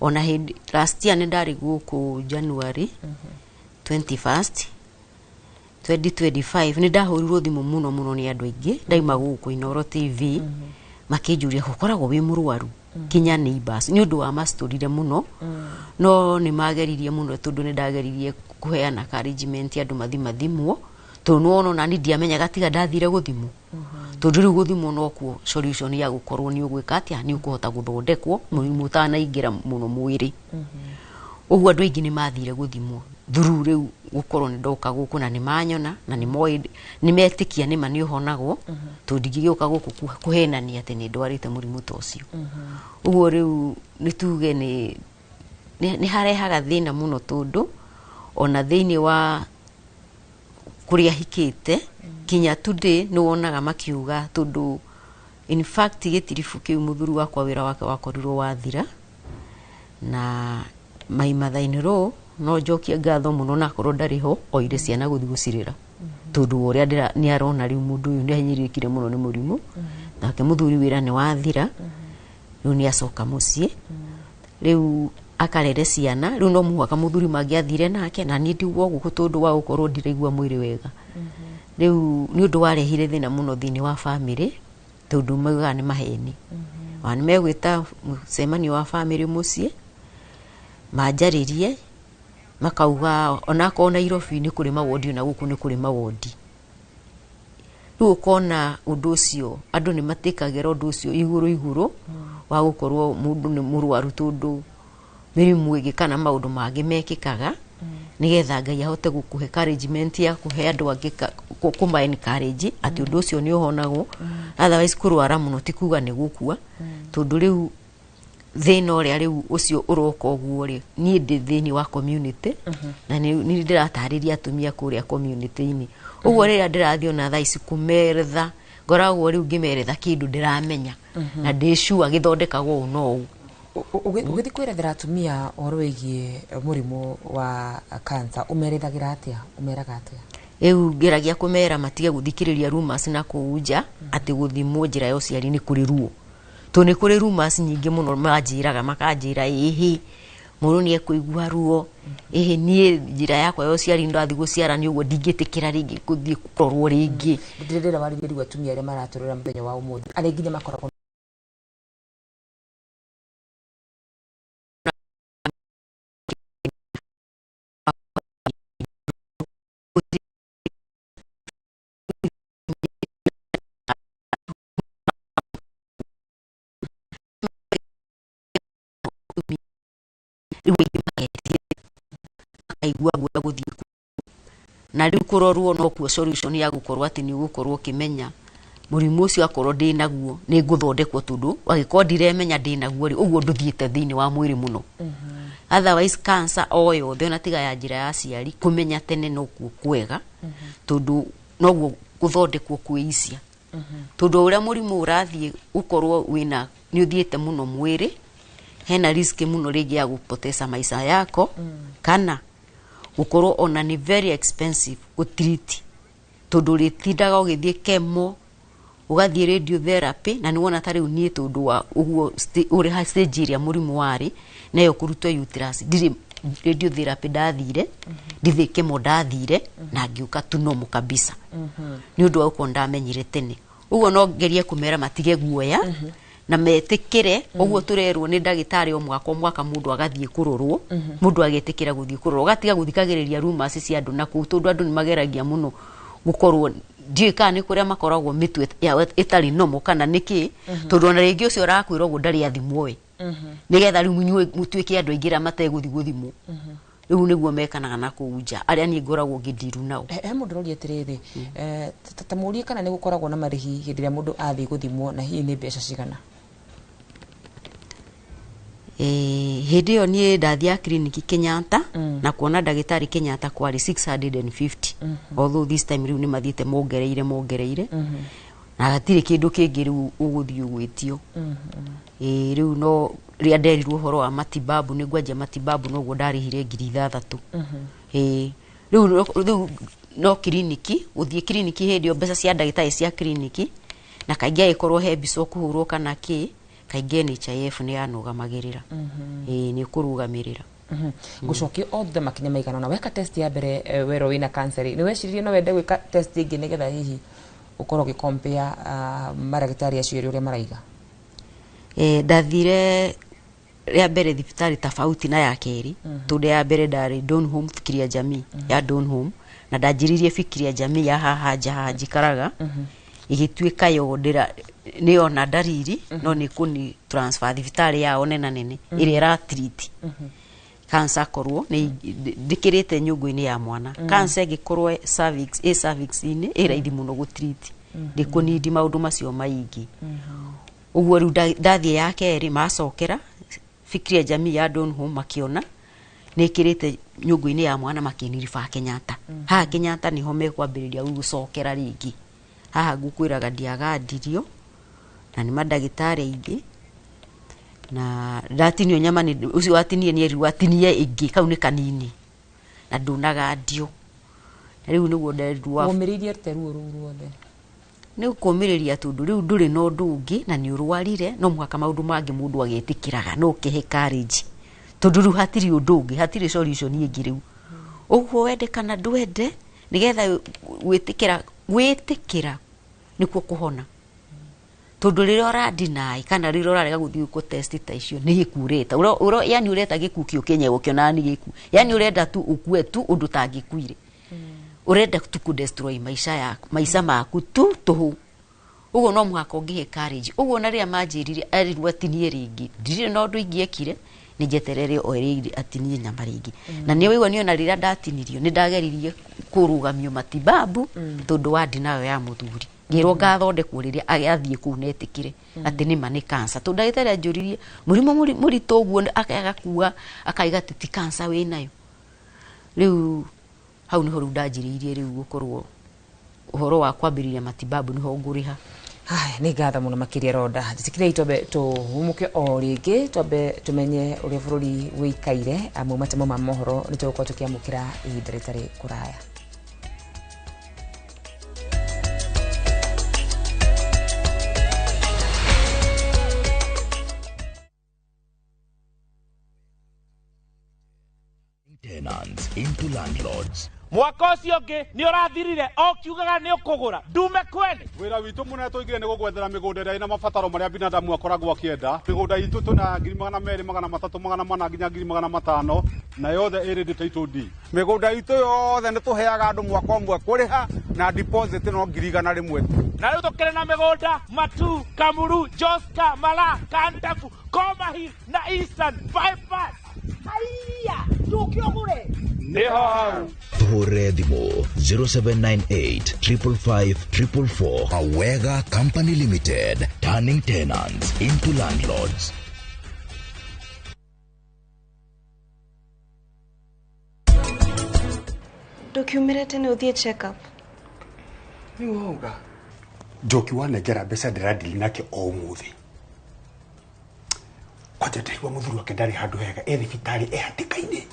Speaker 2: Ona hĩndĩ last year nĩ ndarĩ gũkũ January 21st 2025, nĩ ndahũrirwo thimũ mũno mũno nĩ andũ aingĩ ndaima gũkũ Inooro TV, makĩnjũria gũkoragwo wĩ mũrwaru kinya neighbors nĩ ũndũ wa mastũrire mũno. No nĩ mageririe mũno tondũ nĩ ndageririe kũheana encouragement andũ mathimathimwo, tondũ nĩwona ona niĩ ndiamenyaga tiga ndathire gũthimwo, tondũ rĩu gũthimwo nokuo solution ya gũkorwo nĩ ũgwĩka atĩa, nĩ ũkũhota gũthondekwo mũrimũ ũtanaingĩra mũno mwĩrĩ. Ũguo andũ aingĩ nĩ mathire gũthimwo through rĩu gũkorwo nĩ ndoka gũkũ na nĩ manyona na nĩ moĩ nĩ metĩkia nĩma nĩ ũhonagwo, tondũ ndingĩgĩũka gũkũ kũhenania atĩ nĩ ndwarĩte mũrimũ ta ũcio. Ũguo rĩu nĩ tuge nĩ harehaga thĩna mũno, tondũ ona thĩinĩ wa kũrĩa hikĩte kinya today nĩ wonaga makiuga, tondũ in fact gĩtiribu kĩu mũthuri wakwa wĩra wake wakorirwo wathira, na my mother in law no njokie ngatho mũno na akorwo ndarĩ ho oire ciana gũthiĩ gũcirĩra, tondũ wa ũrĩa nĩ arona rĩu mũndũ ũyũ nĩ ahinyĩrĩrĩkire mũno nĩ mũrimũ, nake mũthuri wĩra nĩ wathira, rĩu nĩ acoka mũciĩ, rĩu akarere ciana, rĩu no mũhaka mũthuri mangĩathire nake na niĩ ndigwo gũkũ tondũ wa gũkorwo ndiraigua mwĩrĩ wega. Rĩu nĩ ũndũ warehire thĩna mũno thĩinĩ wa family, tondũ maugaga nĩ maheni. Ona nĩ megwĩta mũcemanio wa family mũciĩ manjarĩrie, makauga onakorwo Nairobi nĩ kũrĩ mawondi ona gũkũ nĩ kũrĩ mawondi. Rĩu ũkona ũndũ ũcio andũ nĩ matĩkagĩra ũndũ ũcio igũrũ igũrũ wa gũkorwo mũndũ nĩ mũrwaru, tondũ mĩrimũ ĩngĩ kana maũndũ mangĩ mekĩkaga. Nĩgetha Ngai ahote gũkũhe encouragement ya kũhe andũ angĩ kũma encourage atĩ ũndũ ũcio nĩ ũhonagwo. Otherwise kũrwara mũno ti kuga nĩ gũkua, tondũ rĩu thĩna ũrĩa rĩu ũcio ũroka ũguo rĩ, niĩ ndĩ thĩinĩ wa community na nĩ ndĩratarĩria atumia kũrĩa community-inĩ ũguo. Rĩrĩa ndĩrathiĩ ona thaa ici kũmeretha, ngoragwo rĩu ngĩmeretha kĩndũ ndĩramenya na ndĩ sure gĩthondekagwo ũũ na ũũ.
Speaker 1: Ũgĩthiĩ kwerethera atumia ũhoro wĩgiĩ mũrimũ wa cancer, ũmerethagĩra atĩa, ũmeraga atĩa?
Speaker 2: Rĩu ngeragia kũmera matige gũthikĩrĩria rumors na kũu nja atĩ gũthimwo njĩra ya ũciari nĩ kũrĩ ruo, tondũ nĩ kũrĩ rumors nyingĩ mũno manjĩraga, makanjĩra ĩhĩ mũndũ nĩ ekũigua ruo, ĩhĩ niĩ njĩra yakwa ya ũciari ndathiĩ gũciara nĩ ũguo ndingĩtĩkĩra rĩngĩ gũthiĩ kũrorwo rĩngĩ.
Speaker 1: Ndĩrenda warĩrie rĩu atumia arĩa maratũrĩra mũthenya wa ũmũthĩ, arĩa nginya makoragwo
Speaker 2: rĩu aingĩ magetia makaigua guoya gũthiĩ kuo. Na rĩu kũrorwo nokuo solution ya gũkorwo atĩ nĩ ũgũkorwo ũkĩmenya mũrimũ ũcio, akorwo ndĩ naguo nĩ ngũthondekwo, tondũ angĩkorwo ndiremenya ndĩ naguo rĩ, ũguo ndũthiĩte thĩinĩ wa mwĩrĩ mũno. Otherwise cancer o yothe ona tiga ya njĩra ya aciari, kũmenya tene nokuo kwega, tondũ noguo gũthondekwo kwĩicia, tondũ o ũrĩa mũrimũ ũrathiĩ gũkorwo wĩna nĩ ũthiĩte mũno mwĩrĩ, hena risk mũno rĩngĩ ya gũpoteza maisha yako kana gũkorwo ona nĩ very expensive gũtreat, tondũ ũrĩtindaga ũgĩthiĩ chemo, ũgathiĩ radiotherapy, na nĩ wona ta rĩu niĩ tondũ wa ũguo ũrĩ ha stage ĩrĩa mũrimũ warĩ nayo kũrutwo uterus, ndirĩ radiotherapy ndathire, ndithĩ chemo ndathire, na ngĩũka tu normal kabisa nĩ ũndũ wa gũkorwo ndamenyire tene. Ũguo no ngerie kũmera matige guoya na metĩkĩre ũguo tũrerwo nĩ ndagĩtarĩ o mwaka o mwaka mũndũ agathiĩ kũrorwo, mũndũ agetĩkĩra gũthiĩ kũrorwo, ũgatiga gũthikagĩrĩria rumors cia andũ na kũu, tondũ andũ nĩ mageragia mũno gũkorwo ndiũĩ kana nĩ kũrĩa makoragwo mĩtwe yao ĩtarĩ normal kana nĩkĩ, tondũ ona rĩngĩ ũcio ũrakwĩra ũguo ndarĩ athimwo we, nĩgetha rĩu inyuĩ mũtuĩke andũ aingĩ arĩa mategũthiĩ gũthimwo. Rĩu nĩguo mekanaga na kũu nja arĩa niĩ ngoragwo ngĩndiru nao.
Speaker 1: He mũndũ ũroria atĩrĩrĩ, ta mũrie kana nĩ gũkoragwo na marĩhi hĩndĩ ĩrĩa mũndũ athiĩ gũthimwo, na hihi nĩ mbeca cigana?
Speaker 2: Hĩndĩ ĩyo niĩ ndathiaga kiriniki Kenyatta na kuona ndagĩtarĩ Kenyatta kwarĩ 650, although this time rĩu nĩ mathiĩte mongereire mongereire na hatirĩ kĩndũ kĩngĩ rĩu ũgũthiĩ ũgwĩtio. Ĩĩ, rĩu no rĩrĩa nderirwo ũhoro wa matibabu nĩ ngwanjia matibabu, noguo ndarĩhire 6,000. Ĩĩ, rĩu no kiriniki, gũthiĩ kiriniki hĩndĩ ĩyo mbeca cia ndagĩtarĩ cia kiriniki, na kaingĩ agĩkorwo he mbica ũkũhũrwo kana kĩ, kaingĩ NHIF nĩ yanũgamagĩrĩra. Ĩĩ, nĩ kũrũgamĩrĩra.
Speaker 1: Ngũcokia o thutha makinya maigana ũna. Weka test ya mbere, werwo wĩna cancer, nĩ weciririe no wende gwĩka test ĩngĩ nĩgetha hihi ũkorwo ũgĩ maragĩtarĩ acio erĩ ũrĩa maraiga?
Speaker 2: Ndathire rĩa mbere thibitarĩ tofauti na ya kerĩ, tondũ ya mbere ndarĩ Donholm, Fikiria Jamii ya Donholm, na ndanjĩrĩirie Fikiria Jamii ya haha nja haha njikaraga, ĩgĩtuĩka yo ndĩra nĩyona ndariri no nĩ kũni transfer thibitarĩ yao nena nene ĩrĩa ĩra treat cancer, korwo nĩ ndĩkĩrĩte nyũngũ-inĩ ya mwana. Cancer ĩngĩkorwo cervix, ĩ cervix-inĩ, ĩ raithi mũno gũtreat, ndĩkũnindi maũndũ macio maingĩ ũguo. Rĩu ndathiĩ ya kerĩ, macokera Fikiria Jamii ya Donholm makĩona nĩ ĩkĩrĩte nyũngũ-inĩ ya mwana, makĩniriba Kenyatta. Haha Kenyatta nĩho mekwambĩrĩria rĩu gũcokera rĩngĩ. Haha ngũkwĩraga ndiagandirio na nĩ mandagĩtarĩ aingĩ na ndatinio nyama nĩ ũcio watinie nĩ erirwo atinie ĩngĩ, kau nĩ kanini na ndũnagandio, na rĩu nĩguo nderirwo
Speaker 1: Wũmĩrĩirie atĩa ruo rũu ruothe?
Speaker 2: Nĩ kũmĩrĩria, tondũ rĩu ndũrĩ na ũndũ ũngĩ na nĩ ũrwarire, no mũhaka maũndũ mangĩ mũndũ agetĩkĩraga no ũkĩhe courage, tondũ rĩu hatirĩ ũndũ ũngĩ, hatirĩ solution ĩngĩ rĩu ũguo wende kana ndwende, nĩgetha gwĩtĩkĩra nĩkuo kũhona, tondũ rĩrĩa ũradinai kana rĩrĩa ũrarega gũthiĩ gwĩkwo test ta icio nĩ gĩkuũ ũreta. Yani ũreta gĩkuũ kĩo kĩenyewe ũkĩonaga nĩ gĩkuũ, yani ũrenda tu ũkue tu ũndũ ũtangĩkuire, ũrenda tu kũ destroy maisha yaku, maica maku tu tũhũ. Ũguo no mũhaka ũngĩhe courage ũguo. Na rĩrĩa manjĩrire erirwo atinie rĩngĩ, ndirĩ na ũndũ ingĩekire. Nĩ njeterere o ĩrĩa atinie nyama rĩngĩ. Na nĩ wĩigua niĩ ona rĩrĩa ndatinirio nĩ ndageririe kũrũgamio matibabu tondũ wa ndinayo ya mũthuri. Ngĩrwo ngathondekwo rĩrĩa athiĩ kũu na etĩkĩre atĩ nĩma nĩ cancer. Tondũ ndagĩtarĩ anjũririe mũrimũ mũritũ ũguo agakua akaiga atĩ ti cancer wĩnayo. Rĩu hau nĩho rĩu ndanjĩrĩirie rĩu gũkorwo ũhoro wa kwambĩrĩria matibabu nĩho ngũrĩha.
Speaker 1: Haya, nĩ ngatho mũno makĩria Ronda. Njĩtĩkĩrei twambe tũhumũke o rĩngĩ, twambe tũmenye ũrĩa bũrũri wĩikaire, amu matemo ma mohoro nĩ tũgũkorwo tũkĩamũkĩra ihinda rĩtarĩ kũraya.
Speaker 9: Tenants into landlords.
Speaker 10: Mwaka ũcio ũngĩ nĩ ũrathirire o kiugaga nĩ ũkũgũra ndume kwene.
Speaker 12: Wĩra witũ mũnene tũigire nĩ gũgwethera mĩgũnda ĩrĩa ĩna mabataro marĩa binadamu akoragwo akĩenda. Mĩgũnda itũ tũna 200,000, 300, 400 nginya 500,000 na yothe ĩrĩ title deed.
Speaker 13: Mĩgũnda itũ yothe nĩ tũheaga andũ mwaka ũmwe kũrĩha na deposit no 100,000 tu.
Speaker 10: Na rĩu tũkĩrĩ na mĩgũnda Matu, Kamuru, Joska, Mala, Kantafu, Koma Hill na Eastern Bypass.
Speaker 5: Haiya, tũke ũgũre.
Speaker 10: Nĩho hau.
Speaker 9: Tuhũrĩre thimũ 0798 555 444. Awega Company Limited, turning tenants into landlords.
Speaker 14: Ndũkiumĩre tene ũthiĩ check up.
Speaker 26: Rĩu wauga Njoki wanengera mbeca ndĩradili nake o ũmũthĩ. Kwanja ndaigua mũthuri wake ndarĩ handũ hega, e thibitarĩ e hatĩka-inĩ.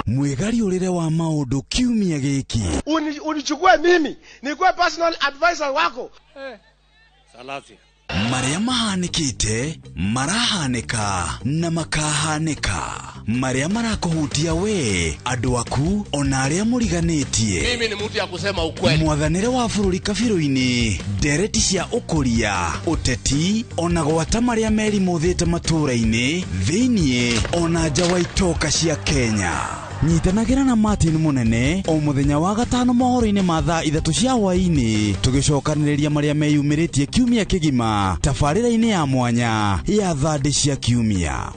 Speaker 3: Mwĩgariũrĩre wa maũndũ kiumia gĩkĩ.
Speaker 27: Unichukue mimi nikuwe personal advisor wako.
Speaker 3: Salasia. Marĩa mahanĩkĩte, marahanĩka na makahanĩka. Marĩa marakũhutia we, andũ aku, ona arĩa mũriganĩtie.
Speaker 27: Mimi ni mtu ya kusema ukweli.
Speaker 3: Mwathanĩre wa bũrũri kabirũ-inĩ, ndereti cia ũkũria, ũteti, ona gwata marĩa merimũthĩte matũũra-inĩ, thĩiniĩ, ona nja wa itoka cia Kenya. Nyitanagĩra na Martin Mũnene o mũthenya wa gatano mohoro-inĩ ma thaa 3 cia hwaĩ-inĩ, tũgĩcokanĩrĩria marĩa meyumĩrĩtie kiumia kĩgima tabarĩra-inĩ ya mwanya ya thandĩ cia kiumia.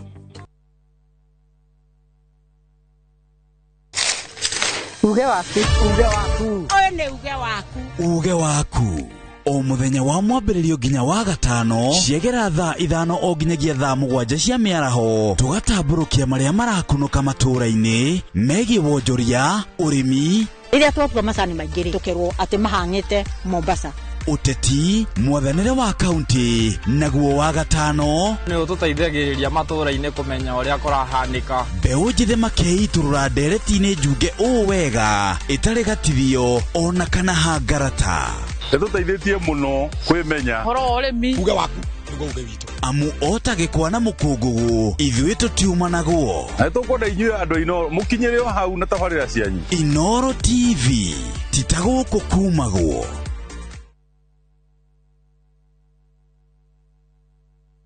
Speaker 5: Uge waku. Uge waku. Ũyũ nĩ uge waku.
Speaker 3: Uge waku. O mũthenya wa mwambĩrĩrio nginya wa gatano ciegera thaa 5 o nginyagia thaa 7 cia mĩaraho, tũgatambũrũkia marĩa marakunũka matũũra-inĩ megiĩ wonjoria, ũrĩmi,
Speaker 5: rĩrĩa twatua macani maingĩ rĩ, tũkerwo atĩ mahang'ĩte Mombasa,
Speaker 3: ũteti, mwathanĩre wa kaunti, naguo wa gatano
Speaker 28: nĩ ũtũteithagĩrĩria matũũra-inĩ kũmenya ũrĩa kũrahanĩka.
Speaker 3: Mbeũ njĩthĩ makeitũrũra ndereti-inĩ njunge ũũ wega ĩtarĩ gatithio ona kana hangarata.
Speaker 29: Nĩtũteithĩtie mũno kwĩmenya
Speaker 5: ũhoro wa ũrĩmi.
Speaker 3: Uge waku nĩguo uge witũ. Amu o ta gĩkwa na mũkũngũgũ, ithuĩ tũtiumanagwo.
Speaker 29: Na nĩtũkwenda inyuĩ andũ a Inooro mũkinyĩre o hau na tabarĩra cianyu.
Speaker 3: Inooro TV ti ta gũkũ kumagwo.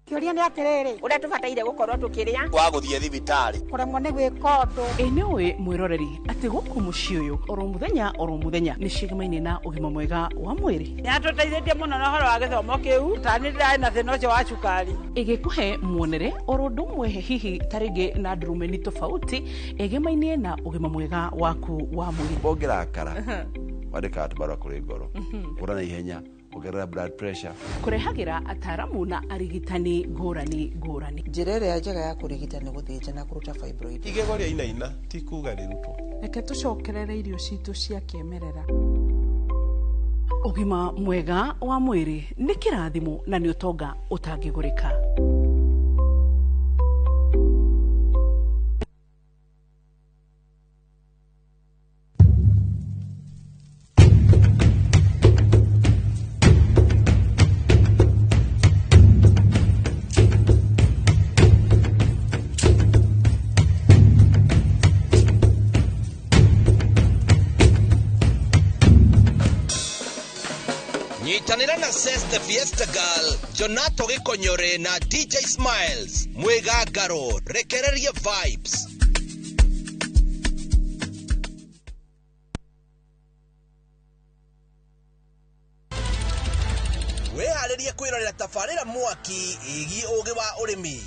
Speaker 5: Kĩũria nĩ atĩrĩrĩ, ũrĩa tũbataire gũkorwo tũkĩrĩa
Speaker 4: wa gũthiĩ thibitarĩ
Speaker 5: kũremwo nĩ gwĩka ũndũ.
Speaker 30: Ĩ nĩ ũĩ mwĩroreri atĩ gũkũ mũciĩ ũyũ oro mũthenya oro mũthenya nĩ cigemaine na ũgima mwega wa mwĩrĩ.
Speaker 5: Nĩatũteithĩtie mũno na ũhoro wa gĩthomo kĩu, ta nĩ ndĩrarĩ na thĩna ũcio wa cukari.
Speaker 30: Ĩgĩkũhe muonere oro ũndũ ũmwe hihi ta rĩngĩ na ndurumeni tofauti ĩgemainie na ũgima mwega waku wa mwĩrĩ.
Speaker 31: Ũngĩrakara wandĩkaga tũbarũa kũrĩ ngoro, kũra na ihenya, ongerera blood pressure.
Speaker 30: Kũrehagĩra ataramu na arigitani ngũrani ngũrani.
Speaker 32: Njĩra ĩrĩa njega ya kũrigita nĩ gũthĩnja na kũruta fibroid.
Speaker 33: Igego rĩa inaina ti kuga rĩrutwo.
Speaker 34: Reke tũcokerere irio citũ cia kĩmerera.
Speaker 30: Ũgima mwega wa mwĩrĩ nĩ kĩrathimo na nĩ ũtonga ũtangĩgũrĩka.
Speaker 4: Nyitanĩra na Ses the Fiesta Girl, Jonato Gĩkonyore na DJ Smiles, Mwĩgangaro, rekereria vibes. Wĩharĩrie kwĩrorera tabarĩra mwaki ĩgiĩ ũgĩ wa ũrĩmi.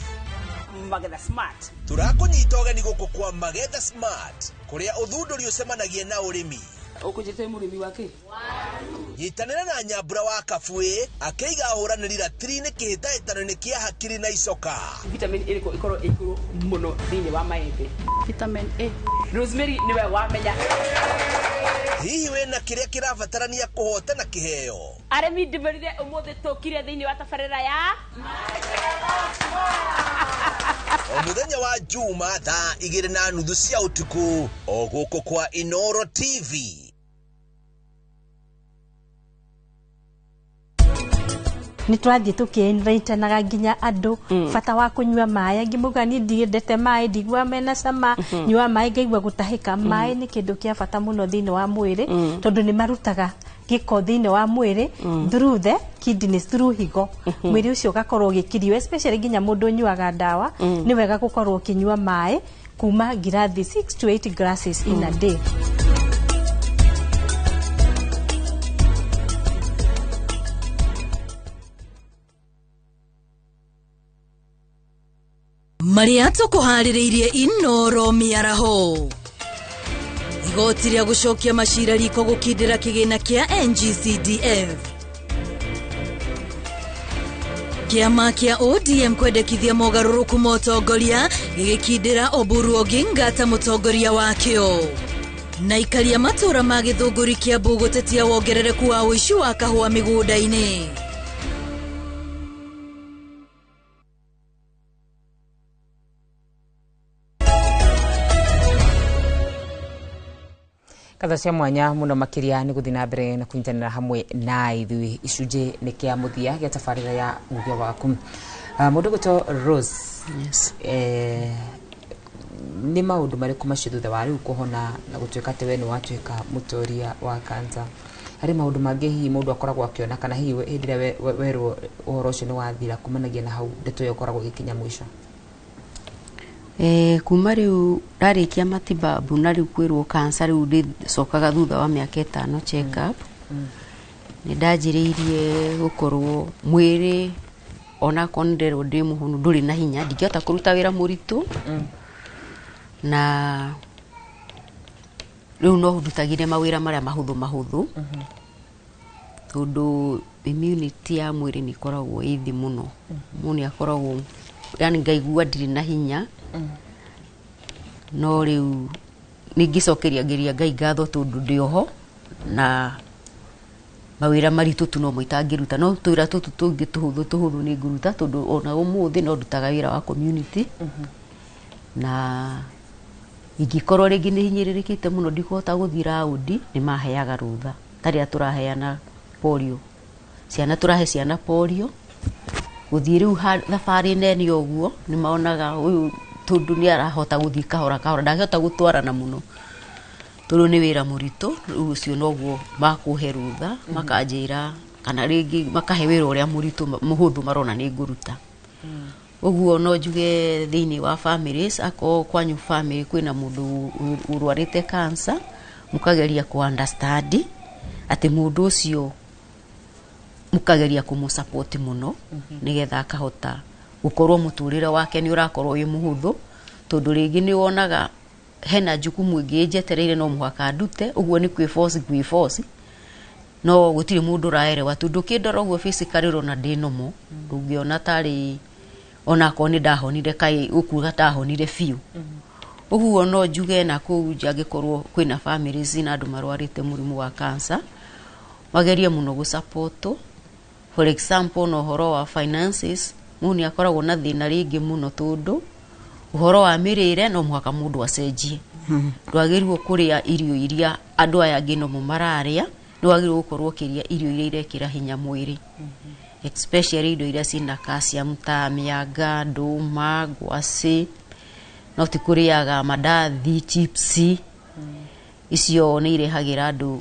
Speaker 30: Magetha Smart.
Speaker 4: Tũrakũnyita ũgeni gũkũ kwa Magetha Smart, kũrĩa ũthundũri ũcemanagia na ũrĩmi.
Speaker 30: Ũkũnjĩte mũrĩmi wa kĩ?
Speaker 4: Nyitanĩra na Nyambura wa Kabuĩ akĩiga ahũranĩri ratiri-inĩ kĩhĩtahĩtano-inĩ kĩa hakiri na icoka.
Speaker 30: Vitamin ĩrĩkũ ĩkorwo ĩ igũrũ mũno thĩinĩ wa maembe?
Speaker 34: Vitamin A.
Speaker 30: Rosemary nĩwe wamenya.
Speaker 4: Hihi wĩna kĩrĩa kĩrabatarania kũhotana kĩheo?
Speaker 30: Arĩmi ndĩmerire ũmũthĩ tũkire thĩinĩ wa tabarĩra ya
Speaker 4: O mũthenya wa Juma thaa 2:30 cia ũtukũ o gũkũ kwa Inoro TV.
Speaker 6: Nä twathiä tå kä nginya andå bata wa kũnyua maĩ. Angĩ mauga niĩ ndiendete maĩ, ndiguaga mena cama, nyua maĩ ngaigua gũtahĩka. Maĩ nĩ kĩndũ kĩa bata mũno thĩinĩ wa mwĩrĩ, tondũ nĩ marutaga gĩko thĩinĩ wa mwĩrĩ through the kidneys, through higo. Mwĩrĩ ũcio ũgakorwo ũgĩkirio, especially nginya mũndũ ũnyuaga ndawa, nĩ wega gũkorwo ũkĩnyua maĩ kuma ngirathi 6 to 8 glasses in a day.
Speaker 7: Marĩa tũkũharĩrĩirie Inoro mĩaraho. Igoti rĩa gũcokia macira riko gũkindĩra kĩgĩna kĩa NGCDF. Kĩama kĩa ODM kwendekithia mogarũrũku ma ũtongoria gĩgĩkindĩra Oburu Oginga ta mũtongoria wakĩo. Na ikaria matũra ma Gĩthũngũri Kĩambu gũtetia wongerereku wa ũici wa kahũa mĩgũnda-inĩ.
Speaker 1: Katha cia mwanya muno makiria ni guthi na mbere na kunyitanira hamwe na ithui icunjĩ nĩ kĩa mũthia gĩa tabarĩra ya uge waku. Mũndũ gwĩtwo Rose.
Speaker 2: Yes.
Speaker 1: Nĩ maũndũ marĩkũ macio thutha wa rĩu kũhona na gũtuĩka atĩ we nĩ watuĩka mũtoria wa cancer? Harĩ maũndũ mangĩ hihi mũndũ akoragwo akĩona, kana hihi hĩndĩ ĩrĩa werwo ũhoro ũcio nĩ wathira, kumanagia na hau ndeto ĩyo ĩkoragwo ĩgĩkinya mũico?
Speaker 2: Kuma rĩu ndarĩkia matibabu na rĩu kwĩrwo cancer, rĩu ndĩcokaga thutha wa mĩaka 5 check up. Nĩ ndanjĩrĩirie gũkorwo mwĩrĩ onakorwo nĩ nderwo ndĩ mũhonu ndũrĩ na hinya, ndingĩhota kũruta wĩra mũritũ. Na rĩu no ndutagire mawĩra marĩa mahũthũ mahũthũ, tondũ immunity ya mwĩrĩ nĩ ĩkoragwo ĩ thĩ mũno. Mũndũ nĩ akoragwo yani ngaigua ndirĩ na hinya. No rĩu ningĩcokeria ngeria Ngai ngatho tondũ ndĩ oho, na mawĩra maritũ tu no mo itangĩruta, no twĩra tũtũ tũngĩ tũhũthũ tũhũthũ nĩ ngũruta, tondũ ona ũmũthĩ no ndutaga wĩra wa community. Na ingĩkorwo rĩngĩ nĩ hinyĩrĩrĩkĩte mũno ndikũhota gũthiĩ raũndi, nĩ maheaga rũtha ta rĩrĩa tũraheana polio, ciana tũrahe ciana polio, gũthiĩ rĩu thabarĩ nene ũguo nĩ maonaga ũyũ tondũ nĩ arahota gũthiĩ kahora kahora, ndangĩhota gũtwarana mũno tondũ nĩ wĩra mũritũ. Rĩu ũcio noguo makũhe rũtha, makanjĩra kana rĩngĩ makahe wĩra ũrĩa mũritũ mũhũthũ marona nĩ ngũruta. Ũguo no njuge thĩinĩ wa families, akorwo kwanyu family kwĩna mũndũ ũrwarĩte cancer, mũkageria kũ understand atĩ mũndũ ũcio mũkageria kũmũ support mũno, nĩgetha akahota gũkorwo mũtũrĩre wake nĩ ũrakorwo wĩ mũhũthũ, tondũ rĩngĩ nĩ wonaga hena jukumu ĩngĩ njetereire no mũhaka ndute, ũguo nĩ kwĩ force gwĩ force, no gũtirĩ mũndũ ũraerewa, tondũ ũkĩndora ũguo physically ũrona ndĩ normal, ndũngĩona tarĩ onakorwo nĩ ndahonire kaĩ ũkuga ndahonire biũ. Ũguo no njuge na kũu nja angĩkorwo kwĩna families na andũ marwarĩte mũrimũ wa cancer, magerie mũno gũ support. For example, na ũhoro wa finances, mũndũ nĩ akoragwo na thĩna rĩngĩ mũno, tondũ ũhoro wa mĩrĩre no mũhaka mũndũ acenjie. Ndwagĩrĩirwo kũrĩa irio iria andũ aya angĩ nomo mararĩa, nĩ wagĩrĩirwo gũkorwo ũkĩrĩa irio iria irekĩra hinya mwĩrĩ, especially indo iria ciĩna calcium ta mĩanga, ndũma, ngwacĩ, no ti kũrĩaga mandathi, chips. Icio nĩ irehagĩra andũ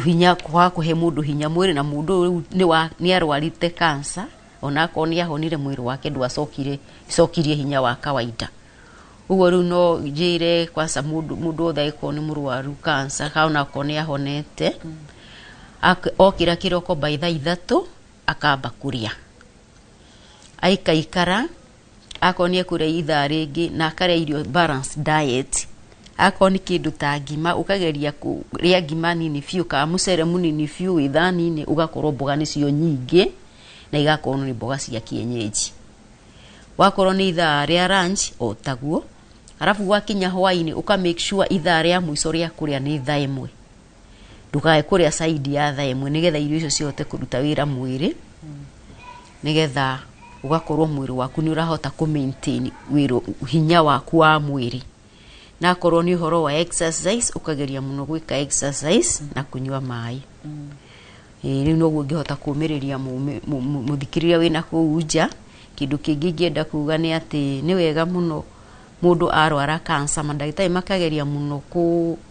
Speaker 2: hinya, kwaga kũhe mũndũ hinya mwĩrĩ, na mũndũ ũyũ nĩ arwarĩte cancer, onakorwo nĩ ahonire mwĩrĩ wake ndwacokire cokirie hinya wa kawaida. Ũguo rĩu no njĩre kwanza mũndũ wothe angĩkorwo nĩ mũrwaru cancer kana onakorwo nĩ ahonete, Okĩra kĩroko by thaa 3 akamba kũrĩa, aikaikara, akorwo nĩ ekũrĩa ithaa rĩngĩ na akarĩa irio balanced diet. Akorwo nĩ kĩndũ ta ngima, ũkageria kũrĩa ngima nini biũ kana mũcere mũnini biũ wĩ thani-inĩ, ũgakorwo mboga nĩcio nyingĩ na igakorwo nĩ mboga cia kienyeji. Wakorwo nĩ ithaa rĩa lunch, o taguo. Arabu gwakinya hwaĩ-inĩ, ũka make sure ithaa rĩa mũico rĩa kũrĩa nĩ thaa 1, ndũkae kũrĩa saidi ya thaa 1, nĩgetha irio icio cihote kũruta wĩra mwĩrĩ, nĩgetha ũgakorwo mwĩrĩ waku nĩ ũrahota kũ maintain wĩrũ hinya waku wa mwĩrĩ. Na akorwo nĩ ũhoro wa exercise, ũkageria mũno gwĩka exercise na kũnyua maĩ. Ĩĩ, rĩu noguo ngĩhota kũmĩrĩria mũthikĩrĩria wĩna kũu nja. Kĩndũ kĩngĩ ingĩenda kuga nĩ atĩ nĩ wega mũno mũndũ arwara cancer, mandagĩtarĩ makageria mũno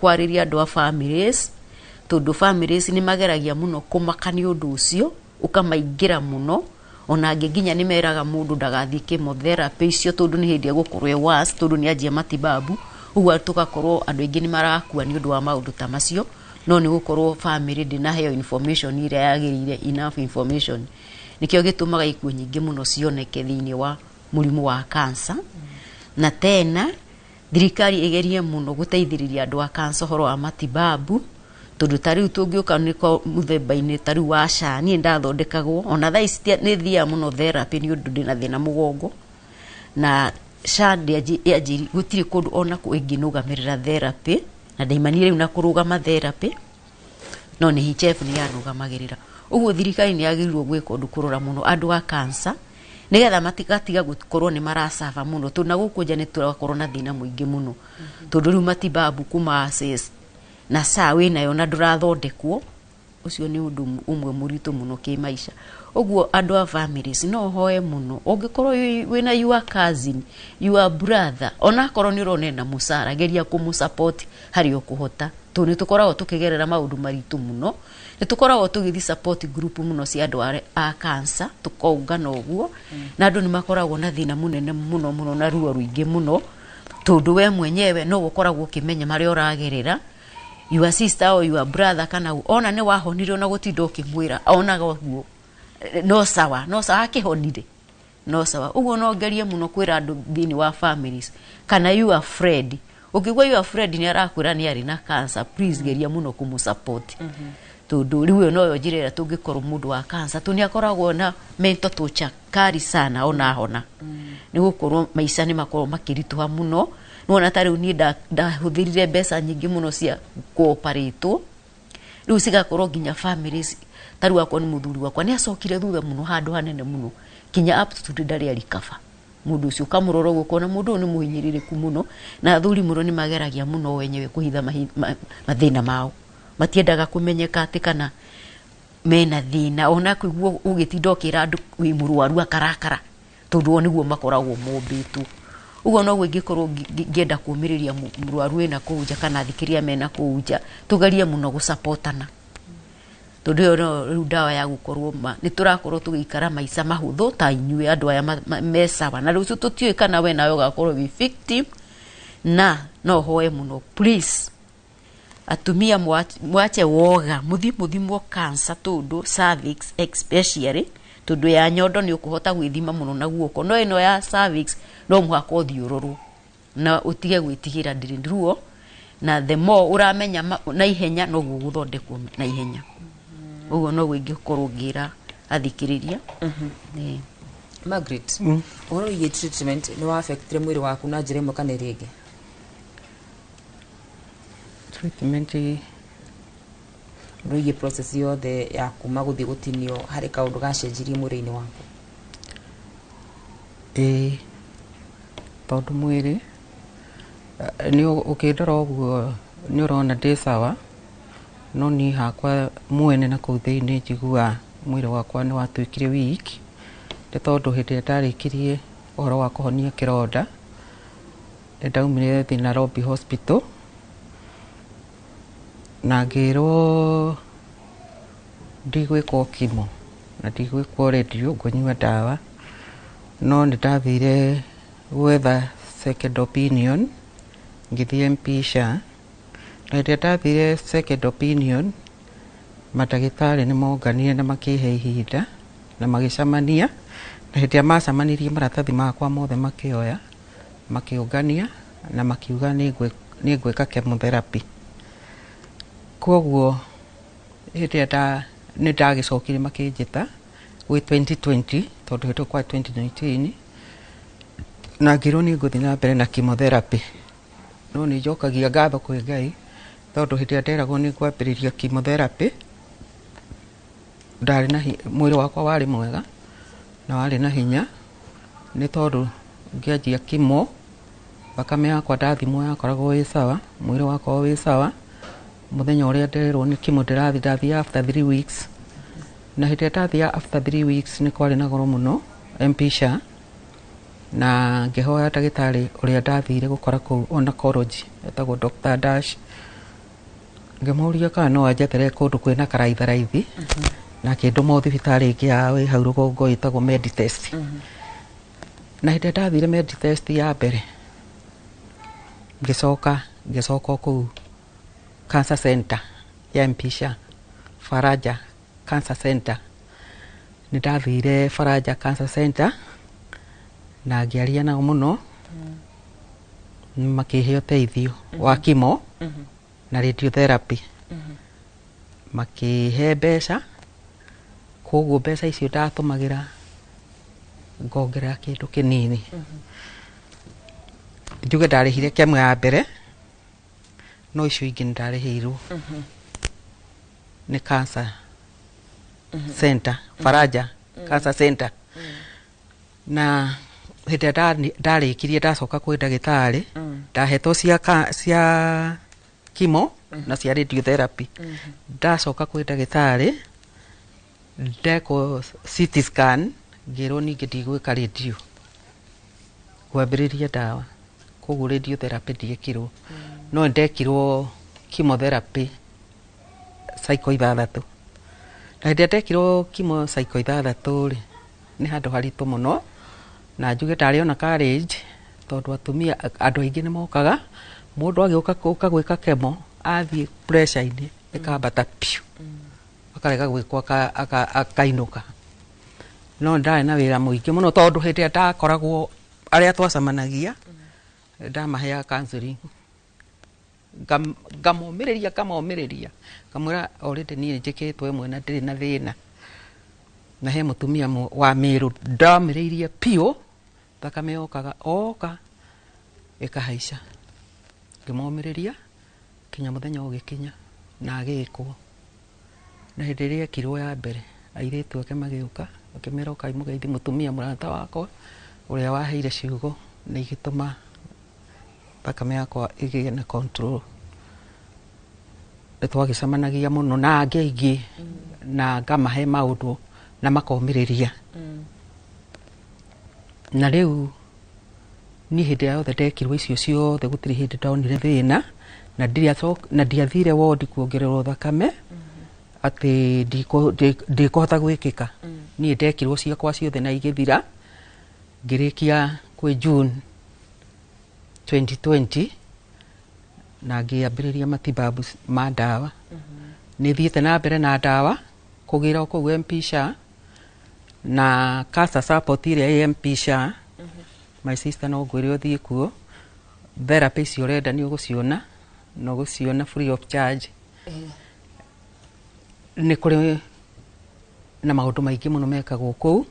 Speaker 2: kwarĩria andũ a families, tondũ families nĩ mageragia mũno kũmaka nĩ ũndũ ũcio, ũkamaingĩra mũno. Ona angĩ nginya nĩ meraga mũndũ ndagathiĩ chemotherapy icio, tondũ nĩ hĩndĩ egũkorwo e worse, tondũ nĩ anjia matibabu. Ũguo tũgakorwo andũ aingĩ nĩ marakua nĩ ũndũ wa maũndũ ta macio, no nĩ gũkorwo family ndĩnaheo information ĩrĩa yagĩrĩire, enough information. Nĩkĩo gĩtũmaga ikuũ nyingĩ mũno cioneke thĩinĩ wa mũrimũ wa cancer. Na tena thirikari ĩgerie mũno gũteithĩrĩria andũ a cancer ũhoro wa matibabu, tondũ ta rĩu tũngĩũka nĩko mũthemba-inĩ ta rĩu wa SHA, niĩ ndathondekagwo ona thaa ici nĩ thiaga mũno therapy nĩ ũndũ ndĩna thĩna mũgongo, na SHA yanjĩri gũtirĩ kũndũ ona kũ ĩngĩnũgamĩrĩra therapy, na ndaimanire rĩu na kũrũgama therapy, no nĩ HF nĩ yanũgamagĩrĩra. Ũguo thirikari nĩ yagĩrĩirwo gwĩka ũndũ kũrora mũno andũ a cancer, nĩgetha matigatiga gũkorwo nĩ maracaba mũno, tondũ na gũkũ nja nĩ tũrakorwo na thĩna mũingĩ mũno, tondũ rĩu matibabu kuma access na SHA wĩnayo na ndũrathondekwo, ũcio nĩ ũndũ ũmwe mũritũ mũno kĩmaica. Ũguo andũ a families no hoe mũno, ũngĩkorwo wĩna your cousin, your brother, onakorwo nĩ ũrona ena mũcara, geria kũmũ support harĩa ũkũhota, tondũ nĩ tũkoragwo tũkĩgerera maũndũ maritũ mũno. Nĩ tũkoragwo tũgĩthiĩ support group mũno cia andũ a cancer, tũkaungana ũguo, na andũ nĩ makoragwo na thĩna mũnene mũno mũno na ruo rũingĩ mũno, tondũ we mwenyewe no ũkoragwo ũkĩmenya marĩa ũragerera. Your sister or your brother kana ona nĩ wahonire, ona gũtinda ũkĩmwĩra, onaga ũguo no sawa, no sawa, akĩhonire no sawa. Ũguo no ngerie mũno kwĩra andũ thĩinĩ wa families kana your friend, ũngĩgua your friend nĩ arakwĩra nĩ arĩ na cancer, please geria mũno kũmũ support, tondũ rĩu ĩyo noyo njĩra ĩrĩa tũngĩkorwo mũndũ wa cancer, tondũ nĩ akoragwo na mental torture kari sana ona hona, nĩ gũkorwo maica nĩ makoragwo makĩritũha mũno. Nĩwona ta rĩu niĩ ndahũthĩrire mbeca nyingĩ mũno cia kũoparĩtwo, rĩu cigakorwo nginya families, ta rĩu akorwo nĩ mũthuri wakwa nĩ acokire thutha mũno handũ hanene mũno, kinya up to today ndarĩ arikaba. Mũndũ ũcio ũkamũrora ũguo ũkona mũndũ ũyũ nĩ mũhinyĩrĩrĩku mũno, na athuri mũno nĩ mageragia mũno wenyewe kũhitha mathĩna mao, matiendaga kũmenyeka atĩ kana mena thĩna, ona kũigua ũgĩtinda ũkĩra andũ wĩ mũrwaru akarakara, tondũ o nĩguo makoragwo mombĩtwo. Ũguo noguo ingĩkorwo ngĩenda kũmĩrĩria mũrwaru wĩna kũu nja kana athikĩrĩria mena kũu nja, tũgerie mũno gũsapotana, tondũ ĩyo no rĩu ndawa ya gũkorwo ma nĩ tũrakorwo tũgĩikara maica mahũthũ ta inyuĩ andũ aya me sawa, na rũciũ tũtiũĩ kana we nawe ũgakorwo wĩ victim. Na no hoe mũno, please, atumia mwache woga, muthi muthimwo cancer, tondũ cervix especially, tondũ ya nyondo nĩ ũkũhota gwĩthima mũno na guoko, no ĩno ya cervix no mũhaka ũthiĩ ũrorwo na ũtige gwĩtigĩra, ndĩrĩ ruo, na the more ũramenya na ihenya noguo gũthondekwo na ihenya. Ũguo noguo ingĩkorwo ngĩra athikĩrĩria. Ĩĩ.
Speaker 1: Margaret, ũhoro wĩgiĩ treatment nĩ wa affectire mwĩrĩ waku na njĩra ĩmwe kana ĩrĩa ĩngĩ?
Speaker 8: Treatment?
Speaker 1: Ũhoro wĩgiĩ process yothe ya kuma gũthiĩ gũtinio, harĩ kaũndũ gacenjirie mwĩrĩ-inĩ waku?
Speaker 8: Ĩĩ, tondũ mwĩrĩ nĩ ũkĩndora ũguo nĩ ũrona ndĩ sawa, no niĩ hakwa mwene na kũu thĩinĩ njiguaga mwĩrĩ wakwa nĩ watuĩkire weak, nĩ tondũ hĩndĩ ĩrĩa ndarĩkirie ũhoro wa kũhonia kĩronda, nĩ ndaumire thiĩ Nairobi Hospital na ngĩrwo ndigwĩkwo chemo na ndigwĩkwo radio, ngũnyua ndawa. No nĩ ndathire gwetha second opinion, ngĩthiĩ MP SHA, na hĩndĩ ĩrĩa ndathire second opinion Mandagĩtarĩ nĩ monganire na makĩhe ihinda na magĩcemania, na hĩndĩ ĩrĩa macemanirie maratathi makwa mothe makĩoya, makĩũngania na makiuga nĩ ngwĩka chemotherapy. Koguo hĩndĩ ĩrĩa nĩ ndagĩcokire makĩnjĩta gwĩ 2020, tondũ hĩndĩ ĩyo kwa 2019, na ngĩrwo nĩ ngũthiĩ na mbere na chemotherapy. No nĩ njokagia ngatho kwĩ Ngai, tondũ hĩndĩ ĩrĩa nderagwo nĩ ngwambĩrĩria chemotherapy, ndarĩ na mwĩrĩ wakwa warĩ mwega na warĩ na hinya, nĩ tondũ ngĩanjia chemo thakame yakwa ndathimwo yakoragwo ĩ sawa, mwĩrĩ wakwa wĩ sawa. Mũthenya ũrĩa nderwo nĩ chemo ndĩrathiĩ, ndathiĩ after 3 weeks, na hĩndĩ ĩrĩa ndathiĩ after 3 weeks nĩ kwarĩ na goro mũno MP SHA, na ngĩhoya ndagĩtarĩ ũrĩa ndathire gũkora kũu oncology etagwo Dr. Dash, ngĩmũria kana no anjethere kũndũ kwĩna karaitharaithi, na akĩndũma thibitarĩ ĩngĩ ya wĩ hau rũgongo ĩtagwo Meditest. Na hĩndĩ ĩrĩa ndathire Meditest ya mbere, ngĩcoka kũu Cancer Center ya MP SHA, Faraja Cancer Center. Nĩ ndathire Faraja Cancer Center na ngĩaria nao mũno, makĩhe ũteithio wa chemo na radiotherapy, makĩhe mbeca. Koguo mbeca icio ndatũmagĩra ngongerera kĩndũ kĩnini. Njuge ndarĩhire chemo ya mbere, no icio ingĩ nĩ ndarĩhĩirwo nĩ Cancer Center, Faraja Cancer Center. Na hĩndĩ ĩrĩa ndarĩkirie ndacoka kwĩ ndagĩtarĩ, ndahetwo cia chemo na cia radiotherapy. Ndacoka kwĩ ndagĩtarĩ ndekwo CT scan, ngĩrwo ningĩ ndigwĩka radio, ngwambĩrĩria ndawa. Koguo radiotherapy ndiekirwo, no ndekirwo chemotherapy cycle 6. Na hĩndĩ ĩrĩa ndekirwo chemo cycle 6 rĩ, nĩ handũ haritũ mũno, na njuge ndarĩ ona courage, tondũ atumia andũ aingĩ nĩ mokaga, mũndũ agĩũka gũka gwĩka chemo athiĩ pressure-inĩ ĩkambata piũ, akarega gwĩkwo akainũka. No ndarĩ na wĩra mũingĩ mũno, tondũ hĩndĩ ĩrĩa ndakoragwo arĩa twacemanagia ndamaheaga counseling, ngamomĩrĩria ngamwĩra already niĩ njĩkĩtwo ĩmwe na ndĩrĩ na thĩna. Na he mũtumia wa Mĩrũ ndamĩrĩirie piũ, thakame yokaga oka ĩkahaica, ngĩmomĩrĩria kinya mũthenya ũgĩkinya na agĩkwo. Na hĩndĩ ĩrĩa ekirwo ya mbere, airĩtu ake magĩũka makĩmera ũkai mũgeithi mũtumia mũrata wakwa ũrĩa waheire ciugo na igĩtũma thakame yakwa ĩgĩe na control. Nĩ twagĩcemanagia mũno na angĩ aingĩ, na ngamahe maũndũ na makomĩrĩria. Na rĩu niĩ hĩndĩ ĩrĩa yothe ndekirwo icio ciothe gũtirĩ hĩndĩ ndonire thĩna, na ndiathire wodi kuongererwo thakame atĩ ndikũhota gwĩkĩka. Niĩ ndekirwo ciakwa ciothe na igĩthira, ngĩrĩkia kwĩ June 2020, na ngĩambĩrĩria matibabu ma ndawa. Nĩ thiĩte na mbere na ndawa kũgĩra o kũu MP SHA na cancer support ĩrĩa ĩ MP SHA. My sister no ngwĩre ũthiĩ kuo, therapy icio ũrenda nĩ ũgũciona, na ũgũciona free of charge. Nĩ kũrĩ na maũndũ maingĩ mũno mekagwo kũu,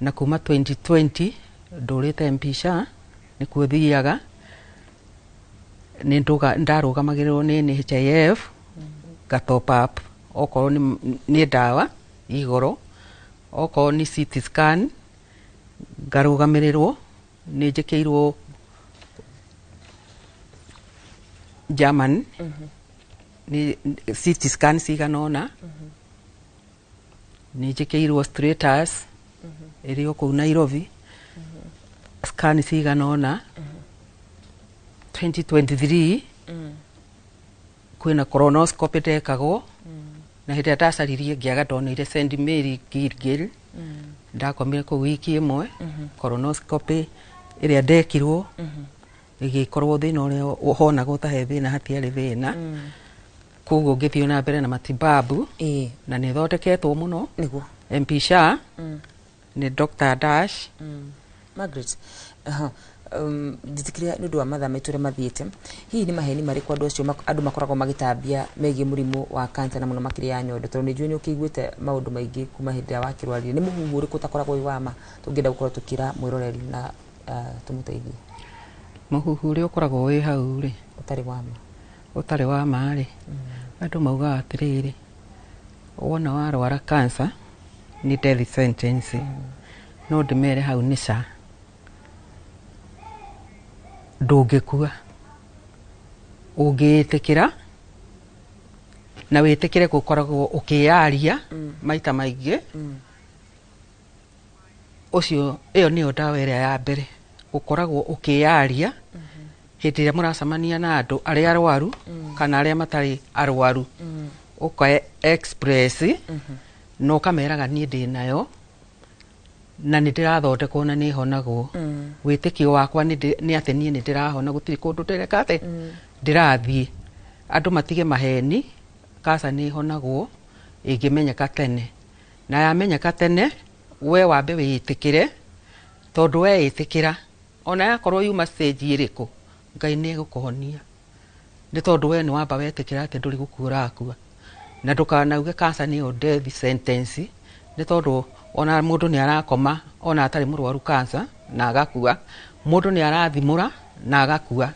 Speaker 8: na kuma 2020 ndũrĩte MP SHA nĩkuo thiaga. Nĩ ndarũgamagĩrĩrwo nĩ NHIF, nga top up okorwo nĩ ndawa igoro, okorwo nĩ CT scan ngarũgamĩrĩrwo, nĩ njĩkĩirwo German nĩ CT scan cigana ũna, nĩ njĩkĩirwo Stratus ĩrĩ o kũu Nairobi, scan cigana ũna. 2023 kwĩna colonoscopy ndekagwo, na hĩndĩ ĩrĩa ndacaririe ngĩaga, ndoneire St Mary Gilgil, ndakomire kũu wiki ĩmwe. Colonoscopy ĩrĩa ndekirwo ĩgĩkorwo thĩna ũrĩa honagwo ta he thĩna, hatiarĩ thĩna. Koguo ngĩthiĩ na mbere na matibabu na nĩ thondeketwo mũno.
Speaker 1: Nĩguo.
Speaker 8: MP Shah nĩ Dr. Dash.
Speaker 1: Margaret, njĩtĩkĩria nĩ ũndũ wa mathaa maitũ ũrĩa mathiĩte, hihi nĩ maheni marĩkũ andũ acio andũ makoragwo magĩtambia megiĩ mũrimũ wa kansa na mũno makĩria ya nyondo, tondũ nĩ njũĩ nĩ ũkĩiguĩte maũndũ maingĩ kuma hĩndĩ ĩrĩa wakĩrwarire? Nĩ mũhuhu ũrĩkũ ũtakoragwo wĩ wa ma tũngĩenda gũkorwo tũkĩra mwĩroreri na tũmũteithie?
Speaker 8: Mũhuhu ũrĩa ũkoragwo wĩ hau rĩ,
Speaker 1: ũtarĩ wa ma,
Speaker 8: ũtarĩ wa ma rĩ, andũ maugaga atĩrĩrĩ, wona warwara kansa nĩ death sentence. No ndĩmere hau nĩ ca, ndũngĩkua ũngĩĩtĩkĩra na wĩtĩkĩre gũkoragwo ũkĩyaria maita maingĩ. Ũcio ĩyo nĩyo ndawa ĩrĩa ya mbere, gũkoragwo ũkĩyaria hĩndĩ ĩrĩa mũracemania na andũ arĩa arwaru kana arĩa matarĩ arwaru, ũka express na ũkameraga niĩ ndĩ nayo na nĩ ndĩrathondekwo na nĩ honagwo. Wĩtĩkio wakwa nĩ atĩ niĩ nĩ ndĩrahona, gũtirĩ kũndũ ndĩreka atĩ ndĩrathiĩ. Andũ matige maheni, kansa nĩ ĩhonagwo ĩngĩmenyeka tene, na yamenyeka tene we wambe wĩĩtĩkĩre, tondũ weĩtĩkĩra ona yakorwo yuma stage ĩrĩkũ, Ngai nĩ egũkũhonia, nĩ tondũ we nĩ wamba wetĩkĩra atĩ ndũrĩ gũkua ũrakua. Na ndũkanauge kansa nĩyo death sentence, nĩ tondũ ona mũndũ nĩ arakoma ona atarĩ mũrwaru kansa na agakua, mũndũ nĩ arathimũra na agakua,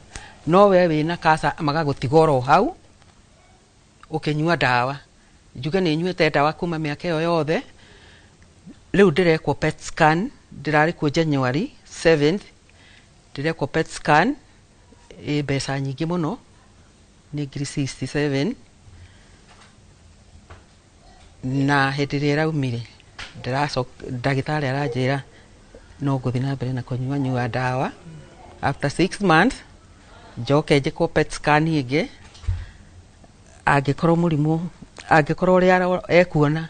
Speaker 8: no we wĩna kansa magagũtiga oro hau ũkĩnyua ndawa. Njuge nĩ nyuĩte ndawa kuma mĩaka ĩyo yothe, rĩu ndĩrekwo PET scan, ndĩrarĩ kuo January 7th, ndĩrekwo PET scan ĩ mbeca nyingĩ mũno, nĩ ngiri 67, na hĩndĩ ĩrĩa ĩraumire ndagĩtarĩ aranjĩra no ngũthiĩ na mbere na kũnyua nyua ndawa. After 6 months njoke njĩkwo PET scan ĩngĩ, angĩkorwo mũrimũ, angĩkorwo ũrĩa ekuona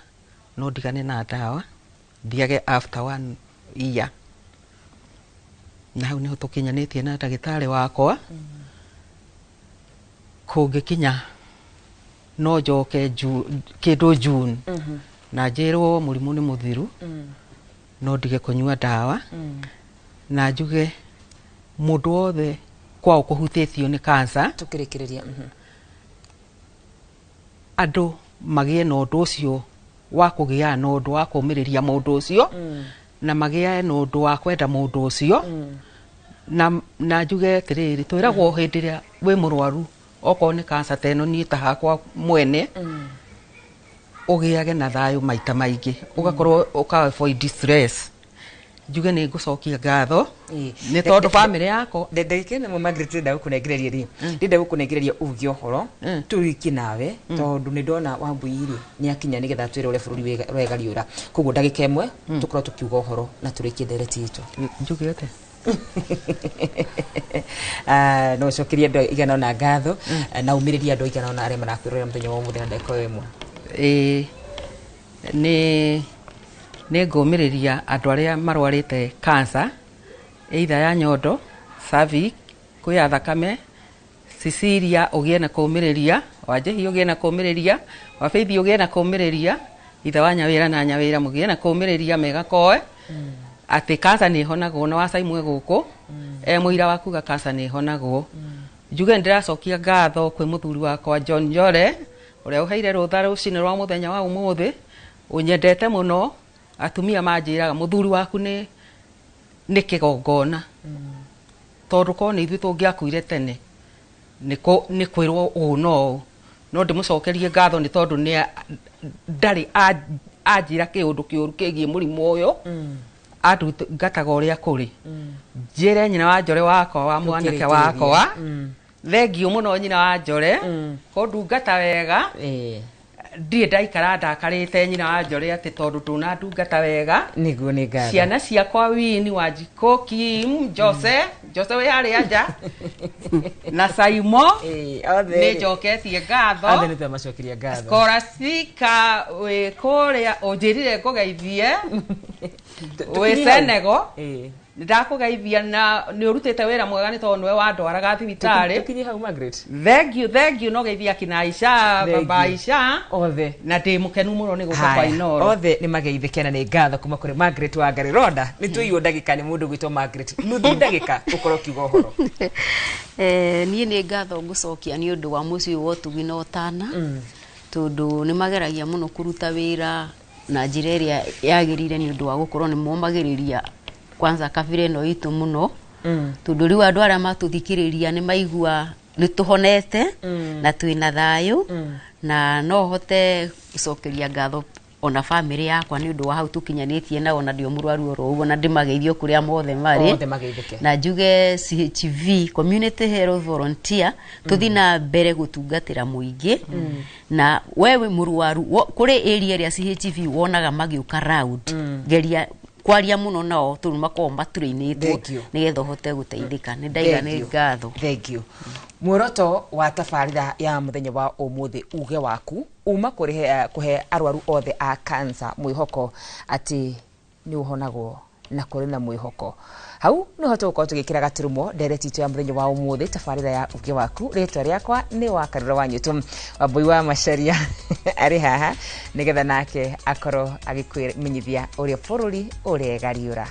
Speaker 8: no ndigane na ndawa, thiage after 1 year. Na hau nĩho tũkinyanĩtie na ndagĩtarĩ wakwa. Kũngĩkinya no njoke kĩndũ June na njĩrwo mũrimũ nĩ mũthiru, no ndige kũnyua ndawa. Na njuge mũndũ wothe kwao kũhutĩtio nĩ kansa,
Speaker 1: tũkĩrĩkĩrĩria
Speaker 8: andũ magĩe na ũndũ ũcio wa kũgĩa na ũndũ wa kũũmĩrĩria mũndũ ũcio, na magĩe na ũndũ wa kwenda mũndũ ũcio. Na njuge atĩrĩrĩ, twĩragwo hĩndĩ ĩrĩa wĩ mũrwaru okorwo nĩ kansa ta ĩno, niĩ ta hakwa mwene, ũgĩage na thayũ maita maingĩ, ũgakorwo ũka avoid stress. Njuge nĩ ngũcokia ngatho nĩ tondũ bamĩrĩ yakwa.
Speaker 1: Ndagĩka ĩno Margaret ndĩrenda gũkũnengereria rĩ, ndĩrenda gũkũnengereria uge ũhoro tũrĩkie nawe, tondũ nĩ ndona Wambui rĩ nĩ akinya nĩgetha twĩre ũrĩa bũrũri ũregariũra. Koguo ndagĩka ĩmwe tũkorwo tũkiuga ũhoro na tũrĩkie ndereti itũ.
Speaker 8: Njuge atĩa?
Speaker 1: No ũcokerie andũ igana ũna ngatho na umĩrĩrie andũ igana ũna arĩa marakwĩrorera mũthenya wa ũmũthĩ na ndagĩka ĩyo ĩmwe.
Speaker 8: Nĩ ngũmĩrĩria andũ arĩa marwarĩte kansa, either ya nyondo, cervix, kwĩ ya thakame. Cecilia ũgĩe na kũmĩrĩria, Wanjĩhi ũgĩe na kũmĩrĩria, Wabeithi ũgĩe na kũmĩrĩria, ithe wa Nyawĩra na Nyawĩra mũgĩe na kũmĩrĩria megakoe atĩ kansa nĩ ĩhonagwo, na wacaimwe gũkũ e mũira wa kuga kansa nĩ ĩhonagwo. Njuge nĩndĩracokia ngatho kwĩ mũthuri wakwa John Njore ũrĩa ũheire rũtha rũcinĩ rwa mũthenya wa ũmũthĩ, ũnyendete mũno. Atumia manjĩraga mũthuri waku nĩ kĩgongona, tondũ korwo nĩ ithuĩ tũngĩakuire tene nĩ kwĩrwo ũũ no ũũ. No ndĩmũcokerie ngatho nĩ tondũ nĩ ndarĩ anjĩra kĩũndũ kĩũru kĩgiĩ mũrimũ ũyũ, andungataga ũrĩa kũrĩ. Njĩre nyina wa Njore wakwa wa mwanake wakwa, thengiũ mũno nyina wa Njore kũndungata wega. Ndirĩ ndaikara ndakarĩte nyina wa Njore atĩ tondũ ndũnandungata wega.
Speaker 1: Nĩguo nĩ ngatho.
Speaker 8: Ciana ciakwa Wini, Wanjikũ, Kim, Jose, Jose wĩ harĩa nja na Saimo, nĩ njoketie ngatho.
Speaker 1: Othe nĩ twamacokeria ngatho.
Speaker 8: Scholastica wĩ kũrĩa ũnjĩrire ngũgeithie, wĩ Senegal.
Speaker 11: Nĩ ndakũgeithia na nĩ ũrutĩte wĩra mwega, nĩ tondũ nĩwe wandwaraga thibitarĩ.
Speaker 1: Tũkinye hau, Margaret.
Speaker 11: Thank you, thank you. No geithia akina Aisha.
Speaker 1: Thank
Speaker 11: Baba
Speaker 1: you.
Speaker 11: Aisha
Speaker 1: othe.
Speaker 11: Na ndĩ mũkenu mũno nĩ gũka kwa
Speaker 1: Haya,
Speaker 11: Inoro.
Speaker 1: Othe nĩ mageithĩke na nĩ ngatho kuma kũrĩ Margaret Wangari Ronda. Nĩ tũiywo ndagĩka nĩ mũndũ gwĩtwo Margaret, nuthu ndagĩka ũkorwo ũkiuga ũhoro.
Speaker 2: Niĩ nĩ ngatho ngũcokia nĩ ũndũ wa mũciĩ wa ũtugi na ũtana, tondũ nĩ mageragia mũno kũruta wĩra na njĩra ĩrĩa yagĩrĩire, nĩ ũndũ wa gũkorwo nĩ momagĩrĩria kwanza kabira ĩno itũ mũno, tondũ rĩu andũ arĩa matũthikĩrĩria nĩ maigua nĩ tũhonete na twĩna thayũ. Na no hote gũcokeria ngatho ona bamĩrĩ yakwa nĩ ũndũ wa hau tũkinyanĩtie nao, na ndĩ o mũrwaru oro ũguo, na ndĩmageithio kũrĩa mothe marĩ.
Speaker 1: Othe mageithĩke.
Speaker 2: Na njuge CHV, Community Health Volunteer, tũthi na mbere gũtungatĩra mũingĩ. Na wewe mũrwaru kũrĩ area ĩrĩa CHV wonaga magĩũka round, geria kwaria mũno nao, tondũ makoragwo matũrĩinĩtwo
Speaker 1: Thank you.
Speaker 2: nĩgetha ũhote gũteithĩka. Nĩ ndaiga
Speaker 1: Thank
Speaker 2: nĩ
Speaker 1: you.
Speaker 2: ngatho.
Speaker 1: Thank you. Muoroto wa tabarĩra ya mũthenya wa ũmũthĩ, uge waku, uma kũrĩhe kũhe arwaru othe a cancer mwĩhoko atĩ nĩ ũhonagwo na kũrĩ na mwĩhoko. Hau nĩho tũgũkorwo tũgĩkĩra gaturumo ndereti itũ ya mũthenya wa ũmũthĩ, tabarĩra ya uge waku. Rĩtwa rĩakwa nĩ wa Karura wa Nyutu. Wambui wa Macaria arĩ haha nĩgetha nake akorwo agĩkwĩmenyithia ũrĩa bũrũri ũregariũra.